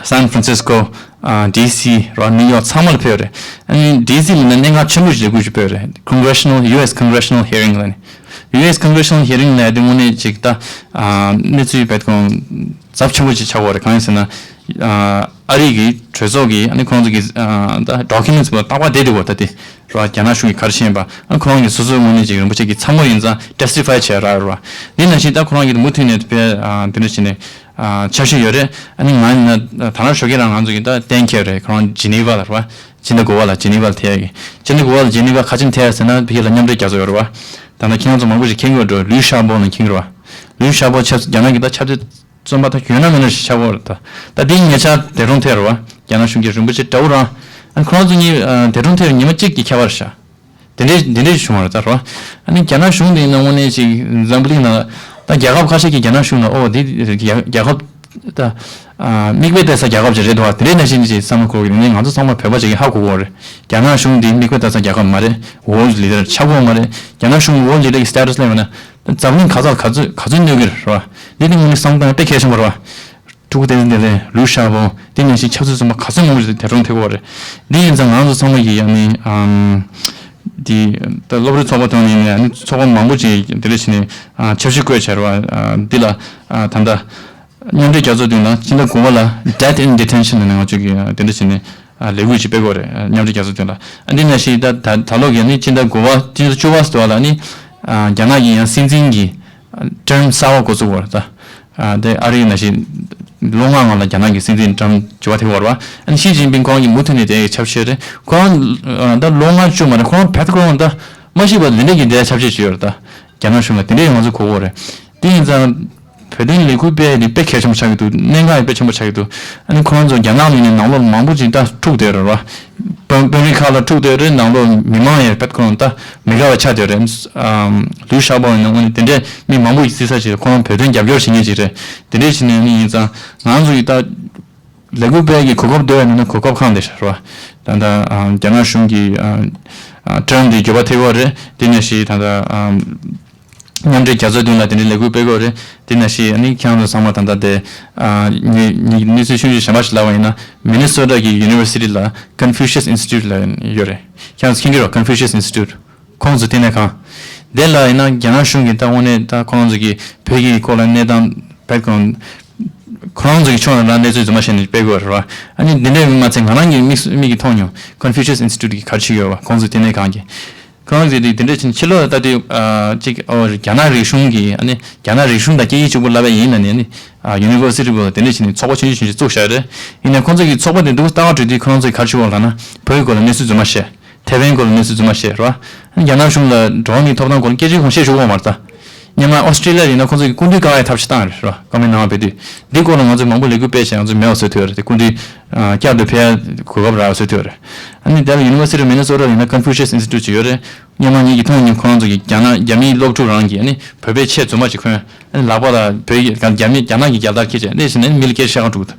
San Francisco ཨ། ཌི་སི་རོ། ནིའུ་ཡོག་ཚང་མ་ལ་ཕེབས་རེད། ཨ་ནི་ཌི་སི་ལ་ནི་གནད་འགག་ཆེན་པོ་ཞིག་ལས་འགུལ་ཞིག་སྤེལ་རེད། Congressional, ཡུ་ཨེས་Congressional Hearing ལ་ནི། ཡུ་ཨེས་Congressional Hearing ལ་དེ་དངོས་གནས་ཅིག་ད་ཨ། གནས་ཚུལ་བེད་ཁོང་ཚབས་ཆེན་པོ་ཅིག་ཆགས་ཡོད་རེད། གང་ཡིན་ཟེར་ན་ཨ། ཨ་རི་གི་གྲོས་ཚོགས་ཀྱི་ཨ་ནི་ཁོང་ཚོ་གི་ཨ། ད་documents པོ་རྟག་པར་བསྡད་འདུག་གོ། ད་དེ་རོ། རྒྱ་ནག་གཞུང་གི་ག་རེ་བྱས་ཡིན་པ་ཨ། ཁོ་རང་གི་སོ་སོའི་ངོས་ནས་ཅིག་རིན་པོ་ཆེ་གི་ཚང་མ་ཡིན་ཙང་testify བྱས་ར་རོ། འདི་ནང་བཞིན་ད་ཁོ་རང་གི་མུ་མཐུད་ནས་དཔེ་ཨ། འདི་འདྲ་བྱས་ནས་ཨ། འཆར་གཞི་ཡོད་རེད། ཨ་ནི་ང་ཡིན་ན་ད་རང་ཞོགས་ཀས་རང་ང་ཚོ་གི་ད་གཏན་འཁེལ་རེད། ཁོ་རང་ཇི་ནི་ཝ་ལ་རེད་བ། ཕྱི་ཟླ་དགུ་པ་ལ་ཇི་ནི་ཝ་ལ་ཐད་ཀྱི། ཕྱི་ཟླ་དགུ་པ་ལ་ཇི་ནི་ཝ་ག་ཅིག་ཐད་ཟེར་ན་ཕ་གི་ལ་མཉམ་འབྲེལ་རྒྱལ་ཚོགས་ཡོད་རེད་བ། ད་ལྟ་ཁྱེད་རང་ཚོ་མང་པོ་ཞིག་མཁྱེན་གྱི་ཡོད་འགྲོ། ལུའི་ཤ་པོ་ལ་མཁྱེན་གྱི་རེད་བ། ལུའི་ཤ་པོ་ཆབ་རྒྱ་ནག་གི་ད་ཆབ་སྲིད་བཙོན་པ་ད་ཡོད་ན་མེད་ན་ཞིག་ཆགས་ཡོད་རེད་ད། ད་དེ་ཉེ་ཆར་འདས་གྲོངས་ཐལ་རེད་བ། རྒྱ་ནག་གཞུང་གི་རིན་པོ་ཆེ་དགྲ་བོ་རང་། ཨ་ཁོ་རང་ཚོ་གཉིས་འདས་གྲོངས་ཐལ་བའི་ཉི་མ་གཅིག་གི་ཁྱད་པར་ཤག་དེ་འདྲའི་དེ་འདྲའི་བྱུང་བ་རེད་ད་རོ། ཨ་ནི་རྒྱ་ནག་གཞུང་དེ་ཡིན་ན་དངོས་གནས་ཅིག་འཛམ་བུ་གླིང་ནང་ད་རྒྱལ་ཁབ་ཁ་ཤས་ཀྱིས་རྒྱ་ནག་གཞུང་ལ་ཨོ་དེ་རྒྱལ་རྒྱལ་ཁབ་ད་ཨ་མིག་དཔེ་ལྟ་ས་རྒྱལ་ཁབ་ཅིག་རེད་འདུག་བ། དེ་འདྲའི་ནང་བཞིན་ཅིག་བསམ་བློ་འཁོར་གི་རེད། ང་ཚོ་ཚང་མ་བོད་པ་ཅིག་གིས་ཧ་གོ་གི་ཡོད་རེད། རྒྱ་ནག་གཞུང་འདི་མིག་དཔེ་ལྟ་ས་རྒྱལ་ཁབ་མ་རེད། World Leader ཆགས་ཀྱི་ཡོད་མ་རེད། རྒྱ་ནག་གཞུང་World Leader གི་status སླེབས་ཡོང་ན་ད་འཛམ་གླིང་ག་ས་ག་ཚོད་ག་ཚོད་གནོད་ཀྱི་རེད་རོ། འདི་ནི་དངོས་གནས་བསམ་བློ་བཏང་ཡ་དཔེ་གལ་ཆེན་པོ་རེད་བ། སྤྲུལ་སྐུ་བསྟན་འཛིན་བདེ་ལེགས། ལུའུ་ཞའོ་པོ། དེ་ནང་བཞིན་ཆབ་སྲིད་བཙོན་པ་ག་ཚོད་མང་པོ་ཞིག་འདས་གྲོངས་ཐེབས་ཀྱི་ཡོད་རེད། འདི་ཡིན་ཙང་ང་ཚོ་ཚང་མ་གིས་ཡང་ནི་ཨམ། འདི་ད་སློབ་ཕྲུག་ཚོགས་པ་ཐོག་ནས་ཡིན་ནའི་ཨ་ནི་ཚོགས་པ་མང་པོ་ཅིག་འདི་འདྲ་བྱས་ནས་ཨ་འཆར་གཞི་བཀོད་བྱས་རེད་བ། ཨ་འདི་ལ་ཨ་ད་ལྟ་མཉམ་འབྲེལ་རྒྱལ་ཚོགས་མདུན་ལ་ཕྱི་ཟླ་དགུ་པ་ལ་Death in Detention ལབ་ནས་ང་ཚོ་གིས་ཨ་འདི་འདྲ་བྱས་ནས་ཨ་ལས་འགུལ་ཅིག་སྤེལ་གྱི་ཡོད་རེད། ཨ་མཉམ་འབྲེལ་རྒྱལ་ཚོགས་མདུན་ལ། ཨ་འདི་ནང་བཞིན་ད་ད་ད་ལོ་གི་ཨ་ནི་ཕྱི་ཟླ་དགུ་པ་ཕྱི་ཟླ་བཅུ་པ་ཟེར་བ་ལ་ཨ་ནི་ཨ་རྒྱ་ནག་གི་ཡང་སྲིད་འཛིན་གྱི་ཨ་term གསར་པ་འགོ་ཚུགས་ཀྱི་ཡོད་རེད་ད། ཨ་དེ་ཨ་རིའི་ནང་བཞིན་ལོ་ལྔ་སྔོན་ལ་རྒྱ་ནག་གི་སྲིད་འཛིན་ཊམ་བྱེད་པ་དེ་བར་བ། ཨ་ནི་ཞི་ཅིན་ཕིང་ཁོང་གིས་མུ་མཐུད་ནས་དེ་ཡི་ཆབ་སྲིད་རེད། ཁོང་ཨ་ད་ལོ་ལྔ་བཅུ་མ་རེད། ཁོང་བེད་ཁོང་ད་མ་ཤི་བར་དེ་འདྲ་གི་དེ་ཆབ་སྲིད་བྱེད་ཡོད་རེད་ད། རྒྱ་ནག་གཞུང་ལ་དེ་འདྲ་ཡང་ང་ཚོ་གོ་གི་རེད། དེ་ཡིན་ཙང་བོད་དོན་ལས་འགུལ་སྤེལ་ཡ་དེ་དཔེ་གལ་ཆེན་པོ་ཆགས་ཀྱི་འདུག་གནད་འགག་ཡང་དཔེ་ཆེན་པོ་ཆགས་ཀྱི་འདུག་ཨ་ནི་ཁོང་ཚོ་རྒྱ་ནག་ནང་ནས་ནང་ལོགས་མང་པོ་ཅིག་ད་འཁྲུག་བསྡད་ཡོད་རེད་བ། དཔོན་དཔོན་རིགས་ཁག་ལ་འཁྲུག་བསྡད་ཡོད་རེད། ནང་ལོགས་མི་མང་ཡང་དཔེ་ཁོང་ད་མི་དགའ་བ་ཆགས་བསྡད་ཡོད་རེད། ཨམ། ལུའུ་ཞའོ་པོ་ཡིན་ན་དངོས་གནས་དེ་འདྲའི་མི་མང་པོ་ཡིས་བརྩི་ས་ཅིག་ཁོ་རང་བོད་དོན་རྒྱབ་སྐྱོར་བྱེད་མཁན་ཅིག་རེད། དེ་འདྲའི་བྱས་ནས་ནི་ཡིན་ཙང་ང་ཚོ་ཡིས་ད་ལས་འགུལ་སྤེལ་གྱི་གོ་སྐབས་འདོད་ཡ་མིན་ན་གོ་སྐབས་གང་བསྡད་ཤག་རེད་བ། ད་ལྟ་ཨ་རྒྱ་ནག་གཞུང་གི་ཨ་ཨ་ཊརམ་དེ་འགྱུར་བ་ཐེབས་ཀྱི་ཡོད་རེད། དེ་ནང་བཞིན་ད་ལྟ་ཨ་མཉམ་འབྲེལ་རྒྱལ་ཚོགས་མདུན་ལ་དེ་འདྲའི་ལས་འགུལ་སྤེལ་གྱི་ཡོད་རེད། དེ་ནང་བཞིན་ཨ་ནི་ཁྱེད་རང་ཚོ་ཚང་མ་ད་ལྟ་དེ་ཨ་ངས་ངས་གནས་ཚུལ་ཆུང་ཆུང་གཞན་པ་ཞིག་ལབ་པ་ཡིན་ན། མི་ནི་སོ་ཊ་གི་ཡུ་ནི་ཝར་སི་ཊི་ལ་Confucius Institute ལབ་ཡོད་རེད། ཁྱེད་རང་ཚོ་མཁྱེན་གྱི་རེད། Confucius Institute ཁོང་ཚོ་བསྟི་གནས་ཁང་། དེ་ལ་ཡིན་ན་རྒྱ་ནག་གཞུང་གིས་ད་དངོས་གནས་ད་ཁོང་ཚོ་གི་བོད་ཀྱི་སྐོར་ལ་གནས་སྟངས་དཔེ་ཁོང་ཁོང་ཚོ་གི་ཕྱོགས་ནས་རང་གནས་ཚུལ་རྫུན་མ་བཤད་ནས་སྤེལ་དགོས་རེད་བ། ཨ་ནི་འདི་འདྲ་ཡིན་མ་ཚད་ང་རང་གི་མིག་མིག་གིས་མཐོང་མྱོང་། Confucius Institute གི་ག་རེ་བྱེད་ཀྱི་ཡོད་བ། ཁོང་ཚོ་བསྟི་གནས་ཁང་གི་ཁོང་ཚོས་དེ་འདི་འདྲ་བྱས་ནས་ཕྱི་ལོགས་ལ་ལྟ་དུས་ཨ་ཅིག་ཨོ་རྒྱ་ནག་རིག་གཞུང་གི་ཨ་ནི་རྒྱ་ནག་རིག་གཞུང་དང་སྐད་ཡིག་གཅིག་པུ་བསླབ་པ་ཡིན་ན་ནི་ཨ་ནི་ཡུ་ནི་ཝར་སི་ཊི་པོ་ལ་དེ་འདྲ་བྱས་ནས་ཚོགས་པ་ཆུང་ཆུང་ཆུང་ཆུང་བཙུགས་བཞག་རེད། ཡིན་ནའི་ཁོང་ཚོ་གི་ཚོགས་པ་དེ་འདུག་ལྟ་བ་གྲོལ་དུས་ཁོ་རང་ཚོས་ག་རེ་བྱེད་ཀྱི་ཡོད་ལབ་ན་བོད་ཀྱི་སྐོར་ལ་གནས་ཚུལ་རྫུན་མ་བཤད། ཐའེ་ཝན་སྐོར་ལ་གནས་ཚུལ་རྫུན་མ་བཤད་རེད་བ། རྒྱ་ནག་གཞུང་ལ་འགྲོ་བ་མིའི་ཐོབ་ཐང་སྐོར་ལ་སྐད་ཆ་གང་བཤད་ཆོག་གི་ཡོད་མ་རེད་ད། སྔོན་མ་ཨོ་སི་ཀྲི་ལི་ཡ་ཡིན་ན་ཁོང་ཚོ་གི་སྐུ་མདུན་བཀའ་ཡག་ཐབས་ཤེས་བཏང་ཡོད་རེད། བཀའ་མོལ་གནང་བ་བས་དུས་འདི་སྐོར་ལ་ང་ཚོས་མང་པོ་ལས་འགུལ་སྤེལ་བྱས། ང་ཚོས་མེད་པ་བཟོས་ཐུབ་ཡོད་རེད། དེ་སྐུ་མདུན་བསྐྱར་དུ་ཕེབས་ཡ་གོ་སྐབས་རག་བཟོས་ཐུབ་ཡོད་རེད། ཨ་ནི་དེ་ལ་University of Minnesota ཡིན་ན་Confucius Institute ཅིག་ཡོད་རེད། སྔོན་མ་ངེད་ཀྱིས་མཐོང་མྱོང་། ཁོ་རང་ཚོ་གི་རྒྱ་ནག་རྒྱ་མིའི་སློབ་ཕྲུག་རང་གིས་ཨ་ནི་བོད་པའི་ཆས་རྫུན་མ་ཅིག་གོན། ཨ་ནི་ལག་པ་ལ་བོད་ཀྱི་རྒྱ་མི་རྒྱ་ནག་གི་རྒྱལ་དར་འཁྱེར་བྱས། ཨ་ནི་ཕྱིན་ནས་མི་ལ་སྐད་ཆ་བཤད་ག་འགྲོ་གི་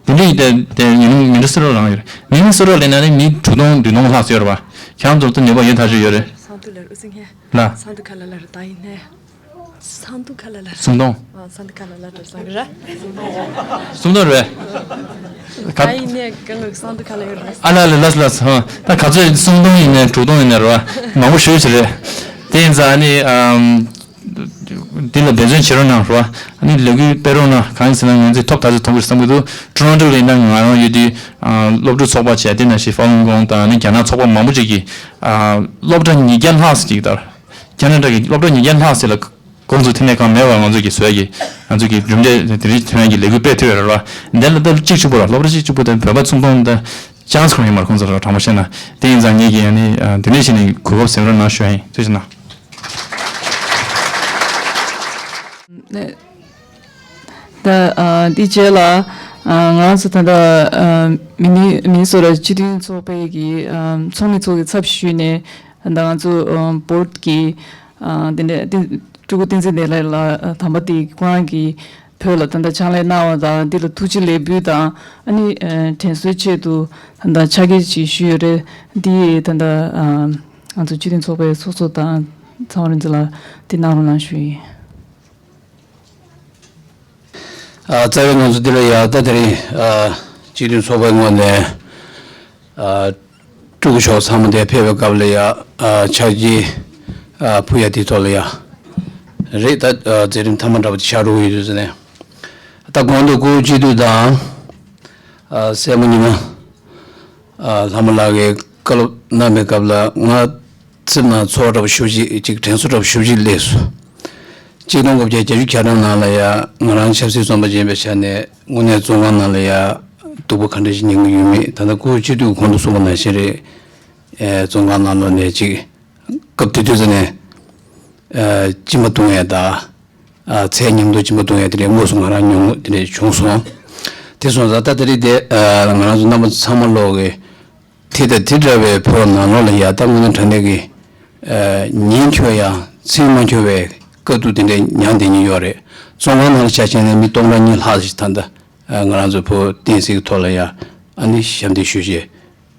འདུག་དེ་འདྲའི་དེ་དེ་ཡིན་ན་མི་ནི་སོ་ཊ་རང་ཡོད་རེད། མི་ནི་སོ་ཊ་ལ་ཡིན་ན་ནི་མི་དྲུག་སྟོང་བདུན་སྟོང་ལྷག་ཙམ་ཡོད་རེད་པ། ཁྱེད་རང་ཚོ་ད་ནུས་པ་ཡོད་ཐག་ཆོད་ཡོད་རེད། སང་ཐུ་ལར་ཨུ་སིང་ཧེ། ལ། སང་ཐུ་ཁ་ལ་ལར་ད་ཡིན་ནས། སང་ཐུ་ཁ་ལ་ལར། སུམ་སྟོང་། ཨ། སང་ཐུ་ཁ་ལ་ལར་དུ་སང་ར། སུམ་སྟོང་རེད། ད་ཡིན་ནས་གང་ལ་སང་ཐུ་ཁ་ལ་ཡོད་རེད། ཨ་ལ་ལ་ལ་ལ་ལ། ད་ག་ཚོད་སུམ་སྟོང་ཡིན་ནས་དྲུག་སྟོང་ཡིན་ནས་རེད་པ། མང་པོ་ཞེ་པོ་ཅིག་རེད། དེ་ཡིན་ཙང་ཨ་ནི་ཨམ། འདི་ལ་འབད་བརྩོན་བྱེད་རོགས་གནང་རོགས། ཨ་ནི་ལས་འགུལ་སྤེལ་རོགས་གནང་། གང་ཡིན་ཟེར་ན་ང་ཚོས་ཐོབ་ཐང་ཚོ་ཐོབ་ཀྱི་རེད་བསམ་གྱི་འདུག་ཊོ་རོན་ཊོ་ལ་ཡིན་ན་ང་རང་ཡོད་དུས། ཨ། སློབ་ཕྲུག་ཚོགས་པ་བྱས། དེ་ནང་བཞིན་ཧྥ་ལུན་གོང་དང་ཨ་ནི་རྒྱ་ནག་ཚོགས་པ་མང་པོ་ཅིག་གིས། ཨ། སློབ་གྲྭ་ཉིས་བརྒྱ་ལྷག་ཙམ་ཅིག་ལྟར། ཁེ་ན་ཌ་གི་སློབ་གྲྭ་ཉིས་བརྒྱ་ལྷག་ཙམ་ལ་ཁོང་ཚོ་འཐུས་མི་ཁང་མེད་པར་ང་ཚོ་གིས་བཟོས་ཀྱི། ང་ཚོ་གིས་གྲུབ་འབྲས་དེ་རིགས་ཐོན་ཡག་གི་ལས་འགུལ་སྤེལ་ཐུབ་ཡོད་རེད་པ། འདི་ལ་ད་གཅིག་གཅིག་པོ་ར། སློབ་གྲྭ་གཅིག་གཅིག་པོ་དེ་བོད་པ་སུམ་སྟོང་དེ་ཅན་སི་གང་ཡོད་མ་རེད། ཁོང་ཚོ་ལ་དྲང་པོ་བཤད་ན། དེ་ཡིན་ཙང་ངེད་ཀྱིས་ཨ་ནི་དེ་འདྲ་བྱས་ནས་གོ་སྐབས་ཟིན་རོགས་གནང་ཞུ་ཡ་ཡིན། ཐུགས་རྗེ་གནང་། ད་ཨ་འདི་རྗེས་ལ་ཨ་ང་རང་ཚོ་ད་ལྟ་ཨ་མི་ནི་མི་ནི་སོ་ཊ་སྤྱི་མཐུན་ཚོགས་པའི་གི་ཨ་ཚོགས་མི་ཚོ་གི་ཚབ་ཞུས་ནས། ད་ལྟ་ང་ཚོ་ཨ་བྷོ་ཌི་གི་ཨ་དེ་འདྲ་དེ་སྤྲུལ་སྐུ་བསྟན་འཛིན་བདེ་ལེགས་ལགས། ཨ་དམ་པ་དེ་ཁོ་རང་གིས་བོད་ལ་ད་ལྟ་ཕྱག་ལས་གནང་བ་དང་། འདི་ལ་ཐུགས་རྗེ་ལེགས་འབུལ་དང་། ཨ་ནི་ཨ་དྲན་གསོའི་ཆེད་དུ་ད་ལྟ་ཕྱག་འཁྱེར་ཅིག་ཞུས་ཡོད་རེད། འདི་ད་ལྟ་ཨ་ང་ཚོ་སྤྱི་མཐུན་ཚོགས་པའི་ཚོགས་གཙོ་དང་ཚེ་དབང་རིག་འཛིན་ལགས་འདི་གནང་རོགས་གནང་ཞུ་ཡིན། ཨ། རྩ་བའི་ང་ཚོ་འདི་ལ་ཡ་ད་དེ་རིང་ཨ་སྤྱི་མཐུན་ཚོགས་པའི་ངོས་ནས་ཨ་སྤྲུལ་སྐུ་མཆོག་ཚང་མ་འདིར་ཕེབས་པའི་སྐབས་ལ་ཡ་ཨ་ཕྱག་འཁྱེར་ཨ་ཕུལ་ཡ་དེའི་ཐོག་ལ་ཡ་རེད། ད་ཨ་མཛད་རིམ་མཐའ་མ་འདྲ་པོ་དེ་ཆགས་འགྲོ་གི་ཡོད་དུས་ཙང་ནས། ད་གོང་དུ་སྐུ་སྤྱི་འཐུས་དང་ཨ་སྲས་མོ་ཉི་མ་ཨ་ལྷ་མོ་ལགས་ཀྱིས་བཀའ་སློབ་གནང་བའི་སྐབས་ལ་ང་སེམས་ནང་ཚོར་བ་འདྲ་པོ་ཞེ་པོ་ཅིག་ཅིག་དྲན་གསོ་འདྲ་པོ་ཞེ་པོ་ཅིག་སླེབས་སོང་། གཅིག་སྟོང་དགུ་བརྒྱ་བརྒྱད་ཅུ་གྱ་གྲངས་ནང་ལ་ཡ་ང་རང་ཆབ་སྲིད་བཙོན་པ་ཅིག་ཡིན་པའི་ཆ་ནས་དངོས་གནས་བཙོན་ཁང་ནང་ལ་ཡ་སྡུག་པོ་ག་འདྲ་ཞིག་མྱོང་གི་ཡོད་མེད། ད་ལྟ་སྐུ་སྤྱི་འཐུས་གོང་དུ་གསུངས་པ་ནང་བཞིན་རེད། ཨེ་བཙོན་ཁང་ནང་ལོགས་ནས་ཅིག་སྐབས་དེ་དུས་ཙམ་ནས་ཨེ་གཅིན་པ་བཏུང་ཡ་དང་། ཨ་ཚད་མཉམ་དུ་གཅིན་པ་བཏུང་ཡ་དེ་འདྲའི་དངོས་སུ་ང་རང་མྱོང་དེ་འདྲ་བྱུང་སོང་། དེ་སོང་ཙང་ད་དེ་རིང་དེ་ཨ་ང་རང་ཚོ་རྣམ་པ་ཚང་མ་ལོག་གི་དེ་དང་དེ་འདྲ་བའི་བོད་ནང་ལོགས་ལ་ཡ་ད་དངོས་གནས་དྲང་གནས་ཀྱི་ཨ་ཉིན་འཁྱོལ་ཡ་ཚེ་མ་འཁྱོལ་བའི་དཀའ་སྡུག་དེ་འདྲ་མྱངས་བསྡད་མཁན་ཡོད་རེད། བཙོན་ཁང་ནང་ལ་ཆ་བཞག་ན་མི་སྟོང་ཕྲག་གཉིས་ལྷག་ཞིག་ད་ལྟ་ཨ་ང་རང་ཚོ་བོད་བསྟན་སྲིད་ཀྱི་ཐོག་ལ་ཡ་ཨ་ནི་ཞབས་འདེགས་ཞུ་བྱས།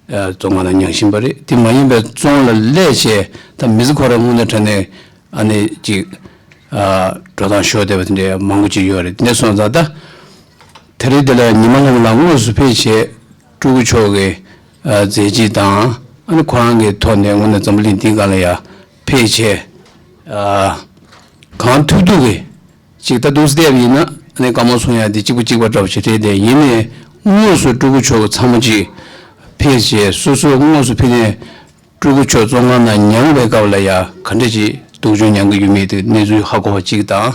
ཨ་བཙོན་ཁང་ནང་མྱངས་བཞིན་པ་རེད། དེ་མ་ཡིན་པའི་བཙོན་ལ་སླེབས་བྱས་ད་མི་ཚེ་ཁོ་རང་དངོས་གནས་དྲང་གནས་ཨ་ནི་ཅིག་ཨ་འགྲོ་སྟངས་ཤོར་བསྡད་པ་དེ་འདྲའི་མང་པོ་ཅིག་ཡོད་རེད། དེ་འདྲ་སོང་ཙང་ད་དེ་རིང་འདི་ལ་ཉི་མ་ལྷ་མོ་ལགས་དངོས་སུ་ཕེབས་བྱས་སྤྲུལ་སྐུ་མཆོག་གི་ཨ་མཛད་རྗེས་དང་ཨ་ནི་ཁོ་རང་གི་ཐོག་ནས་དངོས་གནས་འཛམ་བུ་གླིང་འདིའི་སྒང་ལ་ཡ་ཕེབས་བྱས་ཨ་གང་ཐུབ་ཐུབ་ཀྱིས། ཅིག་ད་འདུག་སེ་བལྟས་པ་ཡིན་ན་ཨ་ནི་བཀའ་མོལ་གསུང་ཡ་དེ་གཅིག་པ་གཅིག་པ་འདྲ་པོ་ཞིག་རེད་དེ། ཡིན་ནའི་དངོས་སུ་སྤྲུལ་སྐུ་མཆོག་ཚང་མ་ཅིག་ཕེབས་བྱས་སོ་སོ་དངོས་སུ་ཕེབས་ནས་སྤྲུལ་སྐུ་མཆོག་བཙོན་ཁང་ནང་མྱངས་པའི་སྐབས་ལ་ཡ་ག་འདྲ་ཅིག་སྡུག་སྦྱོང་མྱངས་ཀྱི་ཡོད་མེད་དེ་གནས་ཚུལ་ཧ་གོ་བ་གཅིག་དང་།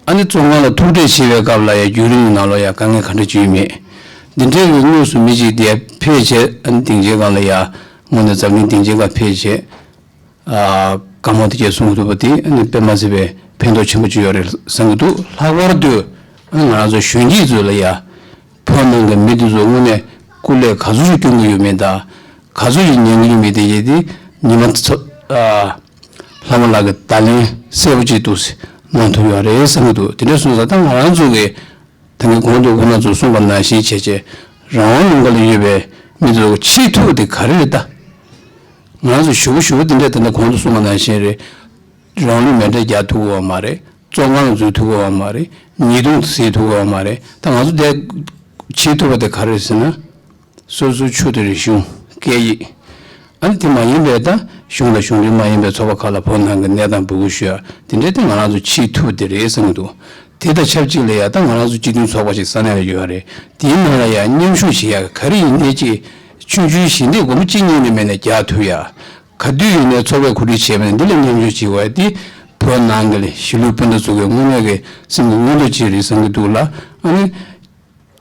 ཨ་ནི་བཙོན་ཁང་ལ་ཐུག་འཕྲད་བྱེད་པའི་སྐབས་ལ་ཡ་བརྒྱུད་རིམ་གྱི་ནང་ལོགས་ཡ་དཀའ་ངལ་ག་འདྲ་ཅིག་ཡོད་མེད། འདི་འདྲའི་གི་དངོས་སུ་མི་གཅིག་དེ་ཕེབས་བྱས་ཨ་ནི་སྡིངས་ཆའི་སྒང་ལ་ཡ་དངོས་གནས་འཛམ་གླིང་སྡིངས་ཆའི་སྒང་ཕེབས་བྱས། ཨ་བཀའ་མོལ་དེ་གས་གསུང་གི་འདུག་པ་དེ་ཨ་ནི་དཔེ་མ་སྲིད་པའི་ཕན་ཐོགས་ཆེན་པོ་ཅིག་ཡོད་རེད་བསམ་གྱི་འདུག་ལྷག་པར་དུ་ཨ་ནི་ང་རང་ཚོ་གཞོན་སྐྱེས་ཚོ་ལ་ཡ་བོད་ནང་གི་མི་དེ་ཚོ་དངོས་གནས་སྐུ་ལས་ག་ཚོད་ཅིག་སྐྱོན་གྱི་ཡོད་མེད་དང་ག་ཚོད་ཅིག་ཉན་གྱི་ཡོད་མེད་དེ་གས་དེ་ཉི་མ་ཚ་ཨ་ལྷ་མོ་ལགས་ཀྱིས་བརྡ་ལན་གསལ་པོ་ཅིག་འདུག་སེ་གནང་ཐུབ་ཡོད་རེད་བསམ་གྱི་འདུག་དེ་འདྲ་སོང་ཙང་ད་ང་རང་ཚོ་གི་ད་ངས་གོང་དུ་ཁོང་རྣམ་ཚོས་གསུངས་པ་ནང་བཞིན་བྱས་བྱས་རང་དབང་ལུང་པ་ལ་ཡོད་པའི་མི་ཚོ་ཆེས་ཐུབ་པ་དེ་ག་རེ་རེད་ད། ང་རང་ཚོ་ཞུ་བ་ཞུ་བ་དེ་འདྲ་དེ་འདྲ་གོང་དུ་གསུངས་པ་ནང་བཞིན་རེད། རང་ལུས་མེ་མདའ་རྒྱག་ཐུབ་ཀྱི་ཡོད་མ་རེད། བཙོན་ཁང་ལ་འཛུལ་ཐུབ་ཀྱི་ཡོད་མ་རེད། ཉེས་རྡུང་བཟོས་ཐུབ་ཀྱི་ཡོད་མ་རེད། ད་ང་ཚོ་དེ་ཆེས་ཐུབ་པ་དེ་ག་རེ་རེད་ཟེར་ན། སོ་སོའི་ཆོས་དང་རིག་གཞུང་སྐད་ཡིག་ཨ་ནི་དེ་མ་ཡིན་པའི་ད་གཞུང་དང་གཞུང་འབྲེལ་མ་ཡིན་པའི་ཚོགས་པ་ཁག་ལ་བོད་ནང་གི་གནས་སྟངས་འབོད་སྐུལ་ཞུ་ཡ་དེ་འདྲའི་དེ་ང་རང་ཚོ་ཆེས་ཐུབ་པ་དེ་རེད་བསམ་གྱི་འདུག་དེ་དང་ཆབས་ཅིག་ལ་ཡ་ད་ང་རང་ཚོ་སྤྱི་མཐུན་ཚོགས་པ་ཞིག་ས་གནས་ལ་ཡོད་རེད། དེའི་ནང་ལ་ཡ་མཉམ་ཞུགས་བྱེད་ཡ་ག་རེ་ཡིན་ནའི་ཅིག་ཆུང་ཆུང་ཞིག་འདི་སྒོར་མོ་གཅིག་གཉིས་ལས་མེད་ནས་རྒྱག་ཐུབ་ཡ། ག་དུས་ཡིན་ནའི་ཚོགས་པས་གོ་སྒྲིག་བྱས་པ་ནས་འདི་ལ་མཉམ་ཞུགས་བྱེད་དགོས་ཡ་དེ་བོད་ནང་གི་གཞིས་ལུས་སྤུན་ཟླ་ཚོ་གི་དངོས་གནས་ཀྱི་སེམས་ཀྱི་མངོན་འདོད་ཅིག་རེད་བསམ་གྱི་འདུག་ལ། ཨ་ནི།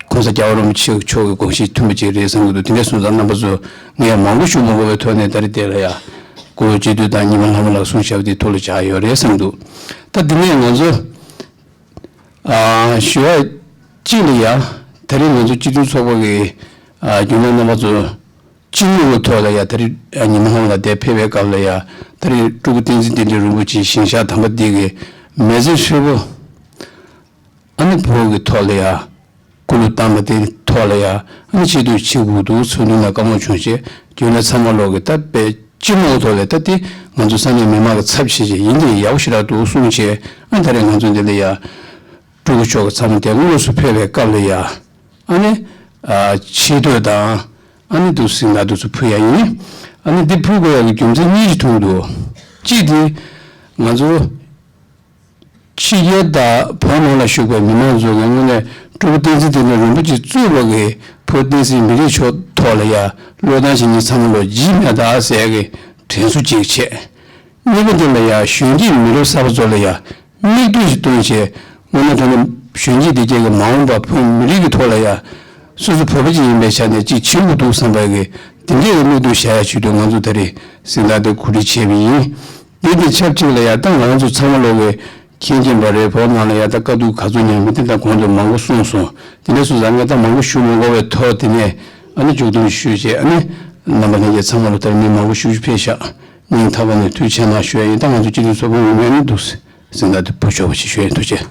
གོང་ས་རྒྱལ་བ་རིན་པོ་ཆེ་མཆོག་གི་དགོངས་གཞི་མཐུན་པ་ཅིག་རེད་བསམ་གྱི་འདུག་དེ་འདྲ་སོང་ཙང་རྣམ་པ་ཚོ་ངས་མང་པོ་ཞུ་མ་དགོས་པའི་ཐོག་ནས་ད་རེས་དེ་ལ་ཡ་སྐུ་སྤྱི་འཐུས་དང་ཉི་མ་ལྷ་མོ་ལགས་གསུང་བྱ་བ་དེ་ཐུགས་ལ་འཇགས་ཡོད་རེད་བསམ་གྱི་འདུག་ད་འདི་ནས་ང་ཚོ་ཨ་ཞུ་བ་གཅིག་ལ་ཡ། ད་རེས་ང་ཚོ་སྤྱི་མཐུན་ཚོགས་པ་གི་ཨ་རྒྱུན་ལས་རྣམ་པ་ཚོ་སྤྱི་མོས་ཀྱི་ཐོག་ལ་ཡ། ད་རེས་ཨ་ཉི་མ་ཧོང་ལ་དེ་ཕེབས་པའི་སྐབས་ལ་ཡ། ད་རེས་སྤྲུལ་སྐུ་བསྟན་འཛིན་བསྟན་འཛིན་རིན་པོ་ཆེའི་ཞིང་ཤག་དམ་པ་འདི་གི་མི་ཚེ་ཧྲིལ་པོ་ཨ་ནི་བོད་ཀྱི་ཐོག་ལ་ཡ་སྐུ་ལུས་བཏང་བ་དེ་ཐོག་ལ་ཡ། ཨ་ནི་ཆེ་བསྟོད་བྱེད་དགོས་འདུག་ཚོགས་འདུ་ནང་བཀའ་མོལ་བྱུང་བྱས། རྒྱུན་ལས་ཚང་མ་ལོག་གི་ད་དཔེ་སྤྱི་མོས་ཐོག་ལ་ད་དེ་ང་ཚོ་ས་གནས་མི་མང་གི་ཚབ་བྱས་བྱས་ཡིན་དེ་ཡག་པོ་ཞེ་དྲག་འདུག་གསུངས་བྱས། ཨ་ད་རེས་ང་ཚོ་འདི་ལ་ཡ་སྤྲུལ་སྐུ་མཆོག་གི་ཚང་མ་དེ་དངོས་སུ་ཕེབས་པའི་སྐབས་ལ་ཡ། ཨ་ནི་ཨ་ཆེ་བསྟོད་དང་ཨ་ནི་འདུག་གཟེངས་རྟགས་འདུག་ཚུལ་ཕུལ་ཡ་ཡིན། ཨ་ནི་འདི་ཕུལ་དགོས་ཡ་གི་རྒྱུ་མཚན་གཉིས་ཤིག་མཐོང་འདུག་གཅིག་དེ་ང་ཚོ་ཕྱི་རྒྱལ་དང་བོད་ནང་ལ་བཞུགས་པའི་མི་མང་ཚོ་གི་དངོས་གནས་སྤྲུལ་སྐུ་བསྟན་འཛིན་བསྟན་འཛིན་རིན་པོ་ཆེ་གཙོས་པ་གི་བོད་བསྟན་སྲིད་མི་རིགས་ཕྱོགས་ཐོག་ལ་ཡ་བློས་བཏང་བྱེད་མཁན་ཚང་མ་ལོ་རྗེས་མ་ད་ཟེར་གི་དྲན་གསོ་ཅིག་བྱས། གཉིས་པ་དེ་ལ་ཡ་གཞོན་སྐྱེས་མི་རབས་གསར་པ་ཚོ་ལ་ཡ་མིག་ལྟོས་ཤིག་སྟོན་བྱས། དངོས་གནས་དྲང་གནས་གཞོན་སྐྱེས་དེ་གས་ཀྱི་མ་འོངས་པ་བོད་མི་རིགས་ཀྱི་ཐོག་ལ་ཡ་སོ་སོ་བོད་པ་ཅིག་ཡིན་པའི་ཆ་ནས་ཅིག་བྱེད་དགོས་འདུག་བསམ་པའི་གི་དེ་འདྲའི་གི་མིག་ལྟོས་བཞག་ཡ་ཆེད་དུ་ང་ཚོ་ད་རེས་གཟེངས་རྟགས་དེ་གོ་སྒྲིག་བྱས་པ་ཡིན། དེ་དང་ཆབས་ཅིག་ལ་ཡ་ད་ང་ཚོ་ཚང་མ་ལོག་གི་མཁྱེན་མཁྱེན་པ་རེད། བོད་ནང་ལ་ཡ་ད་དཀའ་སྡུག་ག་ཚོད་མྱངས་མིན་དེ་ད་གོང་དུ་མང་པོ་གསུངས་སོང་། དེ་འདྲ་སོང་ཙང་ངས་ད་མང་པོ་ཞུ་མི་དགོས་པའི་ཐོག་དེ་ནས་ཨ་ནི་མཇུག་སྡོམ་ཞུས་བྱས། ཨ་ནི་རྣམ་པ་ལྷན་རྒྱས་ཚང་མ་ལ་ད་རེས་མི་མང་པོ་ཞེ་པོ་ཅིག་ཕེབས་ཤག་སྙིང་ཐག་པ་ནས་ཐུགས་རྗེ་ཆེ་གནང་ཞུ་ཡ་ཡིན། ད་ང་ཚོ་སྤྱི་འཐུས་ཚོགས་པ་ངོ་མ་ནི་འདུག་གཟེངས་རྟགས་དེ་ཕུལ་ཆོག་པ་ཞིག་ཞུ་ཡ་ཡིན། ཐུགས་རྗེ་ཆེ།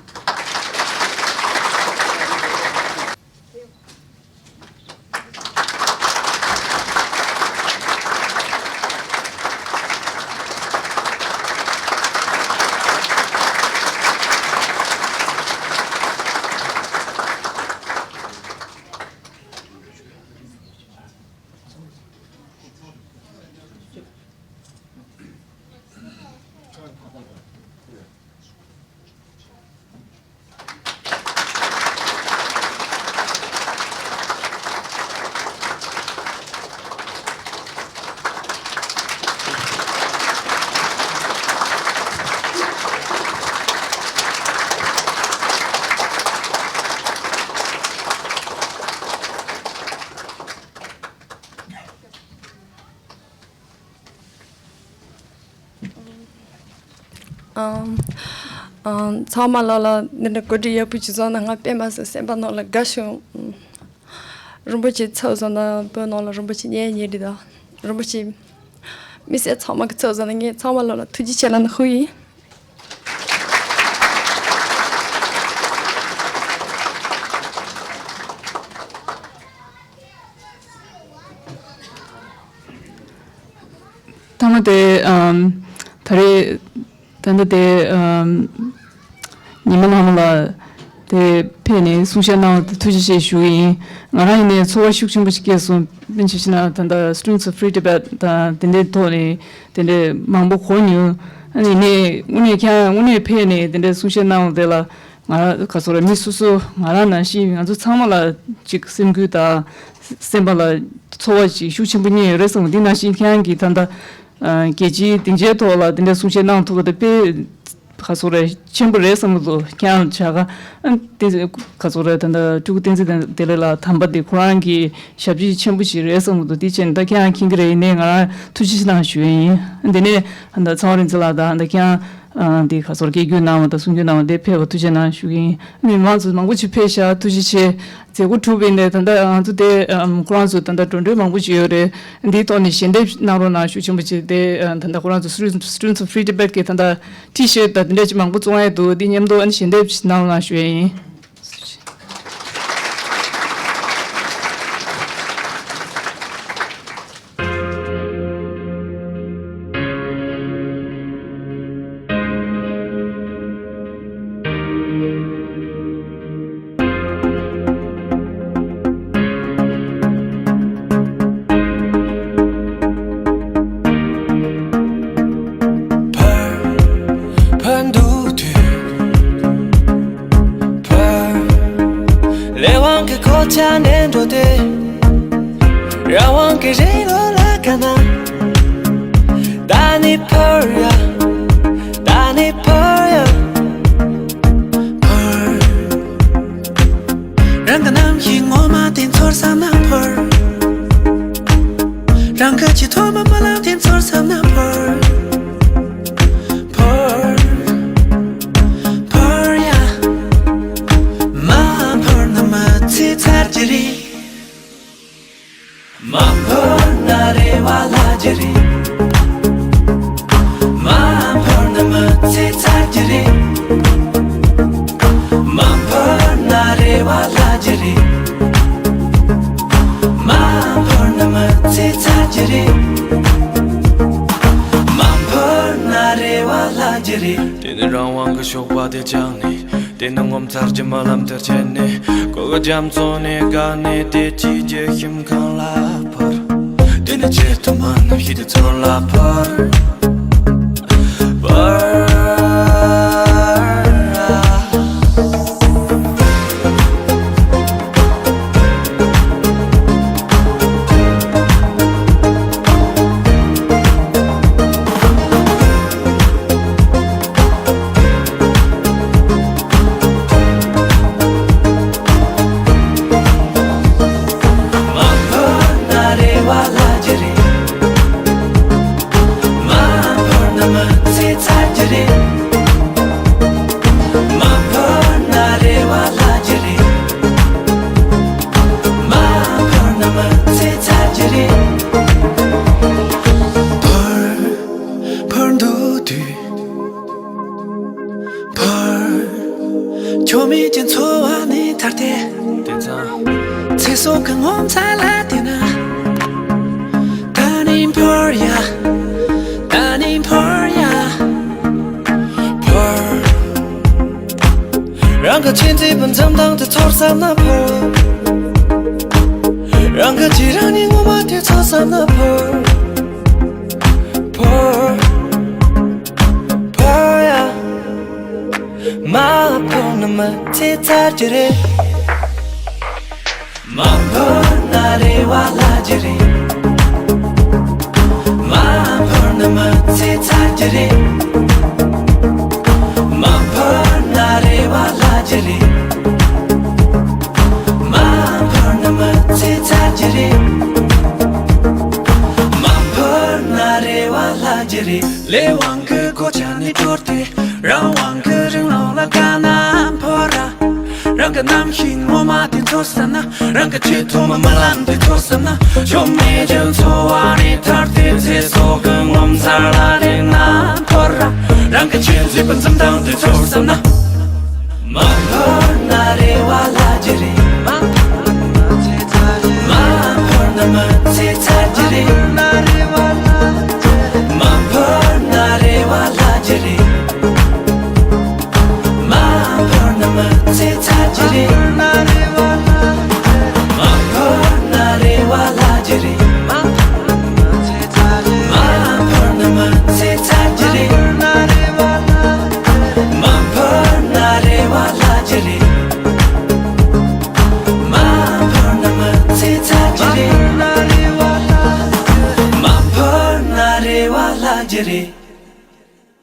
ཨམ། ཨམ། ཚང་མ་ལ་ལ་འདི་འདྲ་གོ་སྒྲིག་ཡག་པོ་ཅིག་བཟོ་ན་ང་དཔེ་མ་སྲིད་སེམས་པ་ནང་ལ་དགའ་བྱུང་། ཨམ། རིན་པོ་ཆེ་ཚབ་བཟོ་ན་བོད་ནང་ལ་རིན་པོ་ཆེ་ཉེ་ཉེ་རེད་ད། རིན་པོ་ཆེ་མི་སེར་ཚང་མ་གི་ཚབ་བཟོ་ན་ངས་ཚང་མ་ལ་ལ་ཐུགས་རྗེ་ཆེ་ལབ་ན་ཧུ་ཡིན། ཐ་མ་དེ། ཨམ། ད་རེས་ད་ལྟ་དེ། ཨམ། ཉི་མ་ལྷ་མོ་ལགས་དེ་ཕེབས་ནས་གསུང་བཤད་གནང་བ་དེ་ཐུགས་རྗེ་ཆེ་ཞུ་གི་ཡིན། ང་རང་ཡིན་ནའི་ཚོར་བ་ཤུགས་ཆེན་པོ་ཞིག་སྐྱེས་སོང་། དཔེ་ཆ་བཞག་ན་ད་ལྟ་Students of Free Tibet དང་དེ་འདྲའི་ཐོག་ནས་དེ་འདྲའི་མང་པོ་གོ་མྱོང་། ཨ་ནི་ནས་དངོས་གནས་ཁྱེད་རང་དངོས་གནས་ཕེབས་ནས་དེ་འདྲའི་གསུང་བཤད་གནང་བ་དེ་ལ། ང་རང་ག་ཚོད་རེད། མི་སོ་སོ་ང་རང་ནང་བཞིན་ང་ཚོ་ཚང་མ་ལ་ཅིག་སེམས་འགུལ་དང་སེམས་པ་ལ་ཚོར་བ་ཅིག་ཤུགས་ཆེན་པོ་རྙེད་ཡོད་རེད་བསམ། འདི་ནང་བཞིན་ཁྱེད་རང་གིས་ད་ལྟ་ཨ་རྒྱལ་སྤྱིའི་སྡིངས་ཆའི་ཐོག་ལ་འདི་འདྲ་གསུང་བཤད་གནང་ཐུབ་པ་དེ་དཔེ་ག་ཚོད་རེད། ཆེན་པོ་རེད་བསམ་གྱི་འདུག་ཁྱེད་རང་བྱ་དགའ་ཨ་དེ་ག་ཚོད་རེད། ད་ལྟ་སྤྲུལ་སྐུ་བསྟན་འཛིན་བདེ་ལེགས་ལགས་དམ་པ་དེ་ཁོ་རང་གི་ཞབས་ཕྱི་ཆེན་པོ་ཞིག་རེད་བསམ་གྱི་འདུག་དེ་བྱས་ནས་ད་ཁྱེད་རང་མཁྱེན་གྱི་རེད། ཡིན་ནའི་ང་རང་ཐུགས་རྗེ་ཆེ་གནང་ཞུ་ཡ་ཡིན། འདི་ནས་ད་ལྟ་ཚེ་དབང་རིག་འཛིན་ལགས་དང་ད་ལྟ་ཁྱེད་རང་། ཨ། འདི་ག་ཚོད་སྐད་སྒྱུར་གནང་བ་དང་གསུང་སྒྱུར་གནང་བ་དེ་ཕེབས་པ་ཐུགས་རྗེ་གནང་ཞུ་གི་ཡིན། མི་མང་ཚོ་མང་པོ་ཅིག་ཕེབས་ཤག་ཐུགས་རྗེ་ཆེ། མཛད་སྒོ་གྲུབ་པ་ཡིན་ནའི་ད་ལྟ་ང་ཚོ་དེ་ཨམ་ཁོ་རང་ཚོ་ད་ལྟ་འགྲོ་གྲོན་མང་པོ་ཅིག་ཡོད་རེད། འདིའི་ཐོག་ནས་ཞལ་འདེབས་གནང་རོགས་གནང་ཞུ་ཆེན་པོ་བྱས་ཏེ། ཨ། ད་ལྟ་ཁོ་རང་ཚོ་Students of Free Tibet གི་ད་ལྟ་T-shirt དང་དེ་འདྲ་ཅིག་མང་པོ་བཙོང་ཡས་འདུག་འདི་མཉམ་དུ་ཨ་ནི་ཞལ་འདེབས་གནང་རོགས་གནང་ཞུ་ཡས་ཡིན། ཕར་ཕར་འདུག་དུས། ཕར་ལས་དབང་གི་གོ་ཆ་ནས་འགྲོ་དུས། རང་དབང་གི་རི་ལོ་ལ་དགའ་ན། ད་ནི་ཕར་ཡ། ད་ནི་ཕར་ཡ། ཕར། རང་གི་རྣམ་ཤེས་ངོ་མ་དེ་ཚོར་བསམ་ན་ཕར། རང་གི་ཆེས་ཐོག་མ་རྨི་ལམ་དེ་ཚོར་བསམ་ན་ཕར། ཕར། མ་འཕུར་ན་རེ་བ་ལྷ་རྒྱུ་རེད། མ་འཕུར་ན་མི་ཚེ་ཚར་རྒྱུ་རེད། མ་འཕུར་ན་རེ་བ་ལྷ་རྒྱུ་རེད། མ་འཕུར་ན་མི་ཚེ་ཚར་རྒྱུ་རེད། མ་འཕུར་ན་རེ་བ་ལྷ་རྒྱུ་རེད། དེ་ནི་རང་དབང་གི་ཞོགས་པ་དེ་བཅངས་ནས། དེ་ནི་ངོ་མཚར་གྱི་རྨི་ལམ་དེར་ཆས་ནས། གོ་གི་རྒྱ་མཚོ་ནས་བརྒལ་ནས། བདེ་སྐྱིད་ཀྱི་ཁྱིམ་ཁང་ལ་འཕུར། དེ་ནི་ཆེས་མཐོའི་རྨི་ལམ་ཞིག་དེ་ཚོ་ལ་འཕུར། འཕུར། མ་འཕུར་ན་རེ་བ་ལྷ་རྒྱུ་རེད། མ་འཕུར་ན་མི་ཚེ་ཚར་རྒྱུ་རེད། མ་འཕུར་ན་རེ་བ་ལྷ་རྒྱུ་རེད། མ་འཕུར་ན་མི་ཚེ་ཚར་རྒྱུ་རེད། འཕུར། འཕུར་འདུག་དུས། འཕུར། ཁྱོད་མེད་ཀྱི་འཚོ་བ་ནས་ཐར་ཏེ། དེང་སང་། ཚེ་སྲོག་གི་ངོ་མཚར་ལ་བལྟས་ན། ད་ནི་འཕུར་ཡ། ད་ནི་འཕུར་ཡ། འཕུར། རང་གི་ཆེས་མཛེས་པའི་འཛུམ་མདངས་དེ་ཚོར་བསམ་ན་འཕུར། རང་གི་རྗེས་རང་ཉིད་ངོ་མ་དེ་ཚོར་བསམ་ན་འཕུར། འཕུར། འཕུར་ཡ། མ་འཕུར་ན་མི་ཚེ་ཚར་རྒྱུ་རེད། མ་འཕུར་ན་རེ་བ་ལྷ་རྒྱུ་རེད། མ་འཕུར་ན་མི་ཚེ་ཚར་རྒྱུ་རེད། མ་འཕུར་ན་རེ་བ་ལྷ་རྒྱུ་རེད། མ་འཕུར་ན་མི་ཚེ་ཚར་རྒྱུ་རེད། མ་འཕུར་ན་རེ་བ་ལྷ་རྒྱུ་རེད། ལས་དབང་གི་གོ་ཆ་ནས་དྲོར་ཏེ། རང་དབང་གི་རིང་ལུགས་ལ་དགའ་ན་འཕུར་ར། རང་གི་རྣམ་ཤེས་ངོ་མ་དེ་ཚོར་བསམ་ན། རང་གི་ཆེས་ཐོག་མའི་རྨི་ལམ་དེ་ཚོར་བསམ་ན། ཁྱོད་མེད་ཀྱི་འཚོ་བ་ནས་ཐར་ཏེ། ཚེ་སྲོག་གི་ངོ་མཚར་ལ་དེ་ན་འཕུར་ར། རང་གི་ཆེས་མཛེས་པའི་འཛུམ་མདངས་དེ་ཚོར་བསམ་ན། མ་འཕུར་ན་རེ་བ་ལྷ་